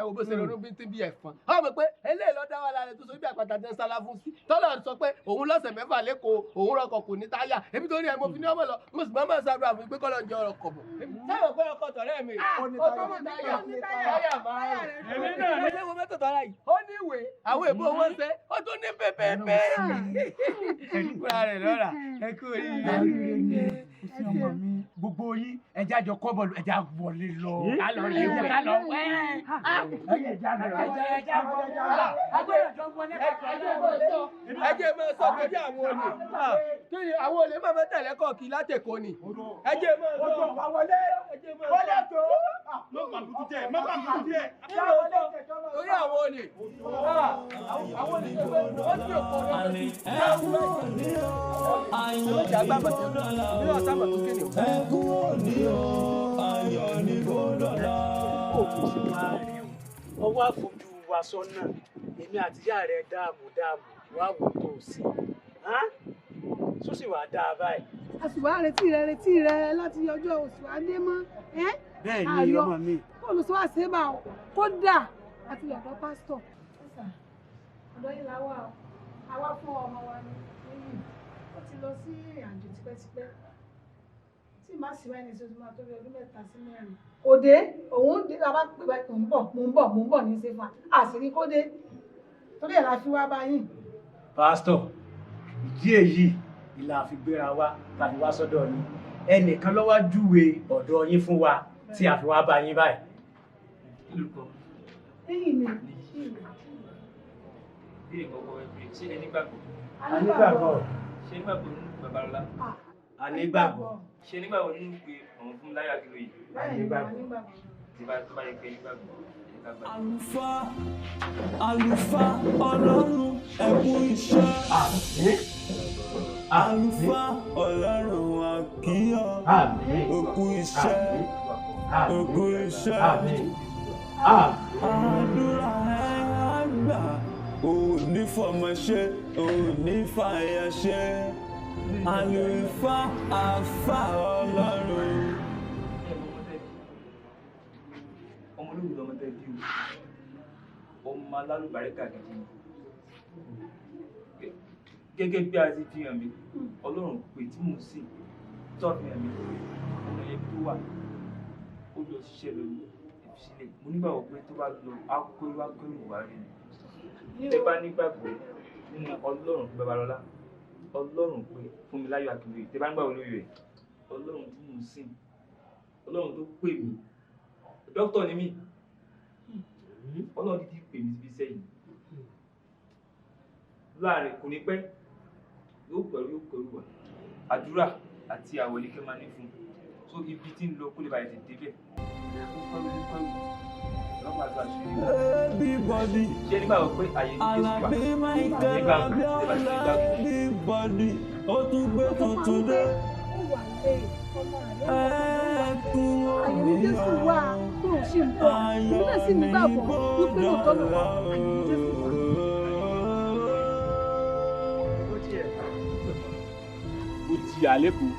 Ẹ wo bó ṣe ronú bí tí bí ẹ̀fọn. Ọ mọ̀ pé eléyìí ló dá wa lára tó sọ bí àpáta tẹ́ sálá fún sí. Tọ́lọ̀ sọ pé òun lọ́sẹ̀ mẹ́fà lẹ́kọ̀ọ́ òun rọkọ̀ kò ní táyà. Èmi torí ẹ̀ mo fi ní ọmọ lọ, mo sì máa máa ṣàdúrà fún pé kọ́lọ̀ jẹ ọ̀rọ̀ kọ̀ bọ̀. Sáyọ̀ pé ọkọ̀ tọ̀rẹ́ mi. Ó tó ní táyà. Táyà márùn-ún. Èmi náà ní. Ṣé wo mẹ́tò tọ́ra yìí? Ó ní ìwé. Àwọn èbó wọn ṣe. Ó tún ní pépépé. Fúnra rẹ̀ lọ́ra. Ẹ kú oríire. Gbogbo yín ẹja jọ kọ́ bọ̀lù ẹja wọlé lọ. Ká lọ rí ìwé. Ká lọ wẹ́. Ẹja lọ. Ẹja wọlé. Ẹ jẹ́ máa sọ pé bí àwọn olè kí ni àwọn olè máa fẹ́ tẹ̀lé kọ́ọ̀kì látẹ̀kọ́ ni. Ẹ jẹ́ máa sọ. Wọlé wọlé tó. Má bàbùkù jẹ, má bàbùkù jẹ. Torí àwọn olè. Àwọn olè tó fẹ́ wọ́n ti òkò rẹ̀. Ẹkún òní o, ayọ̀ ní kó dọ̀la. Ọwọ́ àfojú wa sọ́nà, èmi àtìyá rẹ̀ dáàmú dáàmú, wá wò tó o sí. Tó sì wàá dáa báyìí. A sì wá retí rẹ láti ọjọ́ oṣù adé mọ́. Bẹ́ẹ̀ ni ọmọ mi. Bóòlù sọ wá ṣe é bá ọ, kódà àti yàtọ̀ pásítọ̀. Ọ̀dọ́ yìí la wà o, a wá fún ọmọ wa ní níyì. Ó ti lọ sí ìrìn àjò tipẹ́tipẹ́. Tí màá sì wáyé ní ṣe máa tó bí ọdún 3 sí 4. Òde òun dé la bá pè báyìí mò ń bọ̀ mò ń bọ̀ mò ń bọ̀ ní í ṣe fún wa. Àṣírí kó dé. Torí ẹ̀ la fi wá báyìí. Pásítọ̀, ìdí èyí ìlà àfigbéra wa tàbí wá sọ́dọ̀ yín. Ẹnìkan ló wá júwe ọ̀dọ̀ yín fún wa tí a fi wá bá yín báyìí. Lẹ́yìn mi. Béèrè kọ̀ọ̀kan ẹ bèrè, ṣé ẹ nígbàgbọ́? A nígbàgbọ́. Ṣé nígbàgbọ́ nínú Babalọ́lá? A nígbàgbọ́. Ṣé nígbàgbọ́ nínú pé òun fún láyà kí ló yìí? A nígbàgbọ́. Tí bá tó bá yẹ pé nígbàgbọ́, ẹ ká gbàgbọ́. Àlùfáà, àlùfáà Ọlọ́run ẹ kú iṣẹ́. Àlùfáà Ọlọ́run àkíyọ̀ òkú iṣẹ́, òkú iṣẹ́. Àdúrà ẹ á gbà, ò ní fọmọ ṣe, ò ní fàyà ṣe. Àlùfáà àfà Ọlọ́run. Ọmọ olóògùn lọmọ tẹ bí o, ọmọ alálùbáríkà gidi ni. Gẹ́gẹ́ bí a ti fi hàn mí, Ọlọ́run pé tí mò ń sìn tó fi hàn mí, ọmọ yẹn tó wà, ó lọ ṣiṣẹ́ lọ ní ìfisílẹ̀. Mo nígbàgbọ́ pé tó bá lọ, á kó irú akérò wá rí mi. Tẹ bá nígbàgbọ́ nínú Ọlọ́run Babalọ́lá, Ọlọ́run pé fún mi láyọ̀ Akínlóye, tẹ bá nígbàgbọ́ lórí rẹ̀, Ọlọ́run tí mò ń sìn, Ọlọ́run tó pè mí, dókítà ni mí, Ọlọ́run dídí pè mí síbi iṣẹ́ yìí. Láàárín kò ní pẹ́, yóò pẹ̀lú yóò pẹ̀lú wa. Àdúrà àti àwẹ̀ ni kí n máa ní fún un. So ibi tí ń lọ kó lè bàjẹ́ tètè débẹ̀. Everybody. Ṣé nígbà wo pé àyè ní Jésù wà? Àlàbí Michael Nígbà wo tẹ bá ti Abíọ́lá nígbàgbọ́? everybody ó tún gbé tuntun dé. Ẹkún Àyè ní òní Jésù wà tó ń ṣì ń bọ̀. Èmi náà sì nígbàgbọ́ wípé lóòótọ́ ló wà. Àyè ní Jésù wà. Mo jìyà lẹ́kọ̀ọ́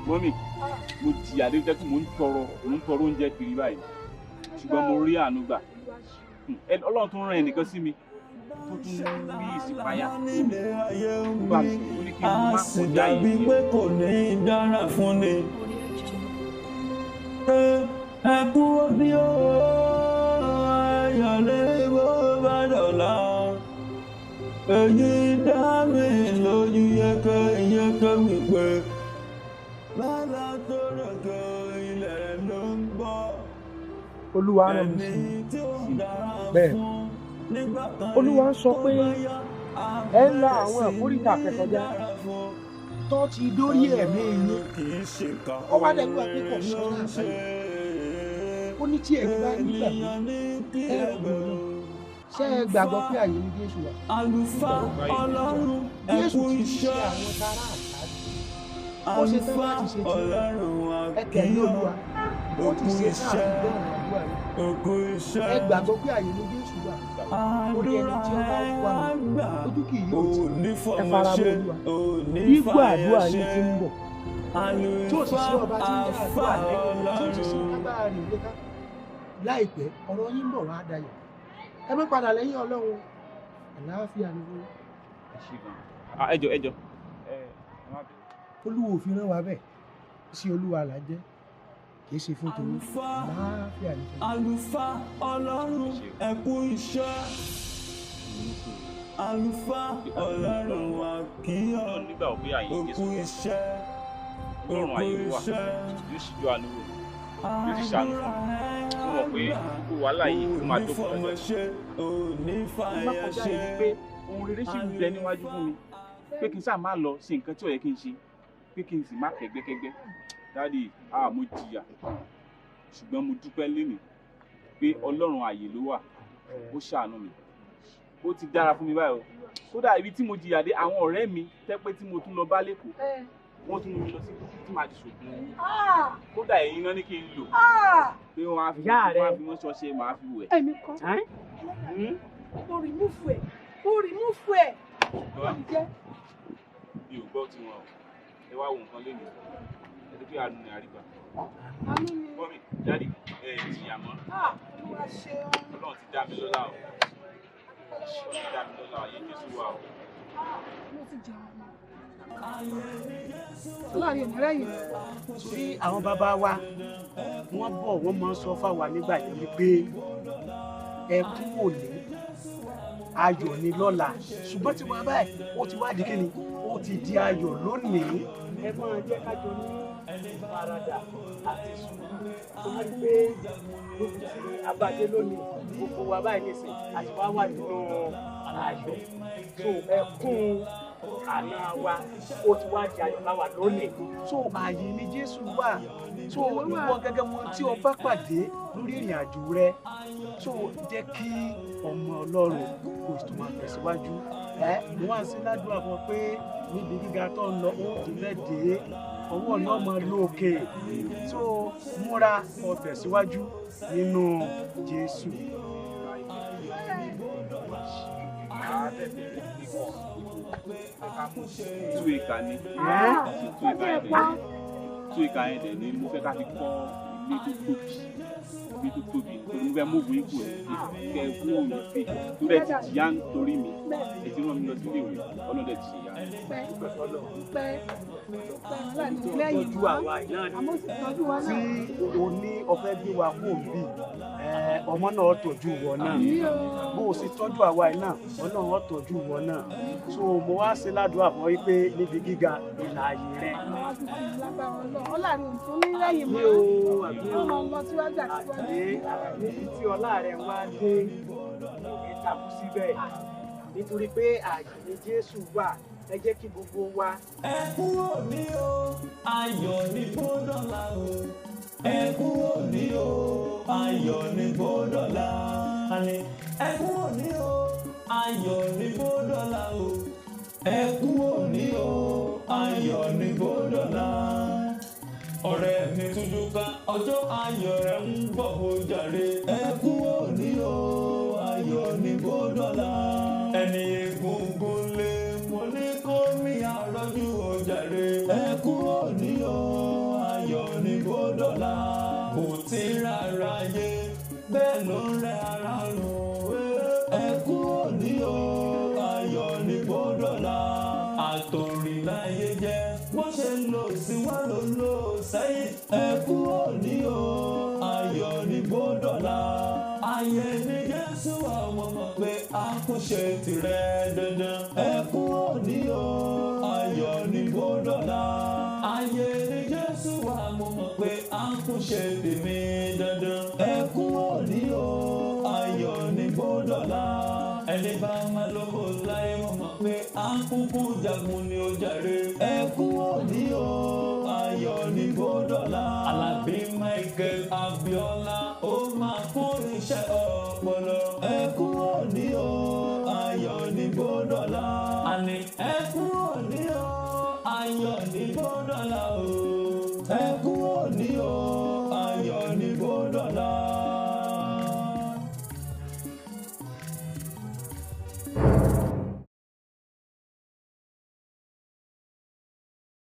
mọ́mì, mo jìyà lẹ́kọ̀ọ́ jẹ́ pé mò ń tọrọ oúnjẹ kiri báyìí, ṣùgbọ́n mo rí àánú gbà. Ọlọ́run tún rán ẹnìkan sí mi tó tún rí ìṣípayá sí mi. Ó bá mi sọ̀rọ̀, ó ní kí n A má sì kọjá dàbí ìyè. pé kò ní í dára fún ni. Ẹkún òní o, ayọ̀ lè bó bá dọ̀la. Èyí dá mi lójú yékéyéké wípé lálá tó rògbò ilẹ̀ ló ń bọ̀. Olúwa rán mi sí i. Bẹ́ẹ̀ Olúwa ń sọ pé ẹ ń la àwọn àkóríta kẹkọjá tó ti dórí ẹ̀mí yín. Ó wá dẹ̀ wíwá pé kò sọ náà báyìí. Ó ní tí ẹ̀yin bá nígbàgbọ́ ẹ rògbò náà. Ṣé ẹ gbàgbọ́ pé àyè ní Jésù wà? Àlùfáà Ọlọ́run ẹ Jésù kú ti ṣe iṣẹ́. àwọn tará àṣáájú. Ó ṣe tán láti ṣe tí ẹ tẹ̀lé Olúwa. Ó ti ṣe tán àti gbọ́ ọ̀rọ̀ àdúrà yìí. Òkú iṣẹ́. Ẹ gbàgbọ́ pé àyè ní Jésù wà. Ó ní ẹni tí ó bá wà mí, ojú kì yóò tì. Òní Ẹ fọmọ fara ṣe, mọ́ Olúwa. òní Gbígbọ́ fàyà àdúrà yín ṣe. ti ń bọ̀. Tí ó sì sí ọba tí ń jẹ́ àdúrà lẹ́yìn, tí ó sì sí kágbára rẹ̀ lé ká. Láìpẹ́, ọ̀rọ̀ yín bọ̀ wá dayọ̀. Ẹ má padà lẹ́yìn Ọlọ́run. Àlàáfíà ni fún yín. Ẹ jọ̀ọ́, ẹ jọ̀ọ́, ẹ má bínú. Olúwo ò fi rán wa bẹ́ẹ̀. Sí Olúwa là jẹ́. Kì í ṣe fún tòun. Àlàáfíà ni fún yín. Àlùfáà Ọlọ́run, ẹ kú iṣẹ́. Àlùfáà Ọlọ́run wa kì í ọ̀. Nígbà wo pé àyè Ó Jésù kú iṣẹ́. Ọlọ́run àyè wà, yóò ṣíjú àánú wò mí, yóò sì ṣàánú fún mi. Mo mọ̀ pé gbogbo wàhálà yìí ó máa dópin lọ́jọ́. Mo má kọjá yìí pé ohun rere ṣì ń bẹ níwájú fún mi, pé kí n sáà má lọ ṣe nǹkan tí ò yẹ kí n ṣe, pé kí n sì má kẹ́gbẹ́kẹ́gbẹ́. Daddy, mo jìyà, ṣùgbọ́n mo dúpẹ́ lénìí pé Ọlọ́run àyè ló wà, ó ṣàánú mi. Ó ti dára fún mi báyìí o. Kódà ibi tí mo jìyà dé, àwọn ọ̀rẹ́ mi tẹ́ pé tí mo tún lọ bá lẹ́kọ̀ọ́, wọ́n tún mú mi lọ sí tí màá ti ṣògùn owó. Kódà ẹ̀yin náà ní kí n lò pé wọ́n á fi wọ́n ṣọṣẹ, màá fi wẹ̀. Èmi kọ́. Mo rìmúfù ẹ̀, mo rìmúfù ẹ̀. Ṣùgbọ́n mi ò gbọ́ tiwọn o. Ẹ wá wo nǹkan lénìí. Ẹ ti pé àánú ni àrígbà. Mummy, daddy, ẹ jìyà mọ́. Olúwa ṣeun. Ọlọ́run ti dá mi lọ́lá o. Ọlọ́run ti dá mi lọ́lá, ayé Jésù wà o. Mo ti jẹun. Ọlọ́run ò ní rẹ́yìn. Torí àwọn bàbá wa, wọ́n bọ̀, wọ́n máa ń sọ fáwa nígbà yẹn wípé ẹkún òní ayọ̀ ni lọ́la, ṣùgbọ́n tí wọ́n báyìí ó ti wá di kíni, ó ti di ayọ̀ lónìí. Ẹ máa jẹ́ ká jọ ní ìfaradà àti sùúrù tó wá pé níbi tí a bá dé lónìí, gbogbo wa báyìí nìsín àti wá wà nínú ayọ̀. So ẹkún àná wa ó ti wá di ayọ̀ láwa lónìí. So ààyè ni Jésù wà. So ìwọ gẹ́gẹ́ wọn tí o bá pàdé lórí ìrìn àjò rẹ, so jẹ́ kí ọmọ Ọlọ́run kò sì tún máa tẹ̀síwájú. Mo wá sí ládùúgbò àwọn pé níbi gíga tó ń lọ, ó tún fẹ́ dé, ọwọ́ náà máa lọ òkè. So múra kó tẹ̀síwájú nínú Jésù. 2 acre ni. 2 acre yẹn dẹ̀ ni mo fẹ́ ká fi kọ́ ilé tó tóbi, ilé tó tóbi, torí mo fẹ́ move yín kúrò níbí, kẹ́ ẹ kúrò níbí, torí ẹ ti jìyà nítorí mi, ẹ ti rán mi lọ sí ilé ìwé, Ọlọ́run dẹ̀ ti ṣe ìyá. Pẹ́ pẹ́ pẹ́ lẹ́yìn tọ́jú àwa yìí náà àmọ́ sì tọ́jú wa tí náà. o ní ọ̀fẹ́ gbé wa kó bí ọmọ náà tọ́jú wọ náà, bó o sì tọ́jú àwa yìí náà, Ọlọ́run ó tọ́jú wọ náà. So mo wá ṣe ládùúgbò àfọwọ́ wípé níbi gíga ìlà ààyè rẹ. Ọlọ́run ò tún ní lẹ́yìn mọ́. Ní o, àbí o. Ó máa lọ síwájú àti síwájú. Níbi tí ọlá rẹ wá dé, kò ní takú síbẹ̀ nítorí pé ààyè ni Jésù wà. Ẹ jẹ́ kí gbogbo wa. Ẹ kú òní o, ayọ̀ ní bódọ́là o. Ẹ kú òní o, ayọ̀ ní bódọ́là. Àní ẹ kú òní o, ayọ̀ ní bódọ́là o. Ẹ kú òní o, ayọ̀ ní bódọ́là. Ọ̀rẹ́ mi tújú ká, ọjọ́ ayọ̀ rẹ̀ ń bọ̀ ó jàre. Ẹ kú òní o, ayọ̀ ní bódọ́là. Ẹni egungun lé mo ní kó mi àrọ́jú ó jàre. Ẹ kú òní o, ayọ̀ ní bódọ́là. Kò tí rárá yé, bẹ́ẹ̀ ló ń rẹ ara rùn. Ẹ kú òní o, ayọ̀ ní bódọ́là. Àtòrìláyé jẹ́ bó ṣe lò sí wá ló lò sẹ́yìn. Ẹ kú òní o, ayọ̀ ní bódọ́là. Ayé ní Jésù àwọn ọmọ pé a kò ṣe tirẹ̀ dandan. Ẹ kú òní o, ayọ̀ ní bódọ́là. Ayé ní Jésù àwọn ọmọ pé a kò ṣe tèmi dandan. Ẹ kú òní o, ayọ̀ ní bódọ́là. Ẹni bá máa lówó láyé wọ́n mọ̀ pé a kúkú jagun ni ó jàre. Ẹ kú òní o, ayọ̀ ní bódọ́là. Àlàbí Michael Abiola ó máa kún iṣẹ́ ọpọlọ. Ẹ kú òní o, ayọ̀ ní bódọ́là. Àní ẹ kú òní o, ayọ̀ ní bódọ́là o. Ẹ kú